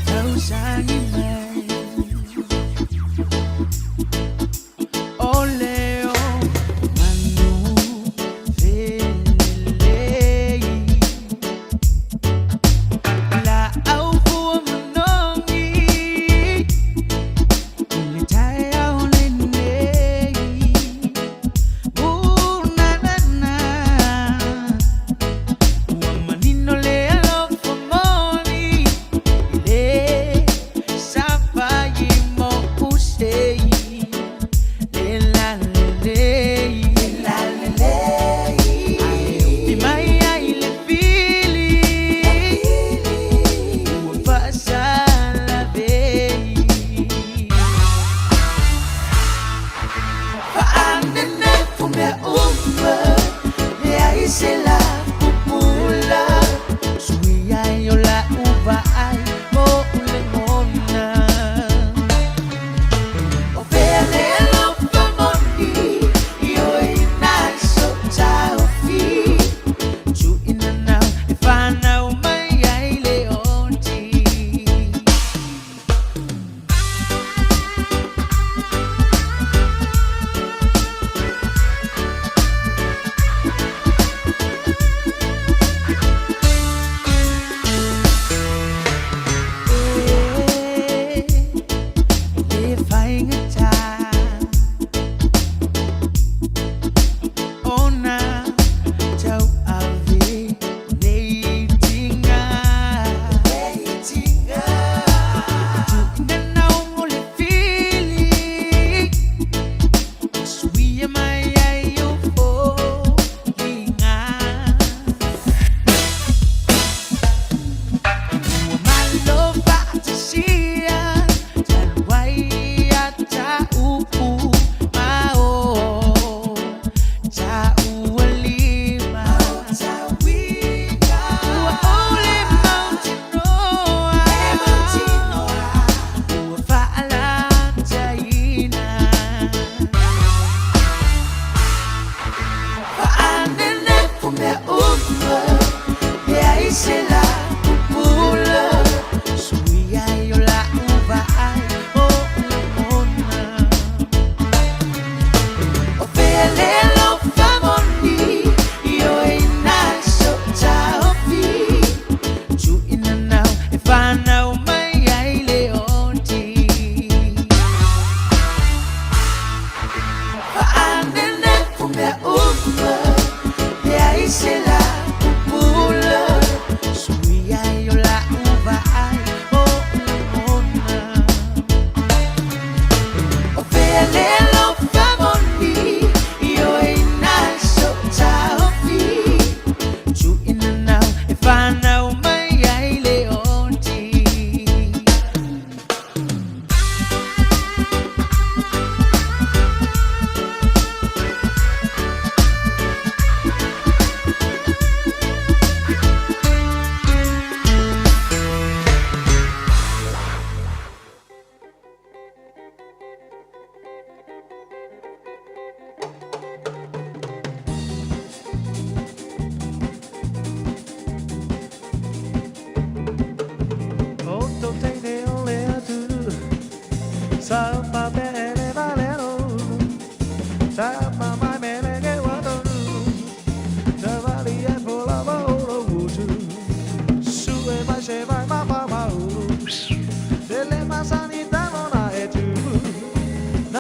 Tausagi mai.